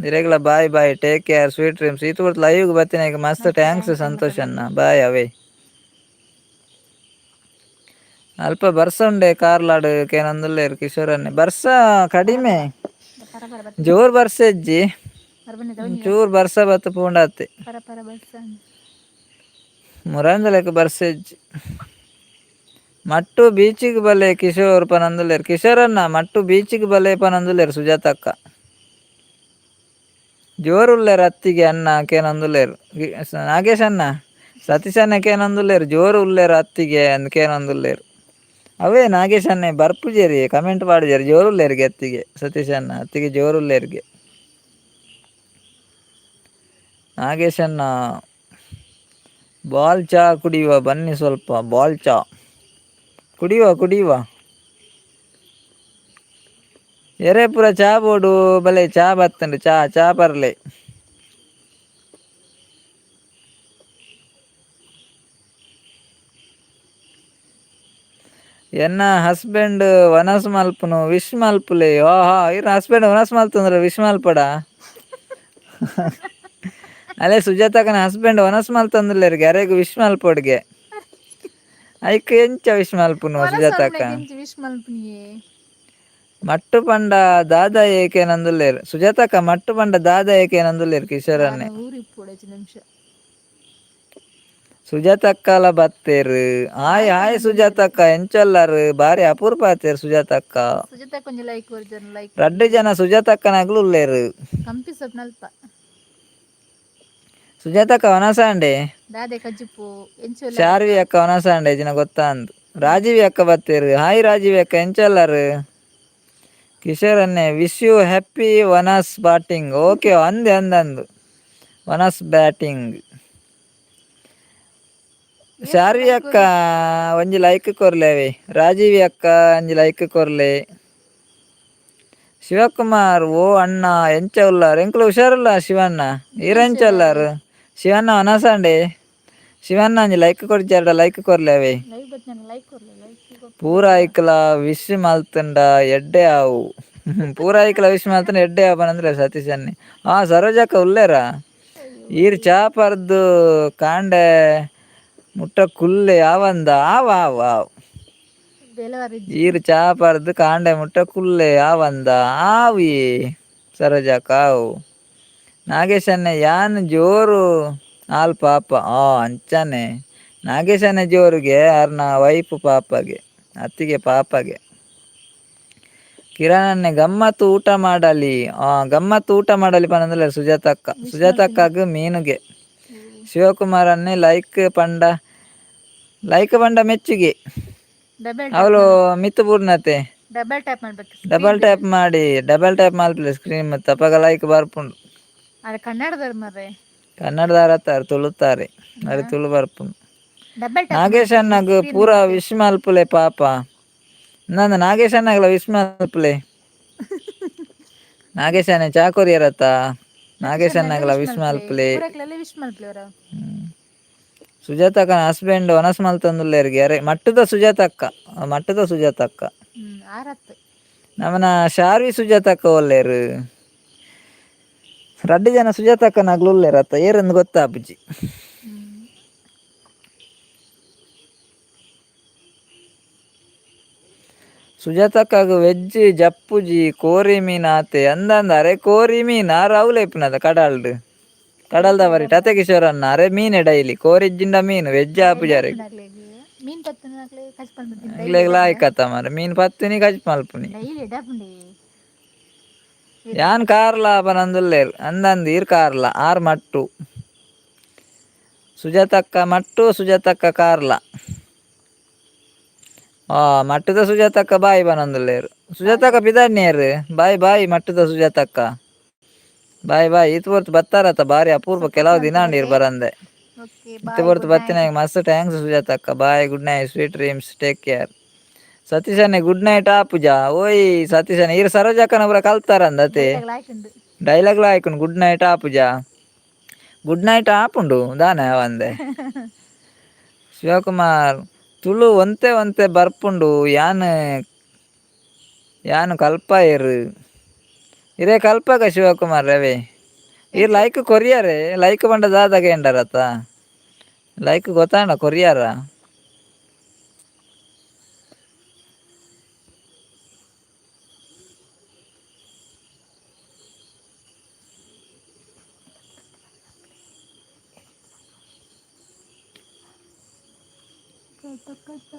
ಇರೆಗ್ಲ bye bye, take care, sweet dreams. ಈತು ಬರ್ತ ಲೈವ್ ಬತ್ತಿನ ಈಗ ಮಸ್ತ್ thanks Santosh ಅಣ್ಣ, ಬಾಯ್ ಅವೇ. ಅಲ್ಪ ಬರ್ಸ ಉಂಡೆ ಕಾರ್ಲಾಡು ಕೇನಂದುಲ್ಲೇರು ಕಿಶೋರನ್ನೇ. ಬರ್ಸ ಕಡಿಮೆ, ಜೋರ್ ಬರ್ಸ ಇಜ್ಜಿ, ಚೂರ್ ಬರ್ಸ ಬತ್ತು ಪೂಂಡಾತೆ. ಪರ ಪರ ಬರ್ಸ. ಮುರಂದಲೆಕ್ಕ ಬರ್ಸ ಇಜ್ಜಿ. ಮಟ್ಟು ಬೀಚಿಗೆ ಬಲೆ ಕಿಶೋರ್ ಪನಂದುಲ್ಲೇರು ಕಿಶೋರನ್ನ. ಮಟ್ಟು ಬೀಚಿಗೆ ಬಲೆ ಪನಂದುಲ್ಲೇರು ಸುಜಾತಕ್ಕ. ಜೋರುಲ್ಲೇರು ಅತ್ತಿಗೆ ಅಣ್ಣ ಕೇನಂದುಲ್ಲೇರು ನಾಗೇಶ್ ಅಣ್ಣ. ಸತೀಶಣ್ಣಕೇನೊಂದುಲ್ಲೇರು ಜೋರು ಉಲ್ಲೇರು ಅತ್ತಿಗೆ ಅಂದ್ಕೇನೊಂದುಲ್ಲೇರು. ಅವೇ ನಾಗೇಶ್ ಅಣ್ಣೆ ಬರ್ಪುಜೇರಿ, ಕಮೆಂಟ್ ಪಾಡುಜೇರಿ, ಜೋರು ಉಲ್ಲೇರಿಗೆ ಅತ್ತಿಗೆ. ಸತೀಶಣ್ಣ ಅತ್ತಿಗೆ ಜೋರು ಉಲ್ಲೇರಿಗೆ. ನಾಗೇಶಣ್ಣ ಬಾಲ್ ಚಾ ಕುಡಿಯುವ ಬನ್ನಿ ಸ್ವಲ್ಪ, ಬಾಲ್ ಚಾ ಕುಡಿಯುವ ಕುಡಿಯುವ. ಎರೆಪುರ ಚಾ ಬೋಡು ಬಲೆ, ಚಾ ಬತ್ತಂಡು ಚಾ ಚಾ ಪರ್ಲೆ. ಎನ್ನ ಹಸ್ಬೆಂಡ್ ವನಸ್ ಮಲ್ಪುನು ವಿಶ್ ಮಲ್ಪುಲೆ. ಓಹಾ, ಇರ್ ಹಸ್ಬೆಂಡ್ ವನಸ್ ಮಲ್ತಂದ್ರೆ ವಿಶ್ ಮಲ್ಪಡ. ಅಲ್ಲೇ ಸುಜಾತಕನ ಹಸ್ಬೆಂಡ್ ವನಸ್ ಮಲ್ತಂದ್ಲೇರಿಗೆ ಅರೆಗ್ ವಿಶ್ ಮಲ್ಪೊಡ್ಗೆ. ಐಕ್ ಎಂಚ ವಿಶ್ ಮಲ್ಪುನು ಸುಜಾತಕ್ಕ? ವಿಶ್ ಮಲ್ಪುನಿಯೇ. ಮಟ್ಟು ಪಂಡ ದಾದ ಏಕೇನಂದುಲ್ಲೇರು ಸುಜಾತಕ್ಕ, ಮಟ್ಟು ಪಂಡ ದಾದ ಏಕೇನಂದುಲ್ಲೇರು ಕಿಶೋರನ್ನೇ. ಊರಿಪ್ಪುಡು ನಿಮಿಷ. ಸುಜಾತಕ್ಕಲ ಬತ್ತೇರು. ಹಾಯ್ ಹಾಯ್ ಸುಜಾತಕ್ಕ, ಎಂಚೊಲ್ಲಾರು? ಬಾರಿ ಅಪೂರ್ಪ ಆತೇರು ಸುಜಾತಕ್ಕ. ಸುಜಾತ ಕೊಂಚ ಲೈಕ್ ಕೊರ್ಜನ್ ಲೈಕ್. ರಡ್ಡು ಜನ ಸುಜಾತಕ್ಕನಾಗ್ಲು ಉಲ್ಲೇರು. ಕಂಪಿ ಸೊಪ್ನಲ್ಪ. ಸುಜಾತಕ್ಕ ವನಸಾಂಡೆ. ದಾದೆ ಕಜ್ಜಿಪ್ಪು ಎಂಚೊಲ್ಲ? ಶಾರ್ವಿ ಅಕ್ಕ ವನಸಾಂಡೆ ಜಿನ ಗೊತ್ತಾ ಅಂದು. ರಾಜೀವಿ ಅಕ್ಕ ಬತ್ತೇರು. ಹಾಯ್ ರಾಜೀವಿ ಅಕ್ಕ, ಎಂಚೊಲ್ಲಾರು? ಕಿಶೋರ್ ಅನ್ನೆ wish you happy ವನಸ್ batting. Okay, ಅಂದೆ ಅಂದಂದು ವನಸ್ ಬ್ಯಾಟಿಂಗ್. ಶಾರ್ವಿ ಅಕ್ಕ ಒಂಜಿ ಲೈಕ್ ಕೊರ್ಲೇವಿ. ರಾಜೀವಿ ಅಕ್ಕ ಒಂಜಿ ಲೈಕ್ ಕೊರ್ಲೆ. ಶಿವಕುಮಾರ್ ಓ ಅಣ್ಣ ಎಂಚ ಉಲ್ಲಾರು? ಎಂಕುಲು ಹುಷಾರುಲ್ಲ ಶಿವಣ್ಣ, ಈರೆಂಚ ಉಲ್ಲಾರು ಶಿವಣ್ಣ? ವನಸಾಂಡೆ ಶಿವಣ್ಣ, ಒಂಜಿ ಲೈಕ್ ಕೊರ್ಜಾರ್ಡ ಲೈಕ್ ಕೊರ್ಲೇವಿ. ಲೈಕ್ ಬತ್ತಿನ ಲೈಕ್ ಕೊರ್ಲೆ ಲೈಕ್. ಪೂರ ಐಕ್ಲ ವಿಶ್ ಮಲ್ತುಂಡ ಎಡ್ಡೆ ಆವು. ಪೂರ ಐಕ್ಲ ವಿಶ್ ಮಲ್ತುಂಡ ಎಡ್ಡೆ ಆವು ಪನಂದ್ರೆ ಸತೀಶ್ ಅನ್ನೆ. ಆ ಸರೋಜಕ್ಕ ಉಲ್ಲೇರಾ? ಈರ್ ಚಾ ಪರ್ದು ಕಾಂಡೆ ಮುಟ್ಟ ಕುಲ್ಲೆ ಯಾವಂದ? ಆವ್ ಆವ್ ಆವ್. ಬೇಲೆವಾರ. ಈರ್ ಚಾ ಪರ್ದು ಕಾಂಡೆ ಮುಟ್ಟ ಕುಲ್ಲೆ ಯಾವಂದ? ಆವಿ ಸರೋಜಕ್ಕ ಆವು. ನಾಗೇಶನ್ನೆ ಯಾನ್ ಜೋರು ಆಲ್ ಪಾಪ. ಆ ಅಂಚನೆ ನಾಗೇಶನ ಜೋರುಗೆ, ಅರ್ನ ವೈಫ್ ಪಾಪಗೆ, ಅತ್ತಿಗೆ ಪಾಪಗೆ. ಕಿರಣನ್ನೆ ಗಮ್ಮತ್ತು ಊಟ ಮಾಡಲಿ. ಆ ಗಮ್ಮತ್ತು ಊಟ ಮಾಡಲಿ ಪನಂದ್ರೆ ಸುಜಾತಕ್ಕ. ಸುಜಾತಕ್ಕಗ್ ಮೀನುಗೆ. ಶಿವಕುಮಾರನ್ನೇ ಲೈಕ್ ಪಂಡ, ಲೈಕ್ ಪಂಡ ಮೆಚ್ಚುಗೆ. ಡಬಲ್ ಅವಳು ಮಿತ್ತು ಪೂರ್ಣತೆ. ಡಬಲ್ ಟ್ಯಾಪ್ ಮಾಡ್ಬೇಕು. ಡಬಲ್ ಟ್ಯಾಪ್ ಮಾಡಿ, ಡಬಲ್ ಟ್ಯಾಪ್ ಮಲ್ಪಲೆ ಸ್ಕ್ರೀನ್ ಮತ್ತು ಅಪಗ ಲೈಕ್ ಬರ್ಪುಂಡು. ಅರೆ ಕನ್ನಡದವ್ರು ಮರ್ರೆ. ಕನ್ನಡದಾರ ಅತ್ತಾರೆ, ತುಳುತ್ತಾರೆ ಅರೆ, ತುಳು ಬರ್ಪುಂಡು. Double tap. Nagesh ಅಣ್ಣಗ್ ಪೂರ ವಿಶ್ ಮಲ್ಪುಲೆ ಪಾಪ. ನಂದ ನಾಗೇಶ್ ಅಣ್ಣಗ್ಲ ವಿಶ್ ಮಲ್ಪುಲೆ. ನಾಗೇಶ್ ಅಣ್ಣ ಚಾ ಕೊರಿಯರತ್ತ? ನಾಗೇಶ್ ಅಣ್ಣಗ್ಲ ವಿಶ್ ಮಲ್ಪುಲೆ. ಪೂರಕ್ಲೆಲ್ಲ ವಿಶ್ ಮಲ್ಪಲೆ ಅವರ. ಸುಜಾತಕ್ಕನ ಹಸ್ಬೆಂಡ್ ವನಸ್ ಮಲ್ತಂದುಲ್ಲೇರಿಗೆ. ಅರೆ ಮಟ್ಟದ ಸುಜಾತಕ್ಕ, ಮಟ್ಟದ ಸುಜಾತಕ್ಕ. ಆರತ್ತು. ನಮನ ಶಾರ್ವಿ ಸುಜಾತಕ್ಕ ಒಲ್ಲೇರು. ರಡ್ಡು ಜನ ಸುಜಾತಕ್ಕನಾಗ್ಲು ಉಲ್ಲೇರು ಅತ್ತ, ಏರಂದು ಗೊತ್ತಾಪುಜಿ. ಸುಜಾತಕ್ಕಗ್ ವೆಜ್ ಜಪ್ಪುಜಿ, ಕೋರಿ ಮೀನು ಆತೆ ಅಂದಂದ. ಅರೆ ಕೋರಿ ಮೀನು ಆರು ಅವ್ಲೆ ಇಪ್ಪುನದ ಕಡಲ್ಡ್ ಕಡಲ್ದ ಬರಿ ಟತೆ ಕಿಶೋರ್ ಅಣ್ಣ. ಅರೆ ಮೀನೆ ಡೈಲಿ, ಕೋರಿ ಇಜ್ಜಿಂಡ ಮೀನು, ವೆಜ್ ಆಪುಜಾರೆ. ಮೀನ್ ಪತ್ತುನಾಕ್ಲೆ ಕಚ್ ಪನ್ಪುನಿ. ಎಂಕ್ಲೆಗ್ ಲಾಯ್ಕ್ ಮಾರೆ, ಮೀನ್ ಪತ್ತುನಿ ಕಜ್ ಮಲ್ಪುನಿ. ಡೈಲಿ ಎಡಪುಂಡಿ. ಯಾನ್ ಕಾರ್ಲ ಪನಂದುಲ್ಲೇರ್. ಅಂದಂದು ಈರ್ ಕಾರ್ಲ, ಆರ್ ಮಟ್ಟು. ಸುಜಾತಕ್ಕ ಮಟ್ಟು, ಸುಜಾತಕ್ಕ ಕಾರ್ಲ. ಆ ಮಟ್ಟದ ಸುಜಾತಕ್ಕ ಬಾಯ್ ಪನಂದುಲ್ಲೇರ್. ಸುಜಾತಕ್ಕ ಪಿದಾಡ್ನಿಯರ್. ಬಾಯ್ ಬಾಯ್ ಮಟ್ಟದ ಸುಜಾತಕ್ಕ, ಬಾಯ್ ಬಾಯ್. ಈತ್ ಪೊರ್ತು ಬತ್ತಾರತ್ತ, ಬಾರಿ ಅಪೂರ್ವ, ಕೆಲವು ದಿನ ನೀರು ಬರಂದೆ. ಓಕೆ. ಇತ್ತೆ ಪೊರ್ತು ಬತ್ತಿನ ಮಸ್ತ್ thanks ಸುಜಾತಕ್ಕ. Bye, good night, sweet dreams, take care. Satish ಅಣ್ಣೆ ಗುಡ್ ನೈಟ್ ಆಪುಜಾ? ಓಯ್ ಸತೀಶ್ ಅಣ್ಣೆ, ಈರ್ ಸರೋಜಕ್ಕನ ಪೂರ ಕಲ್ತಾರಂದತೆ. ಲೈಕ್ ಉಂಡು. ಡೈಲಾಗ್ಲ ಆಯ್ಕೊಂಡು ಗುಡ್ ನೈಟ್ ಆಪುಜಾ? ಗುಡ್ ನೈಟ್ ಆಪುಂಡು ದಾನೆ ಅವಂದೆ. ಶಿವಕುಮಾರ್ ತುಳು ಒಂತೆ ಒಂತೆ ಬರ್ಪುಂಡು, ಯಾನ್ ಯಾನ್ ಕಲ್ಪಾಯೆರ್. ಇರೇ ಕಲ್ಪಕ ಶಿವಕುಮಾರ್ ರವಿ. ಈರ್ ಲೈಕ್ ಕೊರಿಯರೆ, ಲೈಕ್ ಪಂಡ ದಾದ ಕೇಂಡರತ್ತ? Like ಗೊತ್ತಾಂಡ courier? ಕಟ್ಟು ಕಟ್ಟು.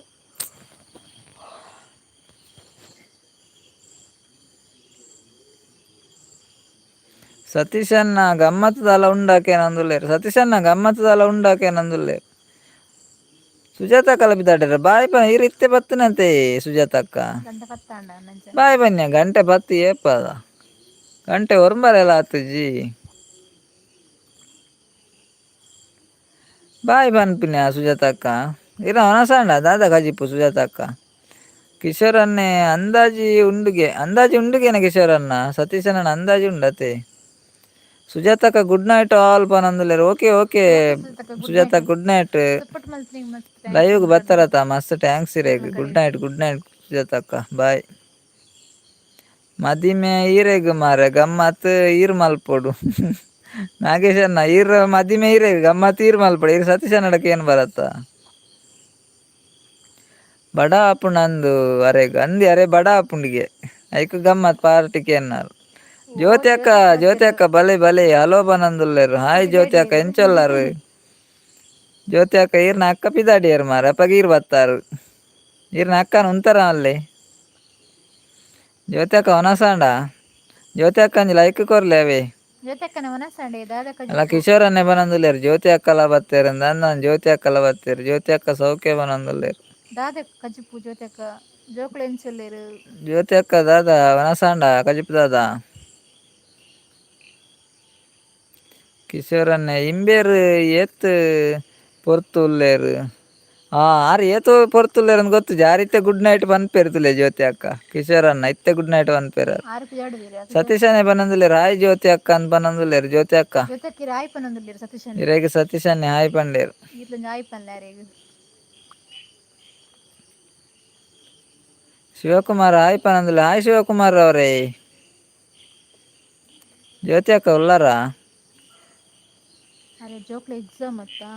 ಸತೀಶಣ್ಣ ಗಮ್ಮತ್ತದಲ್ಲ ಉಂಡಾಕೇನಂದುಲ್ಲೇರು. ಸತೀಶಣ್ಣ ಗಮ್ಮತ್ತದಲ್ಲ ಉಂಡಾಕೇನಂದುಲ್ಲೇರು. Sujata ಕಲಪಿದಾಡ್ಯಾರ ಬಾಯ್ ಬ ಇರ್ ಇತ್ತೆ ಬತ್ತನಂತೆ ಸುಜಾತಕ್ಕ. ಗಂಟೆ ಪತ್ತಾಂಡ ನಂಚ. ಬಾಯ್ ಬನ್ನಿ, ಗಂಟೆ ಪತ್ತು ಏಪದ ಗಂಟೆ ಒರ್ಂಬರೆಲ್ಲ ಆತುಜಿ. ಬಾಯ್ ಪನ್ಪಿನ ಸುಜಾತಕ್ಕ, ಇರ ಒನಸಾಂಡ ದಾದ ಕಜಿಪು ಸುಜಾತಕ್ಕ? ಕಿಶೋರನ್ನೇ ಅಂದಾಜಿ ಉಂಡುಗೆ, ಅಂದಾಜಿ ಉಂಡುಗೆನ ಕಿಶೋರನ್ನ, ಸತೀಶನ ಅಂದಾಜಿ ಉಂಡತೆ. ಸುಜಾತಕ್ಕ good night all ಪನೊಂದುಲ್ಲೆರ್. Okay okay Sujatha, good night. Support ಮಲ್ತ್ನಿಗ್ ಮಸ್ತ್. ಲೈವ್ಗೆ ಬತ್ತಾರತ, ಮಸ್ತ್ thanks ಇರೆಗ್. Good night, good night ಸುಜಾತಕ್ಕ, ಬಾಯ್. ಮದಿಮೆ ಈರೆಗ್ ಮಾರೆ, ಗಮ್ಮತ್ ಈರ್ ಮಲ್ಪೊಡು. ನಾಗೇಶಣ್ಣ, ಈರ್ ಮದಿಮೆ ಈರೆಗ್, ಗಮ್ಮತ್ ಈರ್ ಮಲ್ಪೊಡು. ಈರ್ ಸತೀಶಣ್ಣಡಕ್ಕೆ ಏನು ಬರತ್ತ? ಬಡ ಆಪುಂಡು ಅರೆಗ್ ಅಂದಿ, ಅರೆ ಬಡ ಆಪುಂಡಿಗೆ ಐಕ್ ಗಮ್ಮತ್ ಪಾರ್ಟಿಗೆ ಎನ್ನಾರು. ಜ್ಯೋತಿ ಅಕ್ಕ, ಜ್ಯೋತಿ ಅಕ್ಕ ಬಲೆ ಬಲೆ, ಹಲೋ ಬನಂದುಲ್ಲೆರ್. ಹಾಯ್ ಜ್ಯೋತಿ ಅಕ್ಕ, ಎಂಚೊಲ್ಲಾರು ಜ್ಯೋತಿ ಅಕ್ಕ? ಈರ್ನ ಅಕ್ಕ ಪಿದಾಡಿಯರ್ ಮಾರ, ಅಪ್ಪಗ ಈರ್ ಬತ್ತಾರು. ಈರ್ನ ಅಕ್ಕನ ಉಂತಾರ ಅಲ್ಲಿ. ಜ್ಯೋತಿ ಅಕ್ಕ ಒನಸಾಂಡ? ಜ್ಯೋತಿ ಅಕ್ಕ ಅಂಜಿ ಲೈಕ್ ಕೊರ್ಲೆ ಅವೇ. ಜ್ಯೋತಕ್ಕನ ಒನಸಾಂಡೆ ದಾದ? ಅಲ್ಲ, ಕಿಶೋರ್ ಅನ್ನೆ ಬನಂದುಲ್ಲೆರ್. ಜ್ಯೋತಿ ಅಕ್ಕಲ ಬತ್ತೇರ್ ಅಂದ್, ಜ್ಯೋತಿ ಅಕ್ಕಲ ಬತ್ತೇರ್. ಜ್ಯೋತಿ ಅಕ್ಕ ಸೌಖ್ಯ ಬನಂದುಲ್ಲೆರ್. ದಾದ ಕಜಿಪು ಜ್ಯೋತಕ್ಕ? ಜೋಕುಲು ಎಂಚೊಲ್ಲೆರ್? ಜ್ಯೋತಿ ಅಕ್ಕ ದಾದ ವನಸಾಂಡ ಕಜಿಪು ದಾದ? ಕಿಶೋರ್ ಅನ್ನೆ ಇಂಬೇರ್ ಏತ್ ಪೊರ್ತು ಉಲ್ಲೇರ್? ಆ ಆರ್ ಏತು ಪೊರ್ತು ಉಲ್ಲೇರ್ ಅಂದ್ ಗೊತ್ತು ಜಾರಿತ್ತೆ. ಗುಡ್ ನೈಟ್ ಪನ್ಪೇರ್ ತುಲೆ ಜ್ಯೋತಿ ಅಕ್ಕ. ಕಿಶೋರ್ ಅಣ್ಣ ಇತ್ತೆ ಗುಡ್ ನೈಟ್ ಪನ್ಪೇರ್. ಆರು ಪಿದಾಡುವೆರ್. ಸತೀಶನೇ ಪನೊಂದುಲ್ಲೆರ್, ಹಾಯ್ ಜ್ಯೋತಿ ಅಕ್ಕ ಅಂದ್ ಪನೊಂದುಲ್ಲೆರ್ ಜ್ಯೋತಿ ಅಕ್ಕ. ಜ್ಯೋತಕ್ಕ ಇರ್ ಆಯ್ ಪನೊಂದುಲ್ಲೆರ್ ಸತೀಶನ್. ಇರೆಗ್ ಸತೀಶನ್ನೇ ಹಾಯ್ ಪಂಡೇರ್. ಈರ್ಲೊಂಜಿ ಆಯ್ ಪನ್ಲೆ ಅರೆಗ್. ಶಿವಕುಮಾರ್ ಹಾಯ್ ಪನೊಂದುಲ್ಲೆ. ಹಾಯ್ ಶಿವಕುಮಾರ್ ಅವರೇ. ಜ್ಯೋತಿ ಅಕ್ಕ ಉಲ್ಲಾರಾ? ಅರೆ ಜೋಕ್ಲೆ ಎಕ್ಸಾಮ್ ಅತ್ತಾ.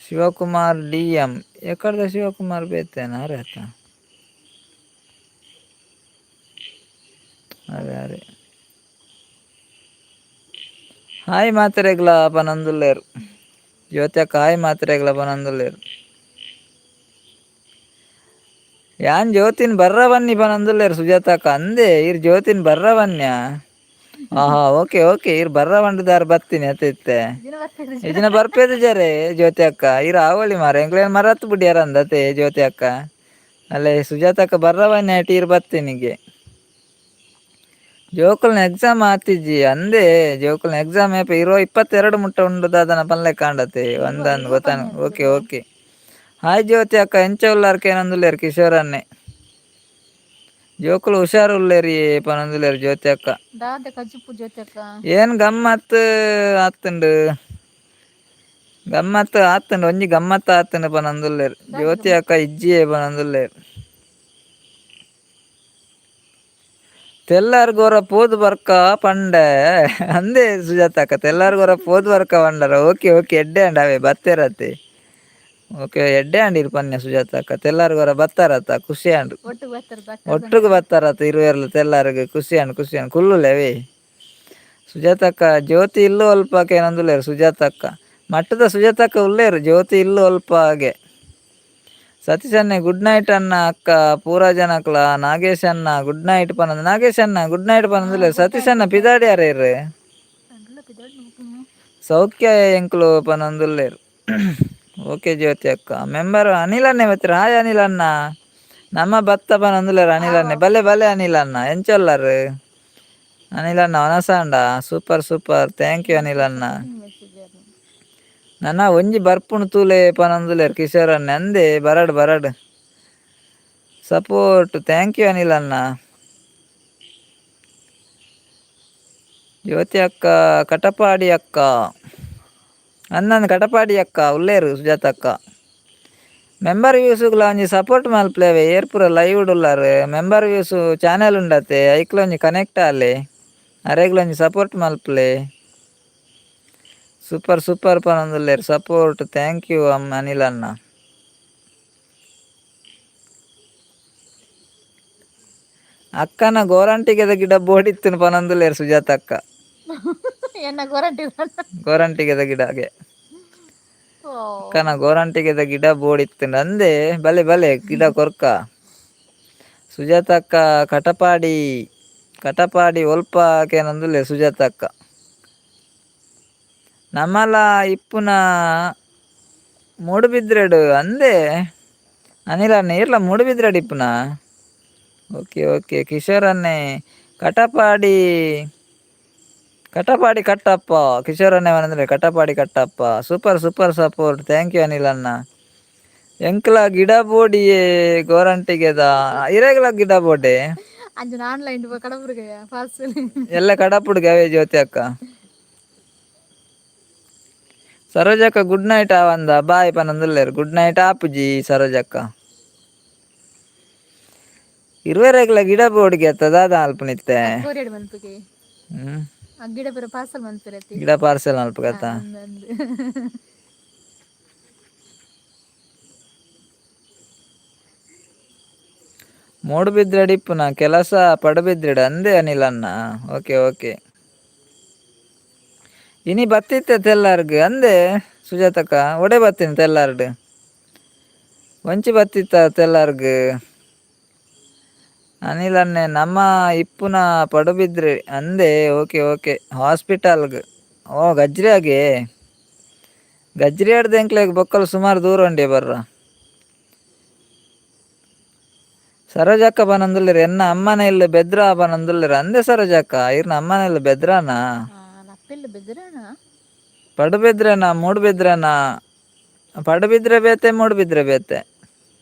ಶಿವಕುಮಾರ್ ಡಿ ಎಂ ಎಕಡ್ದ ಶಿವಕುಮಾರ್ ಬೇತೇನ? ಅರೆ ಅತ್ತ, ಅರೆ ಅರೆ. ಹಾಯ್ ಮಾತೆರೆಗ್ಲ ಪನೊಂದುಲ್ಲೆರ್ ಜ್ಯೋತಿ ಅಕ್ಕ. ಹಾಯ್ ಮಾತೆರೆಗ್ಲ ಪನೊಂದುಲ್ಲೆರ್. ಯಾನ್ ಜ್ಯೋತಿನ್ ಬರ್ರ ಬನ್ನಿ ಪನೊಂದುಲ್ಲೆರ್ ಸುಜಾತಕ್ಕ. ಅಂದೆ ಈರ್ ಜ್ಯೋತಿನ್ ಬರ್ರ ಬನ್ಯಾ? ಆಹಾ, ಓಕೆ ಓಕೆ. ಈರ್ ಬರ್ರ ಬಂಡದಾರ್ ಬತ್ತೀನಿ ಅತ್ತ ಇತ್ತೆ. ದಿನ ಬರ್ತದೆ. ಇಜಿನ ಬರ್ಪೇದು ಜರೆ ಜ್ಯೋತಿ ಅಕ್ಕ, ಈರ್ ಆವೊಲಿ ಮಾರ, ಎಂಕ್ಲೇನ್ ಮರತ್ ಬುಡಿಯರ ಅಂದತೆ ಜ್ಯೋತಿ ಅಕ್ಕ. ಅಲ್ಲೇ ಸುಜಾತಕ್ಕ ಬರ್ರ ಬನ್ನಿ ಆಯ್ತು, ಈರ್ ಬತ್ತೀನಿಗೆ. ಜೋಕುಲ್ನ ಎಕ್ಸಾಮ್ ಆತಿಜಿ ಅಂದೆ. ಜೋಕುಲ್ನ ಎಕ್ಸಾಮ್ ಏಪ? 20, 22 ಮುಟ್ಟ ಉಂಡು ದಾದನ ಪನ್ಲೆ ಕಾಂಡತೆ ಒಂದನ್ ಗೊತ್ತಾನ. Okay okay. Hi ಜ್ಯೋತಿ ಅಕ್ಕ, ಎಂಚ ಉಲ್ಲಾರ್ ಕೇನೊಂದುಲ್ಲೆರ್ ಕಿಶೋರ್ ಅನ್ನೆ. ಜೋಕುಲು ಹುಷಾರು ಉಲ್ಲೇರಿ ಪನೊಂದುಲ್ಲೆರ್ ಜ್ಯೋತಿ ಅಕ್ಕ. ದಾದ ಕಜಿಪು ಜ್ಯೋತಕ್ಕ? ಏನ್ ಗಮ್ಮತ್ ಆತುಂಡು, ಗಮ್ಮತ್ ಆತುಂಡು, ಒಂಜಿ ಗಮ್ಮತ್ ಆತುಂಡು ಪನೊಂದುಲ್ಲೆರ್. ಜ್ಯೋತಿ ಅಕ್ಕ ಇಜ್ಜಿಯೇ ಪನೊಂದುಲ್ಲೆರ್. ತೆಲ್ಲಾರ್ಗೋರ ಪೋದು ಬರ್ಕ ಪಂಡೆ ಅಂದೆ ಸುಜಾತ ಅಕ್ಕ. ತೆಲ್ಲಾರ್ಗೋರ ಪೋದು ಬರ್ಕ ಪಂಡರ? ಓಕೆ ಓಕೆ, ಎಡ್ಡೆ ಅಂಡ ಅವೇ ಬತ್ತೇರತ್ತೆ. ಓಕೆ, ಎಡ್ಡೆ ಅಂಡ್ ಇರ್ ಪನ್ಯ ಸುಜಾತ ಅಕ್ಕ. ತೆಲ್ಲಾರ್ಗೋರ ಬತ್ತಾರತ್ತ, ಖುಷಿ ಅಂಡ್. ಒಟ್ಟು ಬರ್ತಾರ. ಒಟ್ಟುಗು ಬತ್ತಾರತ್ತ ಇರುವೆರ್ಲ ತೆಲ್ಲಾರ್ಗ್. ಖುಷಿ ಅಂಡ್, ಖುಷಿ ಅಂಡ್. ಕುಲ್ಲುಲೆ ಅವೇ. ಸುಜಾತಕ್ಕ ಜ್ಯೋತಿ ಇಲ್ಲು ಅಲ್ಪ ಕೇನೊಂದುಲ್ಲೆರ್ ಸುಜಾತಕ್ಕ. ಮಟ್ಟದ ಸುಜಾತಕ್ಕ ಉಲ್ಲೇರು, ಜ್ಯೋತಿ ಇಲ್ಲು ಅಲ್ಪ ಹಾಗೆ. ಸತೀಶ್ ಅಣ್ಣೆ ಗುಡ್ ನೈಟ್ ಅಣ್ಣ ಅಕ್ಕ ಪೂರಾ ಜನಕ್ಲ. ನಾಗೇಶ್ ಅಣ್ಣ ಗುಡ್ ನೈಟ್ ಪನಂದು, ನಾಗೇಶ್ ಅಣ್ಣ ಗುಡ್ ನೈಟ್ ಪನಂದುಲ್ಲೆರ್. ಸತೀಶ್ ಅಣ್ಣ ಪಿದಾಡ್ಯಾರ ಇರ್? ಸೌಖ್ಯ ಎಂಕ್ಲು ಪನೊಂದುಲ್ಲೆರ್. ಓಕೆ ಜ್ಯೋತಿ ಅಕ್ಕ. ಮೆಂಬರ್ ಅನಿಲ್ ಅಣ್ಣೆ ಬತ್ತರ. ಹಾಯ್ ಅನಿಲ್ ಅಣ್ಣ. ನಮ್ಮ ಭತ್ತ ಪನೊಂದುಲ್ಲೆರ್ ಅನಿಲ್ ಅಣ್ಣೆ. ಬಲೆ ಬಲೆ ಅನಿಲ್ ಅಣ್ಣ, ಎಂಚೊಲ್ಲರ್ ಅನಿಲ್ ಅಣ್ಣ? ವನಸಾಂಡ? Super super, thank you Anil ಅಣ್ಣ. ನನ್ನ ಒಂಜಿ ಬರ್ಪುಣು ತೂಲೆ ಪನೊಂದುಲ್ಲೆರ್ ಕಿಶೋರ್ ಅಣ್ಣೆ. ಅಂದೆ ಬರಡ್ ಬರಡ್. Support, thank you Anil ಅಣ್ಣ. ಜ್ಯೋತಿ ಅಕ್ಕ ಕಟಪಾಡಿ ಅಕ್ಕ ಅಣ್ಣನ ಕಟಪಾಡಿ ಅಕ್ಕ ಉಲ್ಲೇರು ಸುಜಾತ ಅಕ್ಕ. ಮೆಂಬರ್ ವ್ಯೂಸುಗ್ಲ ಒಂಜಿ ಸಪೋರ್ಟ್ ಮಲ್ಪುಲೇವೆ. ಏರ್ ಪೂರ ಲೈವ್ ಉಲ್ಲಾರ್, member views channel ಉಂಡತೆ, ಐಕ್ಲ ಒಂಜಿ ಕನೆಕ್ಟ್ ಆಲೆ, ಅರೆಗ್ಲ ಒಂಜಿ ಸಪೋರ್ಟ್ ಮಲ್ಪುಲೆ. ಸೂಪರ್ ಸೂಪರ್ ಪನೊಂದುಲ್ಲೆರ್. Support, thank you Anil ಅಣ್ಣ. ಅಕ್ಕನ ಗೋರಂಟಿಗೆದ ಗಿಡ ಬೋಡಿತ್ತಿನ ಪನೊಂದುಲ್ಲೆರ್ ಸುಜಾತ ಅಕ್ಕ. ಎನ್ನ ಗೋರಂಟಿ? ಗೋರಂಟಿಗೆದ ಗಿಡಗೆ ಅಕ್ಕನ ಗೋರಂಟಿಗೆದ ಗಿಡ ಬೋಡಿತ್ತುಂಡು ಅಂದೆ. ಬಲೆ ಬಲೆ ಗಿಡ ಕೊರ್ಕ. ಸುಜಾತ ಅಕ್ಕ ಕಟಪಾಡಿ, ಕಟಪಾಡಿ ಒಲ್ಪ ಕೇನೊಂದುಲ್ಲೆರ್ ಸುಜಾತ ಅಕ್ಕ. ನಮಲ ಇಪ್ಪುನ ಮೂಡುಬಿದ್ರೆಡು ಅಂದೆ ಅನಿಲ ಅಣ್ಣ ಇರ್ಲ ಮೂಡುಬಿದ್ರೆಡು ಇಪ್ಪುನಾ? ಓಕೆ ಓಕೆ ಕಿಶೋರ್ ಅನ್ನೆ ಕಟಪಾಡಿ ಕಟಪಾಡಿ ಕಟ್ಟಪ್ಪ. ಕಿಶೋರ್ ಅಣ್ಣೆ ಅಂದ್ರೆ ಕಟಪಾಡಿ ಕಟ್ಟಪ್ಪ. Super super support, thank you Anil ಅಣ್ಣ. ಎಂಕ್ಲ ಗಿಡ ಬೋಡಿಯೇ ಗೋರಂಟಿಗೆದ ಇರೆಗ್ಲ ಗಿಡ ಬೋಡೆ. ಅಂಚನ ಆನ್ಲೈನ್ ಕಡಪುರ್ಗೆ ಪಾರ್ಸೆಲ್. ಎಲ್ಲ ಕಡಪುಡ್ಗೆ ಅವೇ. ಜ್ಯೋತಿ ಅಕ್ಕ, ಸರೋಜಕ್ಕ ಗುಡ್ ನೈಟ್ ಆವಂದ ಬಾಯ್ ಪನಂದುಲ್ಲೇರು. ಗುಡ್ ನೈಟ್ ಆಪುಜಿ ಸರೋಜಕ್ಕ. ಇರುವೆರೆಗ್ಲ ಗಿಡ ಬೋಡಿಗೆ ಅತ್ತ ದಾದ ಅಲ್ಪನಿತ್ತೆ. ಕೊರಿಯಡ್ ಮನ್ಪುಗೆ. ಹ್ಮ್. ಆ ಗಿಡ ಪೂರ ಪಾರ್ಸೆಲ್ ಮನ್ಪಿರತಿ. ಗಿಡ ಪಾರ್ಸೆಲ್ ಅಲ್ಪಗತ್ತ. ಅಂದು. ಮೂಡುಬಿದ್ರೆಡ್ ಇಪ್ಪುನ ಕೆಲಸ ಪಡುಬಿದ್ರೆಡ್ ಅಂದೆ ಅನಿಲ್ ಅಣ್ಣ. ಓಕೆ ಓಕೆ ಇನಿ ಬತ್ತಿತ್ತೆ ತೆಲ್ಲಾರ್ಗ್ ಅಂದೆ. ಸುಜಾತಕ್ಕ ಒಡೆ ಬತ್ತೀನಿ ತೆಲ್ಲಾರ್ಡ್ ಒಂಚಿ ಬತ್ತಿತ್ತ ತೆಲ್ಲಾರ್ಗ್. ಅನಿಲ್ ಅಣ್ಣೆ ನಮ್ಮ ಇಪ್ಪುನ ಪಡುಬಿದ್ರಿ ಅಂದೆ. ಓಕೆ ಓಕೆ ಹಾಸ್ಪಿಟಲ್ಗ್ ಓ ಗಜ್ರಿಯಾಗೆ ಗಜ್ರಿ ಆಡ್ದು ಎಂಕ್ಲೆಗ್ ಬೊಕ್ಕಲು ಸುಮಾರು ದೂರ ಉಂಡೆ ಬರ್ರ. ಸರೋಜಕ್ಕ ಬನಂದುಲ್ಲೆರ್ ಎನ್ನ ಅಮ್ಮನ ಇಲ್ಲ ಬೆದ್ರ ಬನಂದುಲ್ಲೆರ್ ಅಂದೆ. ಸರೋಜಕ್ಕ ಇರ್ನ ಅಮ್ಮನ ಇಲ್ಲ ಬೆದ್ರಾನಾ? ಅಪ್ಪಿಲ್ಲ ಬೆದ್ರಣ. ಪಡುಬಿದ್ರೆನಾ ಮೂಡುಬಿದ್ರೆನಾ? ಪಡುಬಿದ್ರೆ ಬೇತೆ, ಮೂಡುಬಿದ್ರೆ ಬೇತೆ.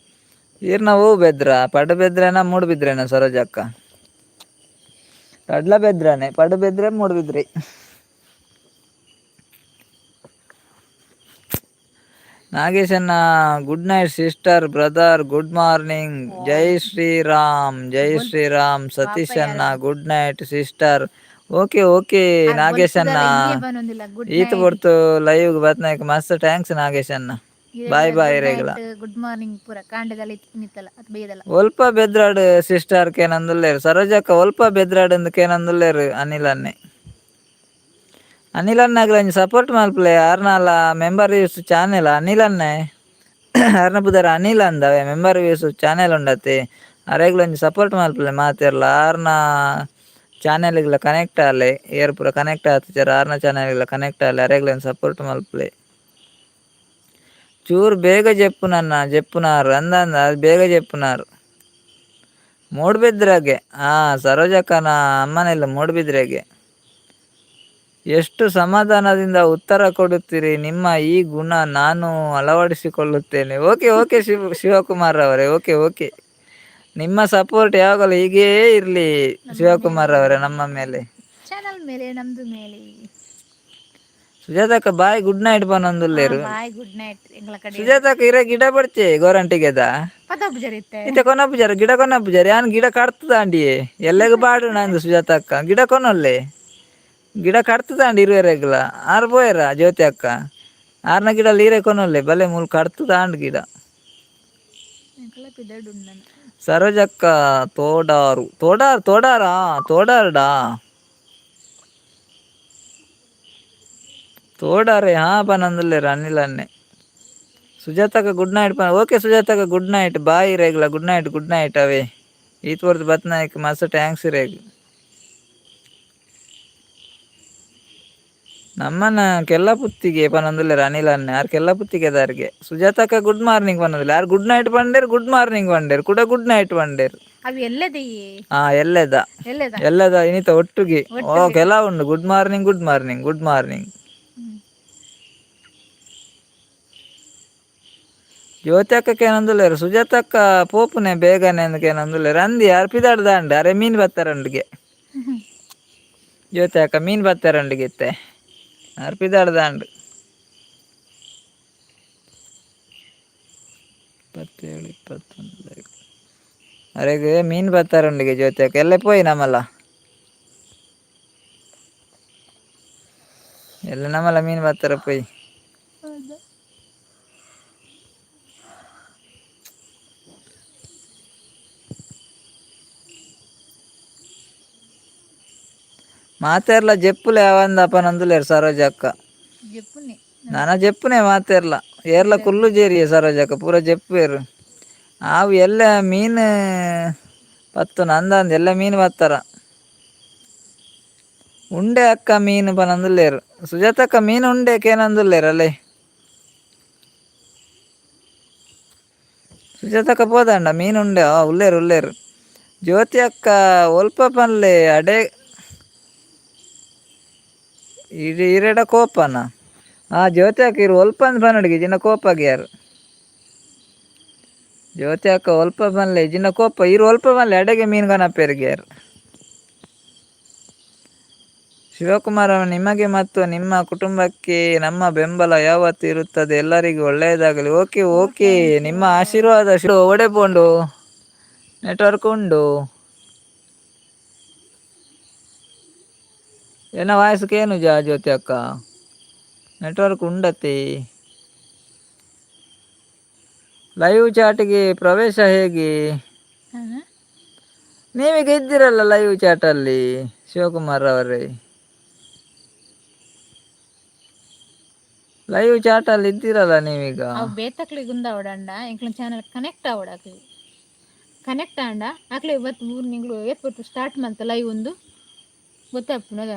ಈರ್ನ ಹೂ Bedra ಪಡುಬಿದ್ರೆನಾ ಮೂಡುಬಿದ್ರೆನಾ ಸರೋಜಕ್ಕ? ಕಡ್ಲ ಬೆದ್ರಾನೆ, Padubidri Moodbidri. ನಾಗೇಶಣ್ಣ good night sister brother, good morning, Jai Shriram, Jai Shriram. Satish ಅಣ್ಣ good night sister. Okay okay Nagesh ಅಣ್ಣ. ಬಂದಿಲ್ಲ ಗುಡ್. ಈತ ಬೊರ್ತು ಲೈವ್ ಬತ್ನಾಯ್ಕ ಮಸ್ತ್ thanks Nagesh ಅಣ್ಣ. ಬಾಯ್ ಬಾಯ್ ರೇಗಲ. ಗುಡ್ ಮಾರ್ನಿಂಗ್ ಪೂರ ಕಾಂಡದಲ್ಲಿ ನಿತ್ತಲ್ಲ ಅದು ಬೇಯ್ದಲ್ಲ. ಒಲ್ಪ ಬೆದ್ರಾಡ್ ಸಿಸ್ಟರ್ ಕೇನಂದುಲ್ಲೇರು ಸರೋಜಕ್ಕ. ಒಲ್ಪ ಬೆದ್ರಾಡ್ ಅಂದ್ ಕೇನಂದುಲ್ಲೇರು ಅನಿಲ್ ಅಣ್ಣೆ. ಅನಿಲ್ ಅಣ್ಣಗ್ಲ ಒಂಜಿ ಸಪೋರ್ಟ್ ಮಲ್ಪುಲೆ. ಆರ್ನಾಲ member views channel Anil ಅಣ್ಣೆ. ಆರ್ನ ಪುದರ್ ಅನಿಲ್ ಅಂದವೆ member views channel ಉಂಡತೆ. ಅರೆಗ್ಲ ಒಂಜಿ ಸಪೋರ್ಟ್ ಮಲ್ಪುಲೆ ಮಾತೆರ್ಲ. ಆರ್ನ ಚಾನೆಲ್ಗ್ಲ ಕನೆಕ್ಟ್ ಆಲೆ. ಏರ್ ಪೂರ ಕನೆಕ್ಟ್ ಆತಿಜೆರ್ ಆರ್ನ ಚಾನೆಲ್ಗ್ಲ ಕನೆಕ್ಟ್ ಆಲೆ. ಅರೆಗ್ಲ ಒಂಜಿ ಸಪೋರ್ಟ್ ಮಲ್ಪುಲೆ. ಚೂರು ಬೇಗ ಜೆಪ್ಪುನನ್ನ ಜೆಪ್ಪುನಾರು ಅಂದಂದ ಅದು ಬೇಗ ಜೆಪ್ಪುನಾರು ಮೂಡ್ಬಿದ್ರಾಗೆ. ಆ ಸರೋಜಕ್ಕನ ಅಮ್ಮನೆಲ್ಲ ಮೂಡ್ಬಿದ್ರೆಗೆ. ಎಷ್ಟು ಸಮಾಧಾನದಿಂದ ಉತ್ತರ ಕೊಡುತ್ತೀರಿ. ನಿಮ್ಮ ಈ ಗುಣ ನಾನು ಅಳವಡಿಸಿಕೊಳ್ಳುತ್ತೇನೆ. ಓಕೆ ಓಕೆ ಶಿವಕುಮಾರ್ ಅವರೇ, ಓಕೆ ಓಕೆ. ನಿಮ್ಮ ಸಪೋರ್ಟ್ ಯಾವಾಗಲೂ ಹೀಗೇ ಇರಲಿ ಶಿವಕುಮಾರ್ ಅವರೇ ನಮ್ಮ ಮೇಲೆ. ಚಾನಲ್ ಮೇಲೆ ನಮ್ದು ಮೇಲೆ. ಸುಜಾತಕ್ಕ bye good night ಪನೊಂದುಲ್ಲೇರು. Bye good night ಎಂಗ್ಲ ಕಡೆ. ಸುಜಾತಕ್ಕ ಇರ ಗಿಡ ಬಡ್ಚೆ ಗೋರಂಟಿಗೆದ. ಪದ ಪೂಜಾರಿ ಇತ್ತೆ. ಇತ್ತೆ ಕೊನ ಪೂಜಾರಿ ಗಿಡ ಕೊನ ಪೂಜಾರಿ ಯಾನ್ ಗಿಡ ಕಡ್ತದಾಂಡಿಯೇ ಎಲ್ಲೆಗ್ ಬಾಡು ನಂದು. ಸುಜಾತಕ್ಕ ಗಿಡ ಕೊನೊಲ್ಲೆ ಗಿಡ ಕಡ್ತದಾಂಡಿ ಇರುವೆರೆಗ್ಲ. ಆರ್ ಪೋಯೆರ ಜ್ಯೋತಿ ಅಕ್ಕ ಆರ್ನ ಗಿಡ ಲೀರೆ ಕೊನೊಲ್ಲೆ ಬಲೆ ಮೂಲು ಕಡ್ತದಾಂಡ್ ಗಿಡ. ಎಂಕಲ ಪಿದರ್ಡ್ ಉಂಡನ. ಸರೋಜಕ್ಕ ತೋಡಾರು ತೋಡಾರ್ ತೋಡಾರಾ ತೋಡಾರ್ಡಾ ತೋಡಾರೆ ಹಾ ಪನಂದುಲ್ಲೆರ್ ಅನಿಲ್ ಅಣ್ಣೆ. ಸುಜಾತಕ್ಕ ಗುಡ್ ನೈಟ್ ಪನ. ಓಕೆ ಸುಜಾತಕ್ಕ good night bye ರೇಗ್ಲ good night good night ಅವೇ. ಈತ್ ಹೊರ್ತು ಬತ್ನಾಯ್ಕ್ ಮಸ್ತ್ thanks ರೇಗ್. ನಮ್ಮನ ಕೆಲ್ಲಪುತ್ತಿಗೆ ಪನೊಂದುಲ್ಲೆರ್ ಅನಿಲ್ ಅಣ್ಣೆ. ಆರ್ ಕೆಲ್ಲಪುತ್ತಿಗೆ ದಾರ್ಗೆ. ಸುಜಾತಕ್ಕ ಗುಡ್ ಮಾರ್ನಿಂಗ್ ಪನೊಂದುಲ್ಲೆ. ಆರ್ ಗುಡ್ ನೈಟ್ ಪಂಡೇರ್, ಗುಡ್ ಮಾರ್ನಿಂಗ್ ಪಂಡೇರ್, ಕುಡ ಗುಡ್ ನೈಟ್ ಪಂಡೇರ್. ಅವು ಎಲ್ಲದೆಯೇ? ಹಾ ಎಲ್ಲೆದ. ಎಲ್ಲದ. ಎಲ್ಲದ ಇನಿತ ಒಟ್ಟುಗೆ ಓ ಕೆಲವು ಉಂಡು. Good morning good morning good morning. ಜ್ಯೋತಿ ಅಕ್ಕಕ್ಕೆ ಏನಂದುಲ್ಲೇರು ಸುಜಾತಕ್ಕ ಪೋಪುನೆ ಬೇಗನೆ ಅಂದಕ್ಕೆ ಅಂದಿ. ಯಾರು ಪಿದಾಡ್ದಾಂಡ ಅರೆ ಮೀನು ಬತ್ತಾರಂಡಿಗೆ. ಜ್ಯೋತಿ ಅಕ್ಕ ಮೀನು ಬತ್ತಾರಂಡಿಗೆ ಇತ್ತೆ ಆರ್ ಪಿದಾಡ್ದಾಂಡ್. 27 21 ಅರೆಗೆ ಮೀನು ಬತ್ತಾರಂಡಿಗೆ. ಜ್ಯೋತಿ ಅಕ್ಕ ಎಲ್ಲ ಪೋಯಿ ನಮ್ಮಲ್ಲ ಎಲ್ಲ ನಮ್ಮಲ್ಲ ಮೀನು ಬತ್ತಾರ ಪೋಯಿ. ಮಾತೆರ್ಲ ಜೆಪ್ಪುಲೆ ಅವಂದಪ್ಪ ನಂದುಲೇರು ಸರೋಜಕ್ಕ. ಜೆಪ್ಪುನೆ. ನಾನ ಜೆಪ್ಪುನೆ ಮಾತೆರ್ಲ ಏರ್ಲ ಕುಲ್ಲು ಜೇರಿಯೆ ಸರೋಜಕ್ಕ ಪೂರ ಜೆಪ್ಪುವೆರು. ಆವು ಎಲ್ಲ ಮೀನು ಪತ್ತುನ ಅಂದಂದು ಎಲ್ಲ ಮೀನು ಬತ್ತಾರ ಉಂಡೆ ಅಕ್ಕ ಮೀನು ಪನಂದುಲ್ಲೇರು. ಸುಜಾತಕ್ಕ ಮೀನು ಉಂಡೆ ಕೇನಂದುಲ್ಲೇರು ಅಲ್ಲೇ. ಸುಜಾತಕ್ಕ ಪೋದಂಡ ಮೀನುಂಡೆ ಉಲ್ಲೇರು ಉಲ್ಲೇರು. ಜ್ಯೋತಿ ಅಕ್ಕ ಒಲ್ಪ ಪನ್ಲೆ ಅಡೆ ಇರೆಡ ಕೋಪನ. ಆ ಜ್ಯೋತಿ ಅಕ್ಕ ಇರು ಒಲ್ಪ ಅಂದ್ ಪನಡಿಗೆ ಜಿನ ಕೋಪಾಗ್ಯಾರು. ಜ್ಯೋತಿ ಅಕ್ಕ ಒಲ್ಪ ಪನ್ಲೆ ಜಿನ ಕೋಪ ಇರು ಒಲ್ಪ ಪನ್ಲೆ ಅಡೆಗೆ ಮೀನು ಕನಪೆರ್ಗ್ಯಾರು. ಶಿವಕುಮಾರ ನಿಮಗೆ ಮತ್ತು ನಿಮ್ಮ ಕುಟುಂಬಕ್ಕೆ ನಮ್ಮ ಬೆಂಬಲ ಯಾವತ್ತೂ ಇರುತ್ತದೆ. ಎಲ್ಲರಿಗೂ ಒಳ್ಳೆಯದಾಗಲಿ. ಓಕೆ ಓಕೆ, ನಿಮ್ಮ ಆಶೀರ್ವಾದ. ಒಡೆ ಪೋಂಡು ನೆಟ್ವರ್ಕ್ ಉಂಡು. ಏನ ವಾಯ್ಸ್ ಜಾ ಜ್ಯೋತಿ ಅಕ್ಕ ನೆಟ್ವರ್ಕ್ ಉಂಡತಿ. ಲೈವ್ ಚಾಟಿಗೆ ಪ್ರವೇಶ ಹೇಗೆ? ನೀವೀಗ ಇದ್ದೀರಲ್ಲ ಲೈವ್ ಚಾಟಲ್ಲಿ ಶಿವಕುಮಾರ್ ಅವರೇ, ಲೈವ್ ಚಾಟಲ್ಲಿ ಇದ್ದೀರಲ್ಲ ನೀವೀಗ. ಅವು ಬೇತಕ್ಲಿಗೆ ಉಂದಾವಡಂಡ ಎಂಕ್ಲ ಚಾನಲ್ ಕನೆಕ್ಟ್ ಆವಡ ಅಕ್ಲಿ ಕನೆಕ್ಟ್ ಆಂಡ ಅಕ್ಲೆ ಇವತ್ತು 3 ತಿಂಗಳು ಏತ್ ಸ್ಟಾರ್ಟ್ ಮಂತ ಲೈವ್ ಒಂದು ಗೊತ್ತಾಪುನದ.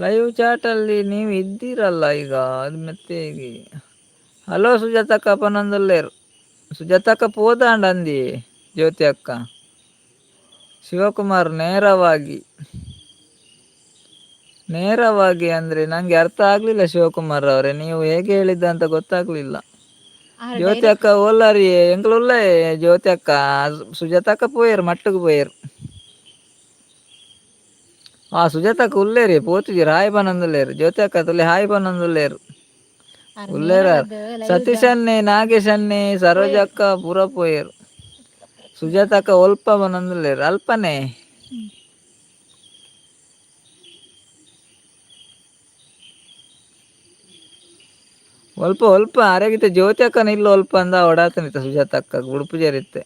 ಲೈವ್ ಚಾಟಲ್ಲಿ ನೀವು ಇದ್ದೀರಲ್ಲ ಈಗ, ಅದು ಮತ್ತೆ ಹೇಗೆ? ಹಲೋ ಸುಜಾತಕ್ಕ ಪನೊಂದುಲ್ಲೇರು. ಸುಜಾತಕ್ಕ ಪೋದಾಂಡ ಅಂದಿ ಜ್ಯೋತಿ ಅಕ್ಕ. ಶಿವಕುಮಾರ್ ನೇರವಾಗಿ ನೇರವಾಗಿ ಅಂದರೆ ನನಗೆ ಅರ್ಥ ಆಗಲಿಲ್ಲ ಶಿವಕುಮಾರ್ ಅವರೇ, ನೀವು ಹೇಗೆ ಹೇಳಿದ್ದ ಅಂತ ಗೊತ್ತಾಗಲಿಲ್ಲ. ಜ್ಯೋತಿ ಅಕ್ಕ ಓಲಾರಿ ಎಂಕ್ಲು ಉಲ್ಲ ಜ್ಯೋತಿ ಅಕ್ಕ. ಸುಜಾತಕ್ಕ ಪೋಯರು ಮಟ್ಟಕ್ಕೆ ಪೋಯರು. ಆ ಸುಜಾತಕ್ಕ ಉಲ್ಲೇರಿ ಪೋತುಜಿ ಹಾಯ್ ಬನಂದುಲ್ಲೇರು. ಜ್ಯೋತಿ ಅಕ್ಕ ತುಲೆ ಹಾಯ್ ಬನಂದುಲ್ಲೇರು ಉಲ್ಲೇರ. ಸತೀಶನ್ನೇ ನಾಗೇಶನ್ನೇ ಸರೋಜಕ್ಕ ಪೂರ ಪೋಯರು. ಸುಜಾತಕ್ಕ ಒಲ್ಪ ಬನಂದುಲ್ಲೇರು ಅಲ್ಪನೇ. ಒಲ್ಪ ಒಲ್ಪ ಅರೆಗಿತ್ತೆ ಜ್ಯೋತಿ ಅಕ್ಕನ ಇಲ್ಲ ಒಲ್ಪ ಅಂದ ಓಡಾತನಿತ್ತ ಸುಜಾತಕ್ಕ ಉಡುಪು ಜರಿತ್ತೆ.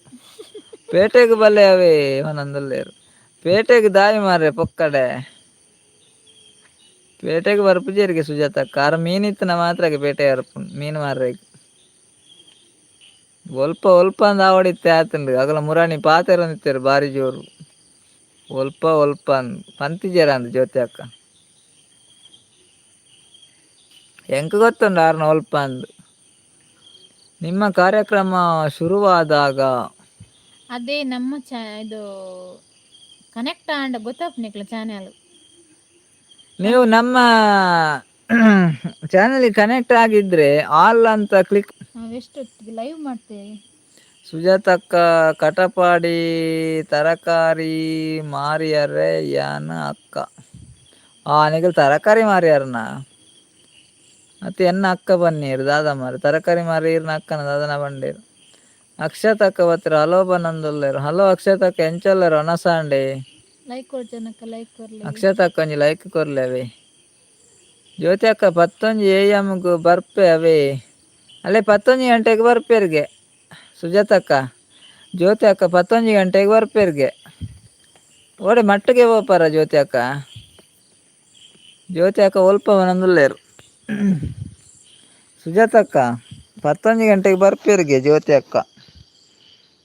ಪೇಟೆಗೆ ಬಲ್ಲೆ ಅವೇ ಒಂದೊಂದುಲ್ಲೇರು. ಪೇಟೆಗೆ ದಾಯಿ ಮಾರ್ರೆ ಪೊಕ್ಕಡೆ ಪೇಟೆಗೆ ಬರ್ಪುಜೇರಿಗೆ ಸುಜಾತಕ್ಕ. ಆರ ಮೀನಿತ್ತನ ಮಾತ್ರಗೆ ಪೇಟೆ ಅರ್ಪು ಮೀನು ಮಾರ್ರೆ. ಒಲ್ಪ ಒಲ್ಪ ಅಂದ ಆವಡಿತ್ತೆ ಆತಂಡು ಅಗಲ ಮುರಾಣಿ ಪಾತೆರೊಂದಿತ್ತೆರು ಬಾರಿ ಜೋರು. ಒಲ್ಪ ಒಲ್ಪ ಅಂದ್ ಪಂತಿಜೇರ ಅಂದ್ ಜ್ಯೋತಿ ಅಕ್ಕ. ಎಂಕ್ ಗೊತ್ತುಂಡು ಆರ್ನ ಒಲ್ಪ ಅಂದ್. ನಿಮ್ಮ ಕಾರ್ಯಕ್ರಮ ಶುರುವಾದಾಗ ಅದೇ ನಮ್ಮ ಇದು ಕನೆಕ್ಟ್ ಆಂಡ ಗೊತ್ತಾಪುನಿಕ್ಲ ಚಾನೆಲ್. ನೀವು ನಮ್ಮ ಚಾನಲ್ಗೆ ಕನೆಕ್ಟ್ ಆಗಿದ್ರೆ ಆಲ್ ಅಂತ ಕ್ಲಿಕ್. ನಾವು ಲೈವ್ ಮಾಡ್ತೇವೆ. ಸುಜಾತಕ್ಕ ಕಟಪಾಡಿ ತರಕಾರಿ ಮಾರಿಯರೆ ಯಾನ ಅಕ್ಕ. ಆ ನಿಗಲ್ ತರಕಾರಿ ಮಾರಿಯಾರನ ಮತ್ತೆ ಎನ್ನ ಅಕ್ಕ ಬನ್ನೀರು ದಾದ ಮಾರಿ ತರಕಾರಿ ಮಾರಿ ಅಕ್ಕನ ದಾದನ ಬಂಡೀರು. ಅಕ್ಷತಕ್ಕ ಬತ್ತಿರ ಹಲೋ ಬನ್ನೊಂದುಲ್ಲೇರು. ಹಲೋ ಅಕ್ಷತಕ್ಕ ಎಂಚೊಲ್ಲೆರು ಒನಸಾಂಡೆ. ಲೈಕ್ ಕೊರ್ಜನಕ್ಕ ಲೈಕ್ ಕೊರ್ಲೆ. ಅಕ್ಷತಕ್ಕ ಒಂಜಿ ಲೈಕ್ ಕೊರ್ಲೆ ಅವೇ. ಜ್ಯೋತಿ ಅಕ್ಕ 11 AM ಬರ್ಪೆ ಅವೇ. ಅಲ್ಲೇ 11 ಗಂಟೆಗೆ ಬರ್ಪೇರಿಗೆ ಸುಜಾತಕ್ಕ. ಜ್ಯೋತಿ ಅಕ್ಕ 11 ಗಂಟೆಗೆ ಬರ್ಪೇರಿಗೆ. ಓಡೆ ಮಟ್ಟಿಗೆ ಪೋಪಾರ ಜ್ಯೋತಿ ಅಕ್ಕ. ಜ್ಯೋತಿ ಅಕ್ಕ ಒಲ್ಪ ಬನೊಂದುಲ್ಲೇರು. ಸುಜಾತಕ್ಕ 11 ಗಂಟೆಗೆ ಬರ್ಪೇರಿಗೆ ಜ್ಯೋತಿ ಅಕ್ಕ.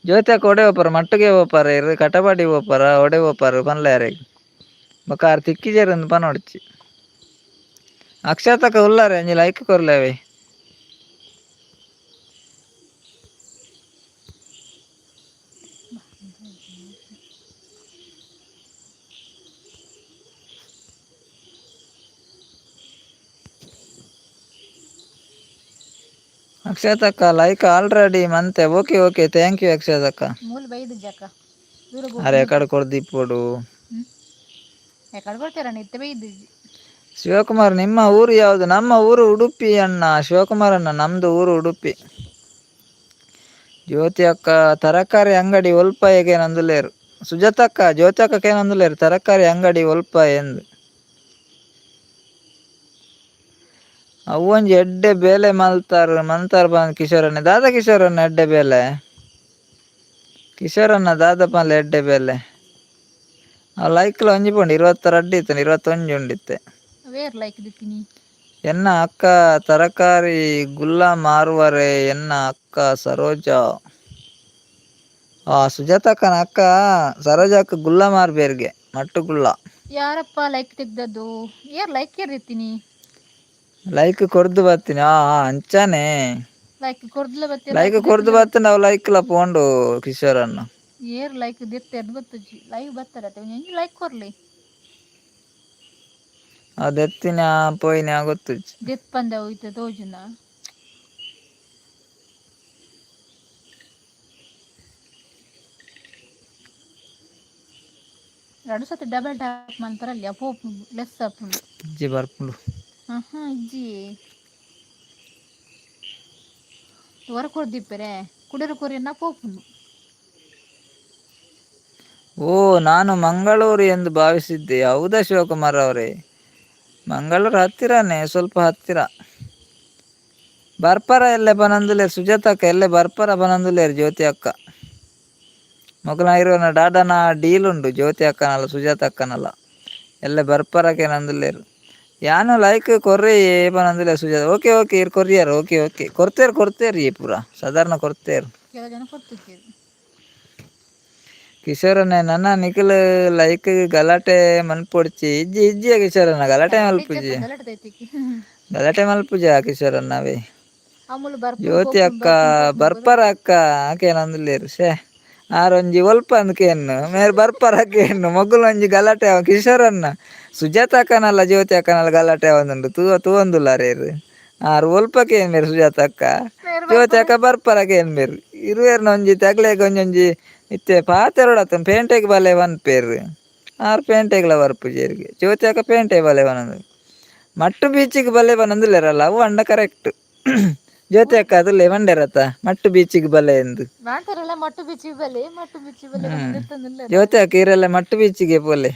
ಜ್ಯೋತಿ ಅಕ್ಕ ಒಡೆ ಪೋಪಾರ ಮಟ್ಟಿಗೆ ಪೋಪಾರ ಇರು ಕಟಪಾಡಿ ಪೋಪಾರ ಒಡೆ ಪೋಪಾರ ಪನ್ಲೆ ಅರೆಗ್. ಬೊಕ ಆರ್ ತಿಕ್ಕಿಜೆರ್ ಅಂದ್ ಪನೊಡ್ಚಿ. ಅಕ್ಷತಕ್ಕ ಉಲ್ಲಾರೆ ಒಂಜಿ ಲೈಕ್ ಕೊರ್ಲೆ ಅವೇ. ಅಕ್ಷತಕ್ಕ ಲೈಕ್ ಆಲ್ರೆಡಿ ಮಂತೆ. Okay okay thank you ಅಕ್ಷತಕ್ಕ. ಮೂಲು ಬೈದು ಜಕ್ಕ ದೂರ. ಅರೆ ಎಕಡೆ ಕೊರ್ದಿಪ್ಪೊಡು. ಎಕಡೆ ಕೊಡ್ತೀರಣ್ಣ ಇತ್ತೆ ಬೈದು. ಶಿವಕುಮಾರ್ ನಿಮ್ಮ ಊರು ಯಾವುದು? ನಮ್ಮ ಊರು ಉಡುಪಿ ಅಣ್ಣ. ಶಿವಕುಮಾರ್ ಅಣ್ಣ ನಮ್ದು ಊರು ಉಡುಪಿ. ಜ್ಯೋತಿ ಅಕ್ಕ ತರಕಾರಿ ಅಂಗಡಿ ಒಲ್ಪ ಹೇಗೆ ನಂದುಲೇರು. ಸುಜಾತಕ್ಕ ಜ್ಯೋತಿ ಅಕ್ಕ ಏನಂದುಲೇರು ತರಕಾರಿ ಅಂಗಡಿ ಒಲ್ಪ ಎಂದು. ಅವೊಂಜಿ ಎಡ್ಡೆ ಬೇಲೆ ಮಲ್ತಾರ್ ಮಲ್ತಾರ್ ಪಂದ್ ಕಿಶೋರಣ್ಣ. ದಾದ ಕಿಶೋರಣ್ಣ ಎಡ್ಡೆ ಬೇಲೆ? ಕಿಶೋರಣ್ಣ ದಾದ ಪನ್ಲೆ ಎಡ್ಡೆ ಬೇಲೆ? ಆ ಲೈಕ್ಲ ಒಂಜಿ ಪೋಂಡು 22 ಇತ್ತಂಡು 21 ಉಂಡಿತ್ತೆ. ವೇರ್ ಲೈಕ್ ದಿತ್ತಿನಿ. ಎನ್ನ ಅಕ್ಕ ತರಕಾರಿ ಗುಲ್ಲ ಮಾರುವರೆ ಎನ್ನ ಅಕ್ಕ ಸರೋಜಾ. ಆ ಸುಜಾತಕ್ಕನ ಅಕ್ಕ ಸರೋಜಕ್ಕ ಗುಲ್ಲ ಮಾರ್ಬೇರ್ಗೆ ಮಟ್ಟು ಗುಲ್ಲ. ಯಾರಪ್ಪ ಲೈಕ್ ತೆಗ್ದದ್ದು? ಏರ್ ಲೈಕ್ ಏರ್ ದಿತ್ತಿನಿ. Like ಕೊರ್ದು ಬರ್ತೀನಿ. ಆ ಅಂಚಾನೆ. ಲೈಕ್ ಕೊರ್ದ್ಲ ಬತ್ತೆ. ಲೈಕ್ ಕೊರ್ದು ಬತ್ತಿ, ನಾವು ಲೈಕ್ಲ ಪೋಂಡು ಕಿಶೋರನ್ನ. Hair like ದೆತ್ತೆರ್ ಗೊತ್ತುಜ್ಜಿ. ಲೈವ್ ಬತ್ತಾರತ್ತೆ, ಒಂಜಿ ಲೈಕ್ ಕೊರ್ಲಿ. ಅದೆತ್ತಿನ ಪೋಯಿನ ಗೊತ್ತುಜ್ಜಿ. ದೆತ್ ಪಂದ ಹೋಯ್ತ ತೋಜುನ. ಎರಡು ಸತಿ ಡಬಲ್ ಟ್ಯಾಪ್ ಮನ್ಪರಲ್ಲಿ ಪೋಪುಂಡು, ಲೆಸ್ ಆಪುಂಡು. ಇಜ್ಜಿ, ಬರ್ಪುಂಡು. ಹಾ, ಇಜ್ಜಿ. ಹೊರ ಕೊರ್ದಿಪ್ಪರೆ ಕುಡರ ಕೊರಿಯನ್ನ ಪೋಪುಂಡು. ಓ, ನಾನು ಮಂಗಳೂರು ಎಂದು ಭಾವಿಸಿದ್ದೆ. ಹೌದಾ ಶಿವಕುಮಾರ್ ಅವರೇ? ಮಂಗಳೂರು ಹತ್ತಿರನೇ, ಸ್ವಲ್ಪ ಹತ್ತಿರ. ಬರ್ಪರ ಎಲ್ಲೆ ಪನಂದುಲೇರ್ ಸುಜಾತ ಅಕ್ಕ, ಎಲ್ಲೆ ಬರ್ಪರ ಪನಂದುಲೇರ್ ಜ್ಯೋತಿ ಅಕ್ಕ. ಮೊಕಲ ಇರುವನ ಡಾಡನ ಡೀಲ್ ಉಂಡು ಜ್ಯೋತಿ ಅಕ್ಕನಲ್ಲ ಸುಜಾತ ಅಕ್ಕನಲ್ಲ. ಎಲ್ಲೆ ಬರ್ಪರಕ್ಕೆ ನಂದುಲೇರು. ಯಾನು ಲೈಕ್ ಕೊರ್ರಿ ಪನಂದುಲೇರ್ ಸುಜಾತ. ಓಕೆ ಓಕೆ, ಇರ್ ಕೊರಿಯರ್. ಓಕೆ ಓಕೆ, ಕೊರ್ತೇರು ಕೊರ್ತೇರು, ಈ ಪೂರ ಸಾಧಾರಣ ಕೊರ್ತೇರು. ಕೆಲವು ಜನ ಕೊಡ್ತಿದ್ದೀರಿ. ಕಿಶೋರನೇ ನನ್ನ ನಿಖಲ್ ಲೈಕ್ ಗಲಾಟೆ ಮನ್ಪೊಡ್ಚಿ. ಇಜ್ಜಿ ಇಜ್ಜಿಯ ಕಿಶೋರಣ್ಣ, ಗಲಾಟೆ ಮಲ್ಪುಜಿ. ಗಲಾಟೆ ಮಲ್ಪುಜ ಕಿಶೋರಣ್ಣವೇ. ಅಮುಲ್ ಬರ್ಪು. ಜ್ಯೋತಿ ಅಕ್ಕ ಬರ್ಪರ ಅಕ್ಕ ಆಕೆ ನಂದುಲೇರು. ಶೇ, ಆರೊಂಜಿ ಒಲ್ಪ ಅಂದ್ಕೇನು ಮೇರ್ ಬರ್ಪರ ಕೇನು. ಮೊಗುಲು ಒಂಜಿ ಗಲಾಟೆ ಅವ ಕಿಶೋರಣ್ಣ. ಸುಜಾತ ಅಕ್ಕನಲ್ಲ ಜ್ಯೋತಿ ಅಕ್ಕನಲ್ಲ ಗಲಾಟೆ ಅವಂದುಂಡು. ತೂವ ತೂವೊಂದುಲ್ಲಾರೇರು ಆರು ಒಲ್ಪಕ್ಕೆ ಮೇರ್. ಸುಜಾತ ಅಕ್ಕ ಜ್ಯೋತಿ ಅಕ್ಕ ಬರ್ಪರ ಕೇನ್ ಮೇರ್. ಇರುವೇರ್ನ ಒಂಜಿ ತಗ್ಲೇಗ್ ಒಂಜೊಂಜಿ ಇತ್ತೆ ಪಾತೆರೊಡತ್ತ. ಪೇಂಟೆಗ್ ಬಲೆ ಪನ್ಪೇರು ಆರು, ಪೇಂಟೆಗ್ಲ ಬರ್ಪುಜೆರಿಗೆ. ಜ್ಯೋತಿ ಅಕ್ಕ ಪೇಂಟೆ ಬಲೆ ಪನೊಂದು, ಮಟ್ಟು ಬೀಚಿಗೆ ಬಲೆ ಪನೊಂದುಲ್ಲೇರಲ್ಲ, ಅವು ಅಂಡ ಕರೆಕ್ಟ್. ಜ್ಯೋತಿ ಅಕ್ಕ ಅದು ವಂಡೇರತ್ತ ಮಟ್ಟು ಬೀಚಿಗೆ ಬಲೆ ಎಂದು. ಮಾತಾರಲ್ಲ, ಮಟ್ಟು ಬಿಚ್ಚಿ ಬಲೆ, ಮಟ್ಟು ಬಿಚ್ಚಿ ಬಲೆ ಬಂದಿತ್ತಂದಿಲ್ಲ. ಜ್ಯೋತಿ ಅಕ್ಕ ಇರೆಲ್ಲ ಮಟ್ಟು ಬೀಚಿಗೆ ಪೋಲೆ.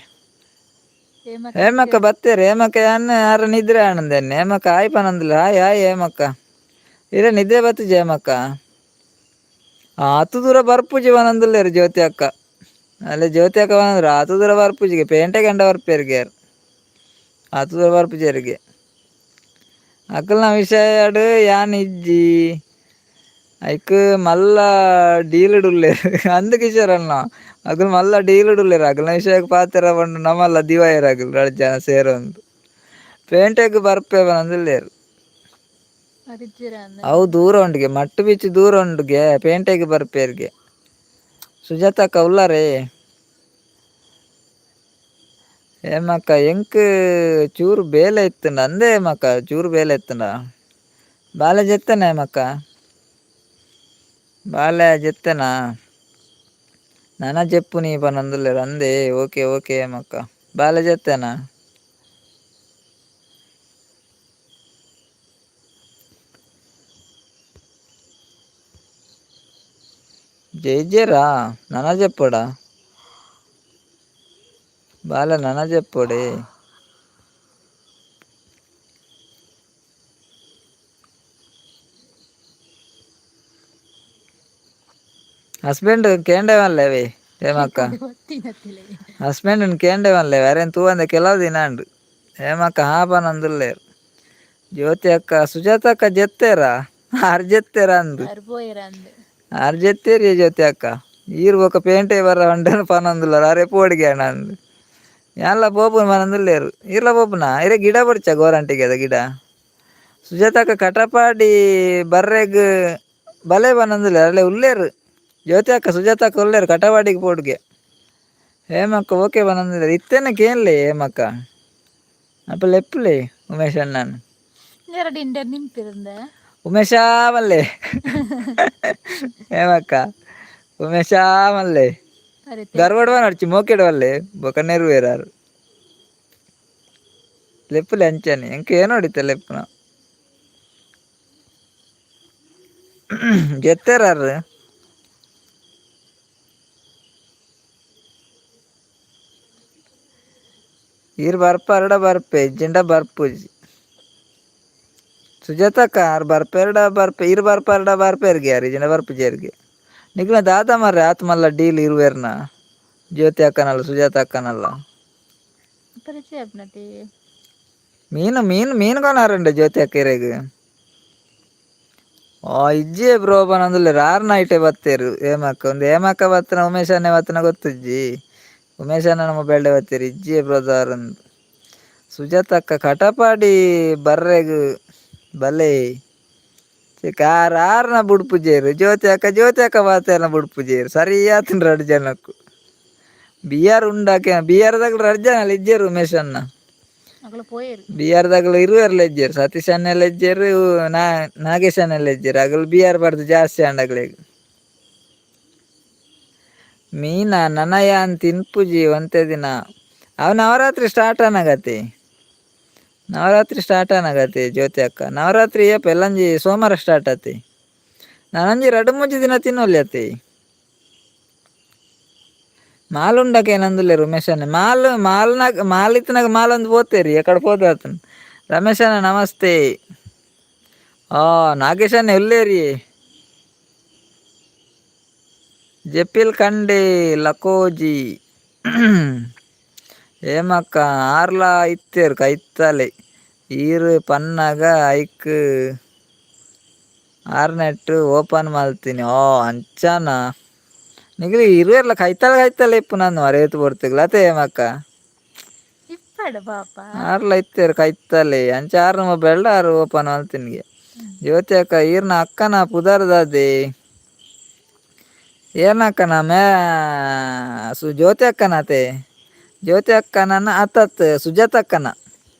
ಹೇಮಕ್ಕ ಬತ್ತೇರು. ಹೇಮಕ್ಕ ಯಾನ್ ಯಾರ ನಿದ್ರೆ ಆನಂದೇನೆ. ಹೇಮಕ್ಕ ಆಯ್ ಪನಂದಿಲ್ಲ. ಹಾಯ್ ಹಾಯ್ ಹೇಮಕ್ಕ, ಇರ ನಿದ್ರೆ ಬತ್ತಿಜ ಹೇಮಕ್ಕ? ಆತು ದೂರ ಬರ್ಪುಜಿ ಪನಂದುಲ್ಲೇರು ಜ್ಯೋತಿ ಅಕ್ಕ. ಅಲ್ಲೇ ಜ್ಯೋತಿ ಅಕ್ಕ ಪನಂದ್ರು ಆತು ದೂರ ಬರ್ಪುಜಿಗೆ, ಪೇಂಟೆ ಗಂಡ ಬರ್ಪೇರಿಗೆ ಆತು ದೂರ ಬರ್ಪುಜೇರಿಗೆ. ಅಕಲ್ನ ವಿಷಯಡ್ ಯಾನ್ ಇಜ್ಜಿ. ಐಕ್ ಮಲ್ಲ ಡೀಲ್ಡ್ ಉಲ್ಲೇರು ಅಂದ್ ಕಿಶೋರಣ್ಣ. ಅಕುಲು ಮಲ್ಲ ಡೀಲ್ಡ್ ಉಲ್ಲೇರು. ಅಕಲ್ನ ವಿಷಯಕ್ಕೆ ಪಾತೆರ ಪಂಡ ನಮಲ್ಲ ದಿವಾಯರ್. ಅಕುಲು ರಡ್ಡ್ ಜನ ಸೇರೊಂದು ಪೇಂಟೆಗ್ ಬರ್ಪೆ ಪನೊಂದುಲ್ಲೇರು. ಅವು ದೂರ ಉಂಡುಗೆ, ಮಟ್ಟು ಬೀಚ್ ದೂರ ಉಂಡುಗೆ, ಪೇಂಟೆಗ್ ಬರ್ಪೇರ್ಗೆ. ಸುಜಾತಕ್ಕ ಉಲ್ಲಾರೇ? ಹೇಮಕ್ಕ ಎಂಕ್ ಚೂರು ಬೇಲೆ ಇತ್ತುಂಡ ಅಂದೇ. ಹೇಮಕ್ಕ ಚೂರು ಬೇಲೆ ಇತ್ತುಂಡ. ಬಾಲೆ ಜೆತ್ತನೆ ಹೇಮಕ್ಕ, ಬಾಲೆ ಜೆತ್ತನಾ? ನನ ಜೆಪ್ಪು ನೀ ಪನೊಂದುಲ್ಲೇರು ಅಂದೇ. ಓಕೆ ಓಕೆ ಹೇಮಕ್ಕ, ಬಾಲೆ ಜೆತ್ತನಾ? ಜೈಜೇರಾ? ನನ ಜೆಪ್ಪೊಡ ಬಾಲೆ, ನನ ಜೆಪ್ಪೊಡೆ. ಹಸ್ಬೆಂಡ್ ಕೇಂಡೇವಲ್ಲೇವೆ ಹೇಮಕ್ಕ? ಹಸ್ಬೆಂಡ್ ಕೇಂಡೇವಲ್ಲೆ ಅರೇನ್ ತೂವಂದೆ ಕೆಲವು ದಿನ ಉಂಡು. ಹೇಮಕ್ಕ ಹಾ ಪನೊಂದುಲ್ಲೇರು. ಜ್ಯೋತಿ ಅಕ್ಕ ಸುಜಾತ ಅಕ್ಕ ಜೆತ್ತೇರಾ? ಆರ್ ಜೆತ್ತೇರಾ ಅಂದು. ಆರ್ ಜೆತ್ತೇರಿ ಜ್ಯೋತಿ ಅಕ್ಕ. ಈರ್ ಬೊಕ ಪೇಂಟೆ ಬರ ಅಂಡನ ಪನೊಂದುಲ್ಲಾರ. ಅರೆ ಪೋಡಿಗೆ ಅಣ್ಣ ಅಂದು. ಯಾನ್ಲ ಪೋಪುನ ಪನೊಂದುಲ್ಲೇರು. ಈರ್ಲ ಪೋಪುನ? ಇರೆ ಗಿಡ ಬೊಡ್ಚ ಗೋರಂಟಿಗೆದ ಗಿಡ. ಸುಜಾತ ಅಕ್ಕ ಕಟಪಾಡಿ ಬರ್ರೆಗ್ ಬಲೆ ಪನೊಂದುಲ್ಲೇರು. ಅಲ್ಲೇ ಉಲ್ಲೇರು ಜ್ಯೋತಿ ಅಕ್ಕ ಸುಜಾತ ಅಕ್ಕ ಉಲ್ಲೇರು. ಕಟಪಾಡಿಗೆ ಪೋಡುಗೆ. ಹೇಮಕ್ಕ ಓಕೆ ಪನೊಂದುಲ್ಲೇರು. ಇತ್ತೆನೆ ಕೇನ್ಲೆ ಹೇಮಕ್ಕ. ಅಪ್ಪ ಲೆಪ್ಪುಲೆ ಉಮೇಶ್ ಅಣ್ಣನ್. ಎರಡು ಇಂಡಿಯನ್ ನಿಂಪಿರಂದ. ಉಮೇಶ ಮಲ್ಲೆ. ಹೇಮಕ್ಕ ಉಮೇಶ ಮಲ್ಲೆ. ಗರ್ವಡ್ವ ನಡ್ಚಿ ಮೋಕೆಡ್ ವಲ್ಲೆ ಬೊಕ ನೆರುವೇರಾರು. ಲೆಪ್ಪುಲೆ ಅಂಚನೆ. ಎಂಕ್ ಏನೋಡಿತ್ತ ಲೆಪ್ಪುನ ಜೆತ್ತೇರಾರು. ಈರ್ ಬರ್ಪರಡ ಬರ್ಪೆ, ಇಜ್ಜಿಂಡ ಬರ್ಪುಜಿ. ಸುಜಾತಕ್ಕ ಆರ್ ಬರ್ಪೆರಡ ಬರ್ಪೆ. ಈರ್ ಬರ್ಪರಡ ಬರ್ಪೆರ್ಗೆ ಯಾರು, ಇಜ್ಜಿಂಡ ಬರ್ಪುಜೆರ್ಗೆ. ನಿಕ್ಲ ದಾದ ಮಾರ್ರೆ ಆತ್ ಮಲ್ಲ ಡೀಲ್ ಇರುವೆರ್ನ ಜ್ಯೋತಿ ಅಕ್ಕನಲ್ಲ ಸುಜಾತ ಅಕ್ಕನಲ್ಲ? ಪರಿಚಯ ಅಪ್ನತಿ. ಮೀನು ಮೀನು ಮೀನು ಕೊನಾರಂಡೆ ಜ್ಯೋತಿ ಅಕ್ಕ ಇರೆಗ್? ಆ ಇಜ್ಜೆ ಬ್ರೋ ಪನೊಂದುಲ್ಲೆರ್. ಆರ್ ನೈಟೆ ಬತ್ತೇರು ಹೇಮಕ್ಕ. ಒಂದು ಹೇಮಕ್ಕ ಬತ್ತನ ಉಮೇಶ್ ಅಣ್ಣೆ ಬತ್ತನ ಗೊತ್ತುಜ್ಜಿ. ಉಮೇಶ್ ಅಣ್ಣನ ಮೊಬೈಲ್ಡೆ ಬತ್ತೇರು. ಇಜ್ಜೆ ಬ್ರದರ್ ಅಂದ್. ಸುಜಾತಕ್ಕ ಕಟಪಾಡಿ ಬರ್ರೆಗ್ ಬಲೆ ಕಾರ್ ಆರ್ನ ಬುಡ್ಪುಜೇರು ಜ್ಯೋತಿ ಅಕ್ಕ ಜ್ಯೋತಿ ಅಕ್ಕ ಬಾತೆರ್ನ ಬುಡ್ಪುಜೇರು ಸರಿ ಆತನ್ ರಡ್ಡ್ ಜನಕ್ಕು ಬಿಆರ್ ಉಂಡಾಕೆ ಬಿಆರ್ ದಾಗಲು ರಡ್ಡ್ ಜನ ಇಜ್ಜೇರು ಉಮೇಶ್ ಅಣ್ಣ. ಅಗಲ ಪೋಯೇರು. ಬಿಆರ್ ದಾಗಲು ಇರುವೆರ್ಲ ಇಜ್ಜೇರು, ಸತೀಶ್ ಅಣ್ಣೆಲ್ಲ ಇಜ್ಜೇರು, ನಾಗೇಶ್ ಅಣ್ಣೆಲ್ಲ ಇಜ್ಜೇರು. ಅಗಲು ಬಿಆರ್ ಬರ್ದು ಜಾಸ್ತಿ ಆಂಡ್ ಅಗಲೆಗ್. ಮೀನಾ ನನಯಾನ್ ತಿನ್ಪುಜಿ ಒಂತೆ ದಿನ. ಅವು ನವರಾತ್ರಿ ಸ್ಟಾರ್ಟ್ ಅನಗತಿ, ನವರಾತ್ರಿ ಸ್ಟಾರ್ಟ್ ಅನಗತಿ ಜ್ಯೋತಿ ಅಕ್ಕ. ನವರಾತ್ರಿ ಏಪ ಎಲ್ಲಂಜಿ ಸೋಮವಾರ ಸ್ಟಾರ್ಟ್ ಆತಿ. ನಾನಂಜಿ ರಡ್ಡ್ ಮೂಜಿ ದಿನ ತಿನ್ನೊಲಿ ಅತಿ. ಮಾಲ್ ಉಂಡಕ ಏನಂದುಲ್ಲೆ ರಮೇಶ್ ಅಣ್ಣ. ಮಾಲ್ ಮಾಲ್ನಾಗ ಮಾಲ್ ಇತ್ತನಾಗ ಮಾಲ್ ಒಂದು ಪೋತೇರಿ ಎಕಡೆ ಪೋತು ಆತನ. ರಮೇಶ್ ಅಣ್ಣ ನಮಸ್ತೆ. ಆ ನಾಗೇಶ್ ಅಣ್ಣ ಎಲ್ಲೇರಿ? ಜಪಿಲ್ ಕಂಡೆ ಲಕೋಜಿ ಏಮಕ್ಕ ಆರ್ಲಾ ಇತ್ತೇರು ಕೈತಲೆ ಈರು ಪನ್ನಾಗ ಐಕ್ ಆರ್ನೆಟ್ ಓಪನ್ ಮಲ್ತೀನಿ. ಓ ಅಂಚನ ನಿಗಲಿ ಇರುವೆರ್ಲ ಕೈತಲೆ ಕೈತಲೆ ಇಪ್ಪು ನಾನು ಮರೇತು ಪೊರ್ತುಗ್ಲ ಅತೆ ಏಮಕ್ಕ. ಇಪ್ಪಡ ಪಾಪ. ಆರ್ಲ ಇತ್ತೇರು ಕೈತಲೆ ಅಂಚ ಆರ್ನ ಮೊಬೈಲ್ ಆರು ಓಪನ್ ಮಲ್ತಿನಿಗೆ. ಜ್ಯೋತಿ ಅಕ್ಕ ಈರ್ನ ಅಕ್ಕನ ಪುದರ್ದಾದೆ ಏನಕ್ಕನ ಮೇ ಸು ಜ್ಯೋತಿ ಅಕ್ಕನತೆ ಜ್ಯೋತಿ ಅಕ್ಕನ ಅತ್ತತ್ ಸುಜಾತ ಅಕ್ಕನ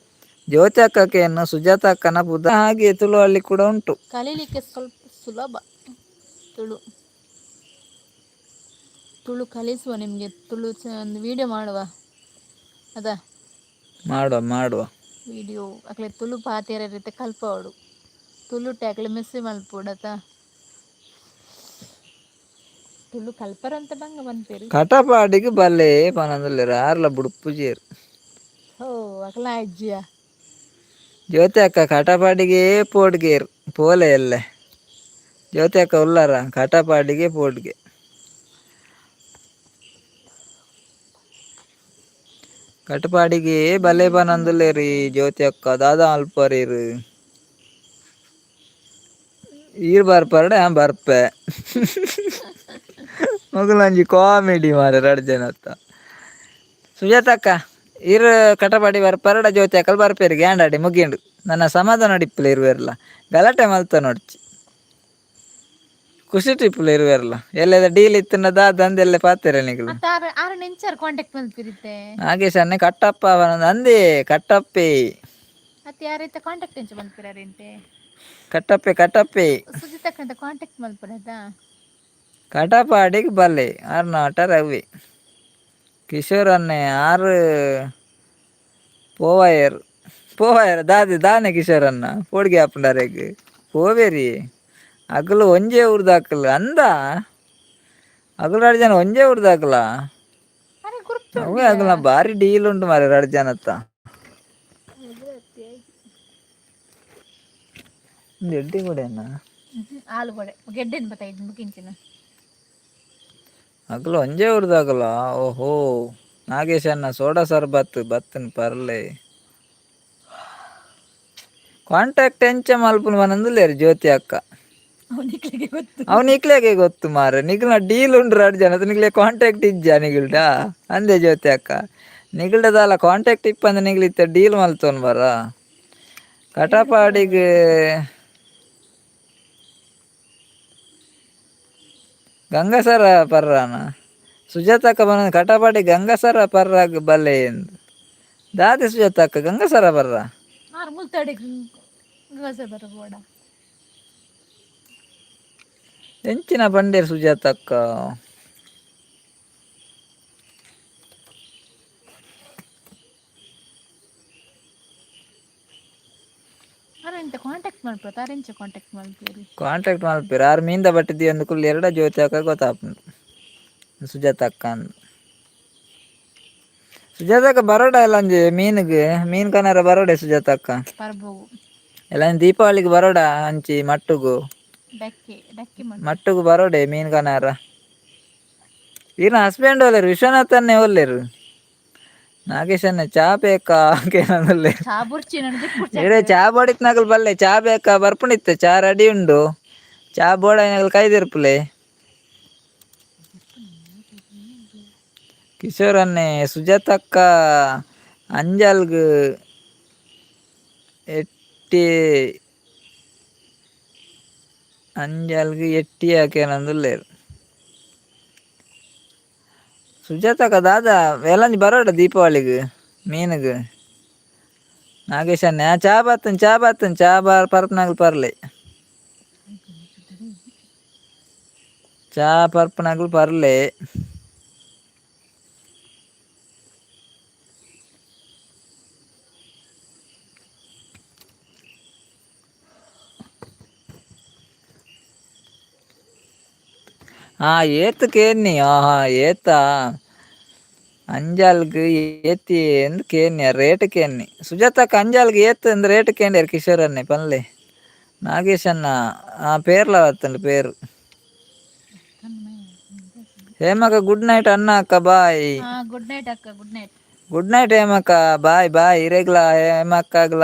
ಜ್ಯೋತಿ ಅಕ್ಕಕ್ಕೇನು ಸುಜಾತ ಅಕ್ಕನ ಪುದ ಹಾಗೆ ತುಳುವಲ್ಲಿ ಕೂಡ ಉಂಟು. ಕಲೀಲಿಕ್ಕೆ ಸ್ವಲ್ಪ ಸುಲಭ ತುಳು. ತುಳು ಕಲಿಸುವ ನಿಮಗೆ ತುಳು ಒಂದು ವಿಡಿಯೋ ಮಾಡುವ ಅದ. ಮಾಡುವ ಮಾಡುವ. ವಿಡಿಯೋ ಅಕ್ಲೆ ತುಳು ಪಾತೆರ ರೀತಿ ಕಲ್ಪವಡು ತುಳು ಟ್ಯಾಕ್ಲೆ ಮಿಸ್ ಮಲ್ಪೊಡತ ತುಳು ಕಲ್ಪರಂತ ಬಂಗ ಪನ್ಪೇರು. ಕಟಪಾಡಿಗೆ ಬಲ್ಲೆ ಪನಂದುಲ್ಲೆರ್ ಆರ್ಲ ಬುಡ್ಪುಜೇರು. ಓ ಅಕ್ಲ ಅಜ್ಜಿಯ. ಜ್ಯೋತಿ ಅಕ್ಕ ಕಟಪಾಡಿಗೆ ಪೋಡ್ಗೇರ್ ಪೋಲೆ ಎಲ್ಲೆ ಜ್ಯೋತಿ ಅಕ್ಕ ಉಲ್ಲಾರ ಕಟಪಾಡಿಗೆ ಪೋಡ್ಗೆ. ಕಟಪಾಡಿಗೆ ಬಲ್ಲೆ ಪನಂದುಲ್ಲೆರಿ ಜ್ಯೋತಿ ಅಕ್ಕ ದಾದಾ ಅಲ್ಪರೀರು ಈರ್ ಬರ್ಪರಡ ಯಾನ್ ಬರ್ಪೆ ಮೊಗಲೊಂಜಿ ಕಾಮಿಡಿ ಮಾರ್ರೆ ರಡ್ಡ್ ಜನತ್ತ. ಸುಜಾತಕ್ಕ ಈರ್ ಕಟಪಾಡಿ ಬರ್ಪರಡ ಜ್ಯೋತಿ ಅಕ್ಕಲ್ ಬರ್ಪೇರು ಗ್ಯಾಂಡಾಡಿ ಮುಗಿಂಡು ನನ್ನ ಸಮಾಧಾನ ಇಪ್ಪುಲೆ ಇರುವೆರ್ಲ ಗಲಾಟೆ ಮಲ್ತ ನೋಡ್ಚಿ ಖುಷಿ ಇಪ್ಪುಲೆ ಇರುವೆರ್ಲ ಎಲ್ಲದ ಡೀಲ್ ಇತ್ತಿನ ದಾದ ಅಂದೆಲ್ಲ ಪಾತೆರ ನಿಕುಲು. ಅತ್ತ ಆರ್ ಆರ್ ನೆಂಚಾರ್ ಕಾಂಟ್ಯಾಕ್ಟ್ ಮಲ್ಪಿರಿತ್ತೆ. ನಾಗೇಶ್ ಅಣ್ಣೆ ಕಟ್ಟಪ್ಪ ಅಂದೇ ಕಟ್ಟಪ್ಪೆ. ಅತ್ತ ಯಾರೈತ ಕಾಂಟ್ಯಾಕ್ಟ್ ಎಂಚ ಮಲ್ಪಿರಾರಿಂತೆ? ಕಟ್ಟಪ್ಪೆ ಕಟ್ಟಪ್ಪೆ. ಸುಜಿತಕ್ಕಂತ ಕಾಂಟ್ಯಾಕ್ಟ್ ಮಲ್ಪರದ. ಕಟಪಾಡಿಗೆ ಬಲ್ಲೆ ಆರ್ನಾಟ ರವಿ ಕಿಶೋರ್ ಅಣ್ಣೆ ಆರು ಪೋವಾಯರ್ ಪೋವಾಯರ್ ದಾದೆ ದಾನೆ ಕಿಶೋರ್ ಅಣ್ಣ ಪೋಡಿಗೆ ಆಪುಂಡಾರೆಗ್ ಪೋವೇರಿ ಅಗಲು ಒಂಜೇ ಊರ್ದಾಕಲ್ ಅಂದ ಅಗಲು ರಡ್ಡ್ ಜನ ಒಂಜೇ ಊರ್ದಾಕಲ. ಅರೆ ಗುರ್ತು. ಅವೇ ಅಗಲ ಬಾರಿ ಡೀಲ್ ಉಂಟು ಮಾರೆ ರಡ್ಡ್ ಜನತ್ತ. ಒಂದು ಎಡ್ಡೆ ಕೂಡ ಆಲೂಗಡ್ಡೆ ಗೆಡ್ಡೆನ್ ಬತ್ತ ಮುಗಿಂಚಿನ. ಅಗಲು ಒಂಜೇ ಊರ್ದಾಕಲ. ಓಹೋ ನಾಗೇಶ್ ಅಣ್ಣ ಸೋಡಾ ಸರ್ಬತ್ ಬತ್ತನ್ ಪರ್ಲೆ ಕಾಂಟ್ಯಾಕ್ಟ್ ಎಂಚ ಮಲ್ಪುನು ಪನೊಂದುಲ್ಲೆರ್ ಜ್ಯೋತಿ ಅಕ್ಕ. ನಿಕ್ಲಿಗೆ ಗೊತ್ತು. ಅವು ನಿಕ್ಲೆಗೆ ಗೊತ್ತು ಮಾರ್ರೆ, ನಿಕ್ಲ್ನ ಡೀಲ್ ಉಂಡು ರಡ್ಡ್ ಜನ ನಿಕ್ಲೆ ಕಾಂಟ್ಯಾಕ್ಟ್ ಇಜ್ಜ ನಿಗಲ್ಡ ಅಂದೆ ಜ್ಯೋತಿ ಅಕ್ಕ. ನಿಗಲ್ಡ ದಾಲ ಕಾಂಟ್ಯಾಕ್ಟ್ ಇಪ್ಪಂದೆ ನಿಗ್ಲ್ ಇತ್ತೆ ಡೀಲ್ ಮಲ್ತೊನ್ ಬರ ಕಟಪಾಡಿಗ್ ಗಂಗಸರ ಪರ್ರಾನ ಸುಜಾತಕ್ಕ ಬನ ಕಟಪಾಡಿ ಗಂಗಸರ ಪರ್ರಾಗ್ ಬಲ್ಲೆ ಎಂದು ದಾದೆ ಸುಜಾತಕ್ಕ ಗಂಗಸರ ಪರ್ರ. ಆರ್ ಮುಲ್ತಾಡಿ ಗಸೆ ಬರಬೋಡ. ಎಂಚಿನ ಪಂಡೇರ್ ಸುಜಾತಕ್ಕ? ಅರೆ ಎಂತ ಕಾಂಟ್ಯಾಕ್ಟ್ ಮಲ್ಪತ್ತ ಅರೆಂಚ ಕಾಂಟ್ಯಾಕ್ಟ್ ಮಲ್ಪೇರಿ. ಕಾಂಟ್ಯಾಕ್ಟ್ ಮಲ್ಪೆರ್ ಆರ್ ಮೀನ್ದ ಬಟ್ಟಿದ್ದಿ ಅಂದ್ ಕುಲ್ಲು ಎರಡ ಜ್ಯೋತಿ ಅಕ್ಕ ಗೊತ್ತಾಪುಂಡು ಸುಜಾತಕ್ಕ ಅಂದ್. ಸುಜಾತಕ್ಕ ಬರೋಡ ಎಲ್ಲಂಜಿ ಮೀನುಗ್ ಮೀನ್ ಕನರ ಬರೋಡೆ ಸುಜಾತಕ್ಕ. ಪರ್ಬೋಗು. ಎಲ್ಲ ದೀಪಾವಳಿಗೆ ಬರೋಡ ಅಂಚಿ ಮಟ್ಟುಗು. ಡಕ್ಕಿ ಡಕ್ಕಿ ಮಲ್ಪ. ಮಟ್ಟುಗು ಬರೋಡೆ ಮೀನ್ ಕನಾರ. ಈರ್ನ ಹಸ್ಬೆಂಡ್ ಒಲ್ಲೆರ್ ವಿಶ್ವನಾಥ್ ಅನ್ನೇ ಒಲ್ಲೆರ್ ನಾಗೇಶ್ ಅಣ್ಣೆ ಚಾ ಬೇಕಾ ಕೇನೊಂದುಲ್ಲೆರ್. ಚಾ ಬುರ್ಚಿ ನನ್ ಇರೆ ಚಾ ಬೋಡಿತ್ನಗಲ್ ಬಲ್ಲೆ ಚಾ ಬೇಕಾ ಬರ್ಪುಂಡಿತ್ತೆ ಚಾ ರೆಡಿ ಉಂಡು ಚಾ ಬೋಡಾಯಿನಗಲ್ ಕೈದಿರ್ಪುಲೆ. ಕಿಶೋರ್ ಅನ್ನೆ ಸುಜಾತಕ್ಕ ಅಂಜಲ್ಗ್ ಎಟ್ಟಿ ಅಂಜಲ್ಗ್ ಎಟ್ಟಿ ಆಕೇನಂದುಲ್ಲೇರು. ಸುಜಾತಕ್ಕ ದಾದಾ ವೇಲಂಜಿ ಬರೋಡ ದೀಪಾವಳಿಗೆ ಮೀನುಗೆ. ನಾಗೇಶ್ ಅಣ್ಣ ಚಾ ಬಾತನ್ ಚಾ ಬಾತನ್ ಚಾ ಬಾರ್ ಪರ್ಪನಾಗಲ್ ಪರ್ಲೆ, ಚಾ ಪರ್ಪನಾಗಲ್ ಪರ್ಲೆ. ಏತ್ ಕೇನ್ನಿ, ಆಹಾ ಏತಾ ಅಂಜಾಲ್ಗ್ ಏತಿ ಎಂದು ಕೇನ್ನಿ, ರೇಟ್ ಕೇನ್ನಿ. ಸುಜಾತಕ್ಕ ಅಂಜಾಲ್ಗ್ ಏತ್ ಅಂದ್ ರೇಟ್ ಕೇಂಡೇರ್ ಕಿಶೋರ್ ಅಣ್ಣೆ ಪನ್ಲೆ. ನಾಗೇಶ್ ಅಣ್ಣ ಆ ಪೇರ್ಲ ಬತ್ತುಂಡು ಪೇರು. ಹೇಮಕ್ಕ ಗುಡ್ ನೈಟ್ ಅಣ್ಣ ಅಕ್ಕ ಬಾಯ್. ಗುಡ್ ನೈಟ್ ಅಕ್ಕ, good night. Good night ಹೇಮಕ್ಕ, ಬಾಯ್ ಬಾಯ್. ಇರೆಗ್ಲ ಹೇಮಕ್ಕಾಗ್ಲ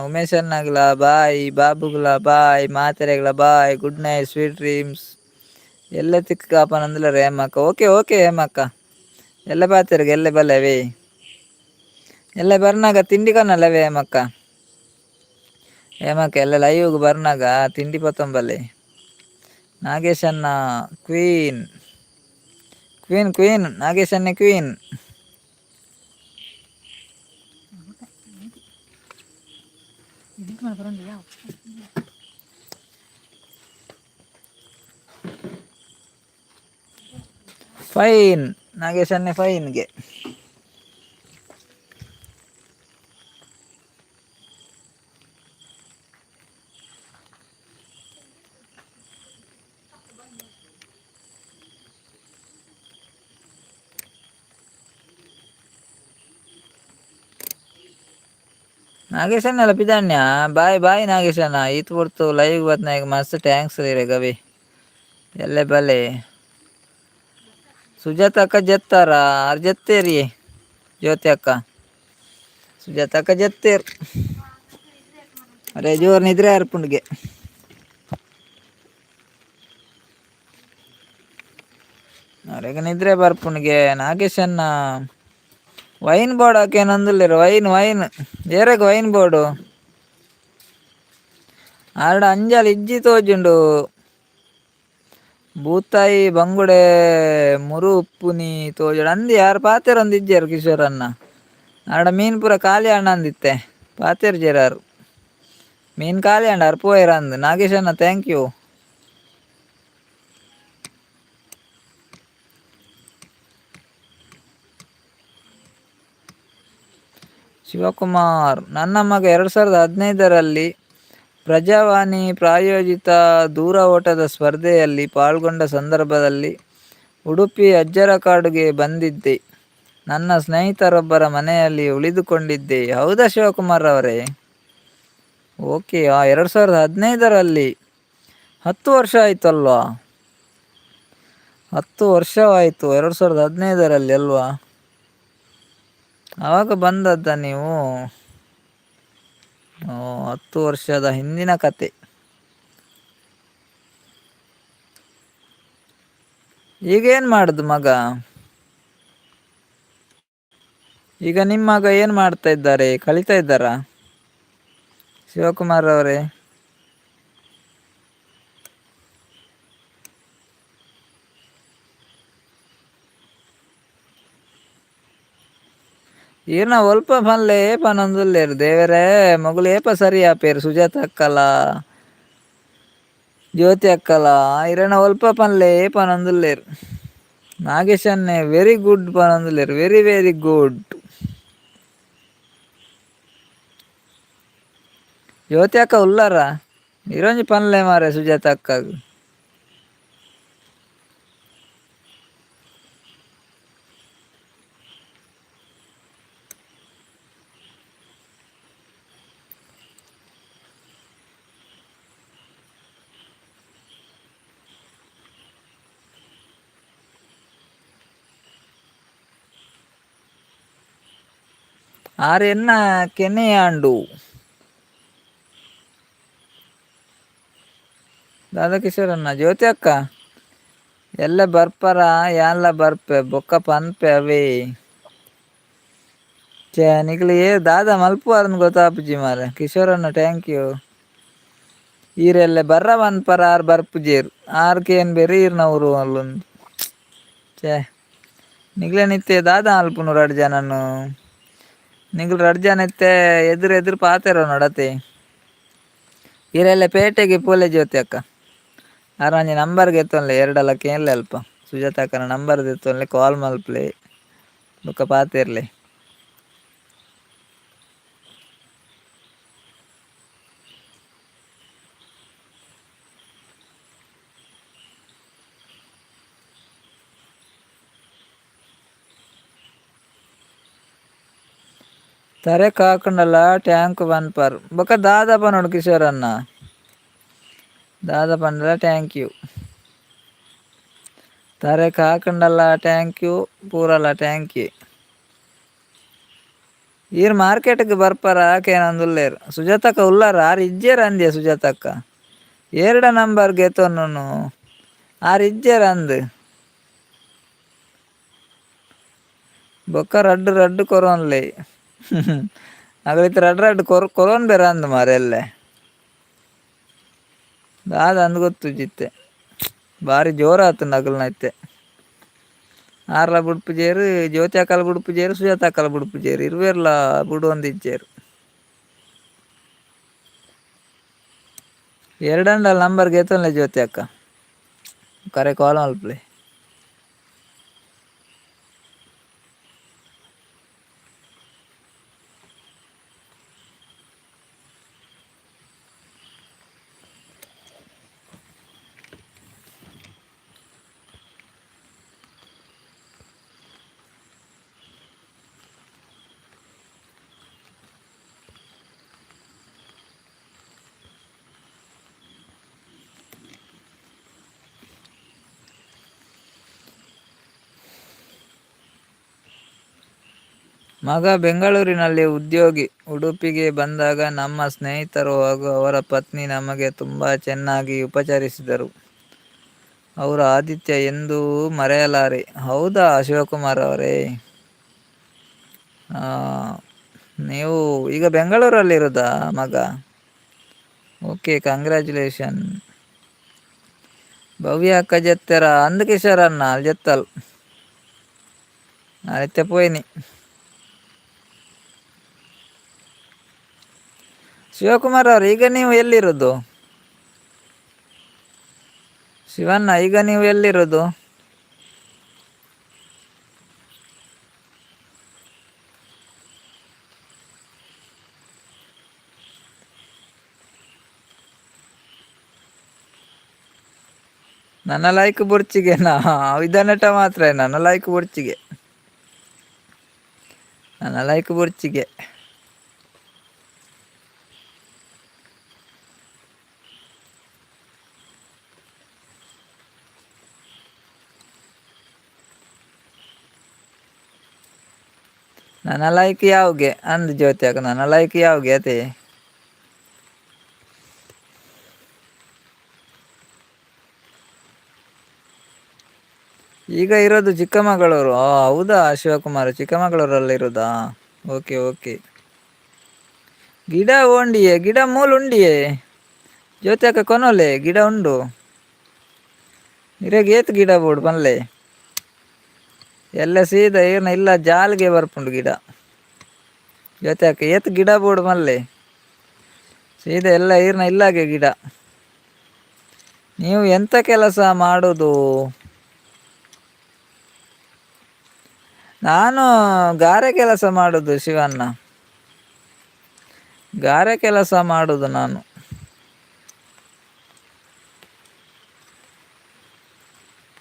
ಉಮೇಶ್ ಅಣ್ಣಗ್ಲ ಬಾಯ್, ಬಾಬುಗ್ಲ ಬಾಯ್, ಮಾತೆರೆಗ್ಲ bye, good night, sweet dreams. ಎಲ್ಲ ತಿಕ್ಕ ಕಾಪನಂದಿಲ್ಲ ಹೇಮಕ್ಕ. ಓಕೆ ಓಕೆ ಹೇಮಕ್ಕ, ಎಲ್ಲ ಬಾತಿರ್ಗ ಎಲ್ಲ ಬಲ್ಲವೇ, ಎಲ್ಲ ಬರ್ನಾಗ ತಿಂಡಿ ಕನ್ನಲ್ಲವೇ ಹೇಮಕ್ಕ. ಹೇಮಕ್ಕ ಎಲ್ಲ ಲೈವ್ಗೆ ಬರ್ನಾಗ ತಿಂಡಿ ಪತ್ತೊಂಬಲ್ಲೆ. ನಾಗೇಶ್ ಅಣ್ಣ queen queen queen, Nagesh ಅಣ್ಣ ಕ್ವೀನ್. ಫೈನ್ ನಾಗೇಶ್ ಅಣ್ಣೆ ಫೈನ್ಗೆ. ನಾಗೇಶಣ್ಣ ಪಿದಾನ್ಯ ಬಾಯ್ ಬಾಯ್ ನಾಗೇಶಣ್ಣ. ಈತ್ ಪೊರ್ತು ಲೈವ್ ಬತ್ನಾಗ ಮಸ್ತ್ thanks ರೀ ಗವಿ. ಎಲ್ಲೆ ಬಲೆ. ಸುಜಾತ ಅಕ್ಕ ಜತ್ತಾರ ಆರ್ ಜತ್ತೇರಿ, ಜ್ಯೋತಿ ಅಕ್ಕ ಸುಜಾತ ಅಕ್ಕ ಜತ್ತೇರ್. ಅರೆ ಜೋರ್ ನಿದ್ರೆ ಅರ್ಪುಂಡ್ಗೆ. ಅರೆಗ ನಿದ್ರೆ ಬರ್ಪುಂಡ್ಗೆ. ನಾಗೇಶಣ್ಣ ವೈನ್ ಬೋರ್ಡ್ ಹಾಕೇನಂದುಲ್ಲೆರ್, ವೈನ್ ವೈನ್ ಏರೆಗ್ ವೈನ್ ಬೋರ್ಡು. ಆರ್ಡ ಅಂಜಲ್ ಇಜ್ಜಿ ತೋಜುಂಡು. ಬೂತಾಯಿ ಬಂಗುಡೆ ಮುರು ಉಪ್ಪುನಿ ತೋಜುಂಡು ಅಂದಿ. ಯಾರು ಪಾತೆರೊಂದು ಇಜ್ಜೆರ್ ಕಿಶೋರ್ ಅಣ್ಣ. ಆಡ ಮೀನ್ ಪೂರ ಖಾಲಿ ಅಣ್ಣ ಅಂದಿತ್ತೆ, ಪಾತೆರ್ ಜೆರಾರು ಮೀನ್ ಖಾಲಿ ಅಂಡ ಅರ್ ಪೋಯೆರ್ ಅಂದ್. ನಾಗೇಶ್ ಅಣ್ಣ thank you. Shivakumar, ನನ್ನ ಮಗ 2015ರಲ್ಲಿ ಪ್ರಜಾವಾಣಿ ಪ್ರಾಯೋಜಿತ ದೂರ ಓಟದ ಸ್ಪರ್ಧೆಯಲ್ಲಿ ಪಾಲ್ಗೊಂಡ ಸಂದರ್ಭದಲ್ಲಿ ಉಡುಪಿ ಅಜ್ಜರಕಾಡುಗೆ ಬಂದಿದ್ದೆ. ನನ್ನ ಸ್ನೇಹಿತರೊಬ್ಬರ ಮನೆಯಲ್ಲಿ ಉಳಿದುಕೊಂಡಿದ್ದೆ. ಹೌದಾ ಶಿವಕುಮಾರ್ ಅವರೇ? ಓಕೆ. 2015ರಲ್ಲಿ 10 ವರ್ಷ ಆಯ್ತಲ್ವಾ? 10 ವರ್ಷವಾಯಿತು 2015ರಲ್ಲಿ ಅಲ್ವಾ? ಆವಾಗ ಬಂದದ್ದ ನೀವು? 10 ವರ್ಷದ ಹಿಂದಿನ ಕತೆ. ಈಗೇನು ಮಾಡುದು ಮಗ? ಈಗ ನಿಮ್ಮ ಮಗ ಏನು ಮಾಡ್ತಾ ಇದ್ದಾರೆ? ಕಲಿತಾ ಇದ್ದಾರಾ ಶಿವಕುಮಾರ್ ಅವರೇ? ಈರ್ನ ಒಲ್ಪ ಪನ್ಲೆ ಪನೊಂದುಲ್ಲೆರ್ ದೇವೆರೇ, ಮೊಗುಲು ಏಪ ಸರಿ ಆಪೇರು. ಸುಜಾತ ಅಕ್ಕಲ ಜ್ಯೋತಿ ಅಕ್ಕಲ ಇರೆನ ಒಲ್ಪ ಪನ್ಲೆ ಪನೊಂದುಲ್ಲೆರ್. ನಾಗೇಶ್ ಅಣ್ಣೆ ವೆರಿ ಗುಡ್ ಪನೊಂದುಲ್ಲೆರ್, very very good. ಜ್ಯೋತಿ ಅಕ್ಕ ಉಲ್ಲಾರ? ಇರೊಂಜಿ ಪನ್ಲೆ ಮಾರೆ ಸುಜಾತ ಅಕ್ಕಗ್. ಆರ್ ಎನ್ನ ಕೆನೆಯಾಂಡು ದಾದಾಕಿಶೋರಣ್ಣ. ಜ್ಯೋತಿ ಅಕ್ಕ ಎಲ್ಲ ಬರ್ಪರ ಯಾನ್ಲ ಬರ್ಪೆ ಬೊಕ್ಕ ಪನ್ಪೆ ಅವೇ. ಛೇ ನಿಕ್ಲು ಏ ದಾದ ಮಲ್ಪುವಾರನ್ ಗೊತ್ತಾಪುಜಿ ಮಾರೆ. ಕಿಶೋರಣ್ಣ thank you. ಈರೆಲ್ಲೆ ಬರ್ರ ಪರ ಆರ್ ಬರ್ಪುಜೇರು ಆರ್ ಕೇನ್ ಬೇರೆ ಈರ್ನ ಊರು ಅಲ್ಲೊಂದು. ಛೇ ನಿಕ್ಲೆ ನಿತ್ಯ ದಾದ ಅಲ್ಪುನು ರಡ್ಡ್ ಜನನು. ನಿಕ್ಲು ರಡ್ಡ್ ಜನ ಇತ್ತೆ ಎದುರು ಎದುರು ಪಾತೆರ ನಡತೆ. ಈರೆಲ್ಲ ಪೇಟೆಗೆ ಪೋಲೆ ಜ್ಯೋತಿ ಅಕ್ಕ. ಆರ್ ಒಂಜಿ ನಂಬರ್ ಗೆತ್ತೊನ್ಲೆ ಎರಡಲ ಕೇನ್ಲೆ ಅಲ್ಪ. ಸುಜಾತ ಅಕ್ಕನ ನಂಬರ್ ದೆತ್ತೊನ್ಲೆ ಕಾಲ್ ಮಲ್ಪಲೆ ಬೊಕ್ಕ ಪಾತೆರ್ಲೆ. ತರೆ ಕಾಕುಂಡಲ ಟ್ಯಾಂಕ್ ಪನ್ಪರ್ ಬೊಕ್ಕ ದಾದ ಪನೊಡು ಕಿಶೋರಣ್ಣ. ದಾದ ಪಂಡಲ thank you. ತರೆ ಕಾಕುಂಡಲ thank you ಪೂರಲ thank you. ಈರ್ ಮಾರ್ಕೆಟ್ಗೆ ಬರ್ಪರ ಕೇನೊಂದುಲ್ಲೆರ್. ಸುಜಾತಕ್ಕ ಉಲ್ಲಾರ ಆರ್ ಇಜ್ಜೆರ್ ಅಂದ್ಯ ಸುಜಾತಕ್ಕ. ಏರ್ಡ ನಂಬರ್ ಗೆತೊನುನು ಆರ್ ಇಜ್ಜೆರ್ ಅಂದ್. ಬೊಕ್ಕ ರಡ್ಡ್ ರಡ್ಡ್ ಕೊರೊನ್ಲೆ. ಅಗಲಿತ್ ರಡ್ಡ್ ರಡ್ಡ್ ಕೊರೊನ್ ಬೇರ ಅಂದ್ ಮಾರೆ ಎಲ್ಲೆ. ದಾದ ಅಂದ್ ಗೊತ್ತುಜ್ಜಿತ್ತೆ. ಬಾರಿ ಜೋರ ಆತುಂಡು ಅಗಲ್ನ ಇತ್ತೆ. ಆರ್ಲ ಬುಡ್ಪುಜೇರು ಜ್ಯೋತಿ ಅಕ್ಕಲ ಬುಡ್ಪುಜೇರು ಸುಜಾತ ಅಕ್ಕಲ ಬುಡ್ಪುಜೇರು ಇರುವೆರ್ಲ ಬುಡೊಂದಿಜ್ಜೆರ್. ಎರಡಂಡಲ ನಂಬರ್ ಗೆತೊನ್ಲೆ ಜ್ಯೋತಿ ಅಕ್ಕ. ಕರೆ ಕಾಲ್ ಮಲ್ಪುಲೆ. ಮಗ ಬೆಂಗಳೂರಿನಲ್ಲಿ ಉದ್ಯೋಗಿ. ಉಡುಪಿಗೆ ಬಂದಾಗ ನಮ್ಮ ಸ್ನೇಹಿತರು ಹಾಗೂ ಅವರ ಪತ್ನಿ ನಮಗೆ ತುಂಬ ಚೆನ್ನಾಗಿ ಉಪಚರಿಸಿದರು. ಅವರ ಆತಿಥ್ಯ ಎಂದೂ ಮರೆಯಲಾರೆ. ಹೌದಾ ಶಿವಕುಮಾರ್ ಅವರೇ? ನೀವು ಈಗ ಬೆಂಗಳೂರಲ್ಲಿರೋದಾ ಮಗ? Okay, congratulation. ಭವ್ಯ ಅಕ್ಕ ಜತ್ತೆರ ಅಂದ್ ಕಿಶೋರ್ ಅಣ್ಣ ಅಲ್ಲಿ ಜತ್ತಲ್ ಇತ್ತೆ ಪೋಯಿನಿ. ಶಿವಕುಮಾರ್ ಅವರು ಈಗ ನೀವು ಎಲ್ಲಿರೋದು? ಶಿವಣ್ಣ ಈಗ ನೀವು ಎಲ್ಲಿರೋದು? ನನ್ನ ಲೈಕ್ ಬುರ್ಚಿಗೆ ನಾ ಇದನ್ನಟ ಮಾತ್ರ ನನ್ನ ಲೈಕ್ ಬುರ್ಚಿಗೆ ನನ್ನ ಲೈಕ್ ಬುರ್ಚಿಗೆ. ನನ್ನ ಲೈಕ್ ಯಾವ್ಗೆ ಅಂದ್ ಜ್ಯೋತಿ ಅಕ್ಕ ನನ್ನ ಲೈಕ್ ಯಾವ್ಗೆ ಅದೇ. ಈಗ ಇರೋದು ಚಿಕ್ಕಮಗಳೂರು. ಹೌದಾ ಶಿವಕುಮಾರ್, ಚಿಕ್ಕಮಗಳೂರಲ್ಲಿ ಇರೋದಾ? Okay okay. ಗಿಡ ಉಂಡಿಯೇ, ಗಿಡ ಮೂಲು ಉಂಡಿಯೇ ಜ್ಯೋತಿ ಅಕ್ಕ ಕೊನೊಲೆ ಗಿಡ ಉಂಡು. ಇರೆಗ್ ಏತ್ ಗಿಡ ಬೋಡು ಪನ್ಲೆ. ಎಲ್ಲ ಸೀದಾ ಏನ ಇಲ್ಲ ಜಾಲ್ಗೆ ಬರ್ಪುಂಡು ಗಿಡ. ಜ್ಯೋತಿ ಅಕ್ಕ ಏತ್ ಗಿಡ ಬೋಡು ಮಲ್ಲೆ. ಸೀದಾ ಎಲ್ಲ ಈರ್ನ ಇಲ್ಲಾಗೆ ಗಿಡ. ನೀವು ಎಂತ ಕೆಲಸ ಮಾಡೋದು? ನಾನು ಗಾರೆ ಕೆಲಸ ಮಾಡುದು ಶಿವಣ್ಣ. ಗಾರೆ ಕೆಲಸ ಮಾಡುದು ನಾನು.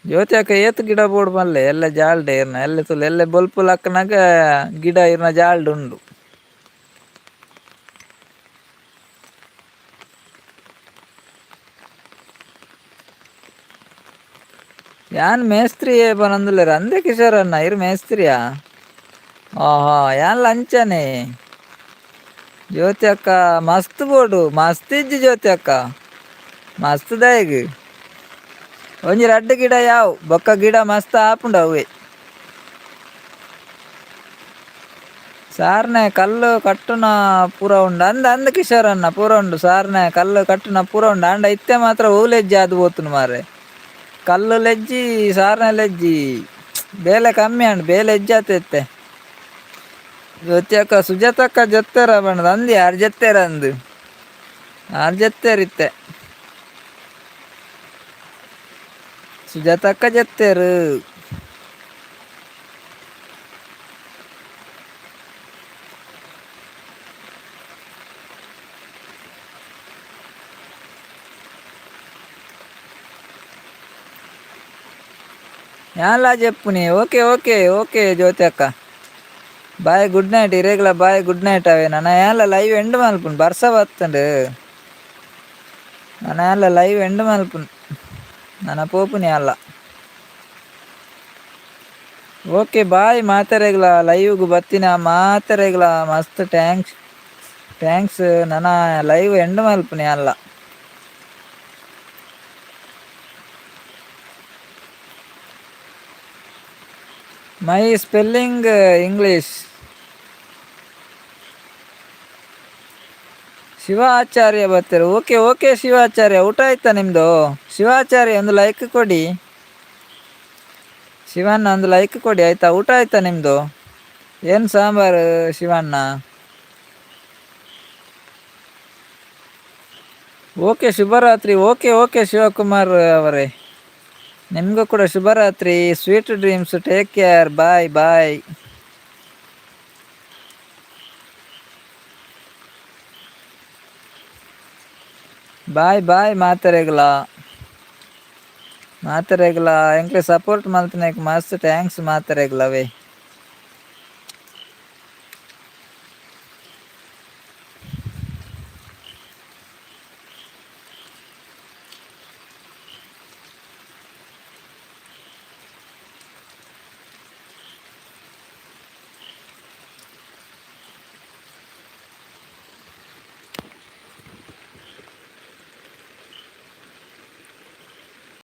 ಜ್ಯೋತಿ ಅಕ್ಕ ಏತ್ ಗಿಡ ಬೋಡು ಮಲ್ಲೆ ಎಲ್ಲ ಜಾಲ್ಡೆ ಇರ್ನ ಎಲ್ಲ ತುಲೆ ಎಲ್ಲ ಬೊಲ್ಪು ಲಕ್ಕನಾಗ ಗಿಡ ಇರ್ನ ಜಾಲ್ಡ್ ಉಂಡು. ಯಾನ್ ಮೇಸ್ತ್ರಿ ಪನೊಂದುಲ್ಲೆರ್ ಅಂದೆ ಕಿಶೋರಣ್ಣ ಇರ್ ಮೇಸ್ತ್ರಿಯಾ? ಆಹಾ ಯಾನ್ ಲಂಚನೆ. ಜ್ಯೋತಿ ಅಕ್ಕ ಮಸ್ತ್ ಬೋಡು ಮಸ್ತ್ ಇಜ್ಜಿ ಜ್ಯೋತಿ ಅಕ್ಕ ಮಸ್ತ್ ದಾಯೆಗ್. ಒಂಜಿ ರಡ್ಡ್ ಗಿಡ ಯಾವು ಬೊಕ್ಕ ಗಿಡ ಮಸ್ತ್ ಆಪುಂಡು ಅವೇ. ಸಾರ್ನೆ ಕಲ್ಲು ಕಟ್ಟುನ ಪೂರ ಉಂಡು ಅಂದ ಅಂದ ಕಿಶೋರ್ ಅಣ್ಣ ಪೂರ ಉಂಡು. ಸಾರ್ನೆ ಕಲ್ಲು ಕಟ್ಟುನ ಪೂರ ಉಂಡು. ಆಂಡ ಇತ್ತೆ ಮಾತ್ರ ಓಲೆಜ್ಜಿ ಅದು ಪೋತುನು ಮಾರೆ. ಕಲ್ಲು ಲೆಜ್ಜಿ ಸಾರ್ನೆ ಲೆಜ್ಜಿ ಬೇಲೆ ಕಮ್ಮಿ ಅಂಡ್, ಬೇಲೆ ಎಜ್ಜಾತ ಇತ್ತೆ. ಜ್ಯೋತಿ ಅಕ್ಕ ಸುಜಾತಕ್ಕ ಜತ್ತೇರ ಬಣ್ಣದ ಅಂದ್ ಯಾರು ಜತ್ತೇರ ಅಂದು ಆರು ಜತ್ತೇರಿತ್ತೆ. ಸುಜಾತಕ್ಕ ಜತ್ತೇರು. ಯಾನ್ಲಾ ಜೆಪ್ಪುನಿ. Okay okay okay ಜ್ಯೋತಿ ಅಕ್ಕ, bye, good night. ಇರೇಗ್ಲ bye, good night. ಅವೇ ನನ ಯಾನ್ಲ ಲೈವ್ ಎಂಡ್ ಮಲ್ಪುನು, ಬರ್ಸ ಬತ್ತುಂಡು. ನನ ಯಾನ್ಲ ಲೈವ್ ಎಂಡ್ ಮಲ್ಪುನು, ನನ ಪೋಪುನಿ ಅಲ್ಲ. ಓಕೆ ಬಾಯ್ ಮಾತೆರೆಗ್ಲ, ಲೈವ್ಗ್ ಬತ್ತಿನ ಮಾತೆರೆಗ್ಲ ಮಸ್ತ್ thanks thanks. ನನ ಲೈವ್ ಎಂಡ್ ಮಲ್ಪುನಿ ಅಲ್ಲ. My spelling English. Shivacharya ಬರ್ತಾರೆ. ಓಕೆ ಓಕೆ ಶಿವಾಚಾರ್ಯ, ಊಟ ಆಯ್ತಾ ನಿಮ್ಮದು? ಶಿವಾಚಾರ್ಯ ಒಂದು ಲೈಕ್ ಕೊಡಿ. ಶಿವಣ್ಣ ಒಂದು ಲೈಕ್ ಕೊಡಿ ಆಯ್ತಾ? ಊಟ ಆಯ್ತಾ ನಿಮ್ಮದು? ಏನು ಸಾಂಬಾರು ಶಿವಣ್ಣ? ಓಕೆ ಶುಭರಾತ್ರಿ. ಓಕೆ ಓಕೆ ಶಿವಕುಮಾರ್ ಅವರೇ, ನಿಮಗೂ ಕೂಡ ಶುಭರಾತ್ರಿ. Sweet dreams, take care, bye bye. Bye bye ಮಾತೆರೆಗ್ಲ ಮಾತೆರೆಗ್ಲ. ಎಂಕ್ಲೆ ಸಪೋರ್ಟ್ ಮಲ್ತಿನಕ್ ಮಸ್ತ್ thanks ಮಾತೆರೆಗ್ಲವೇ.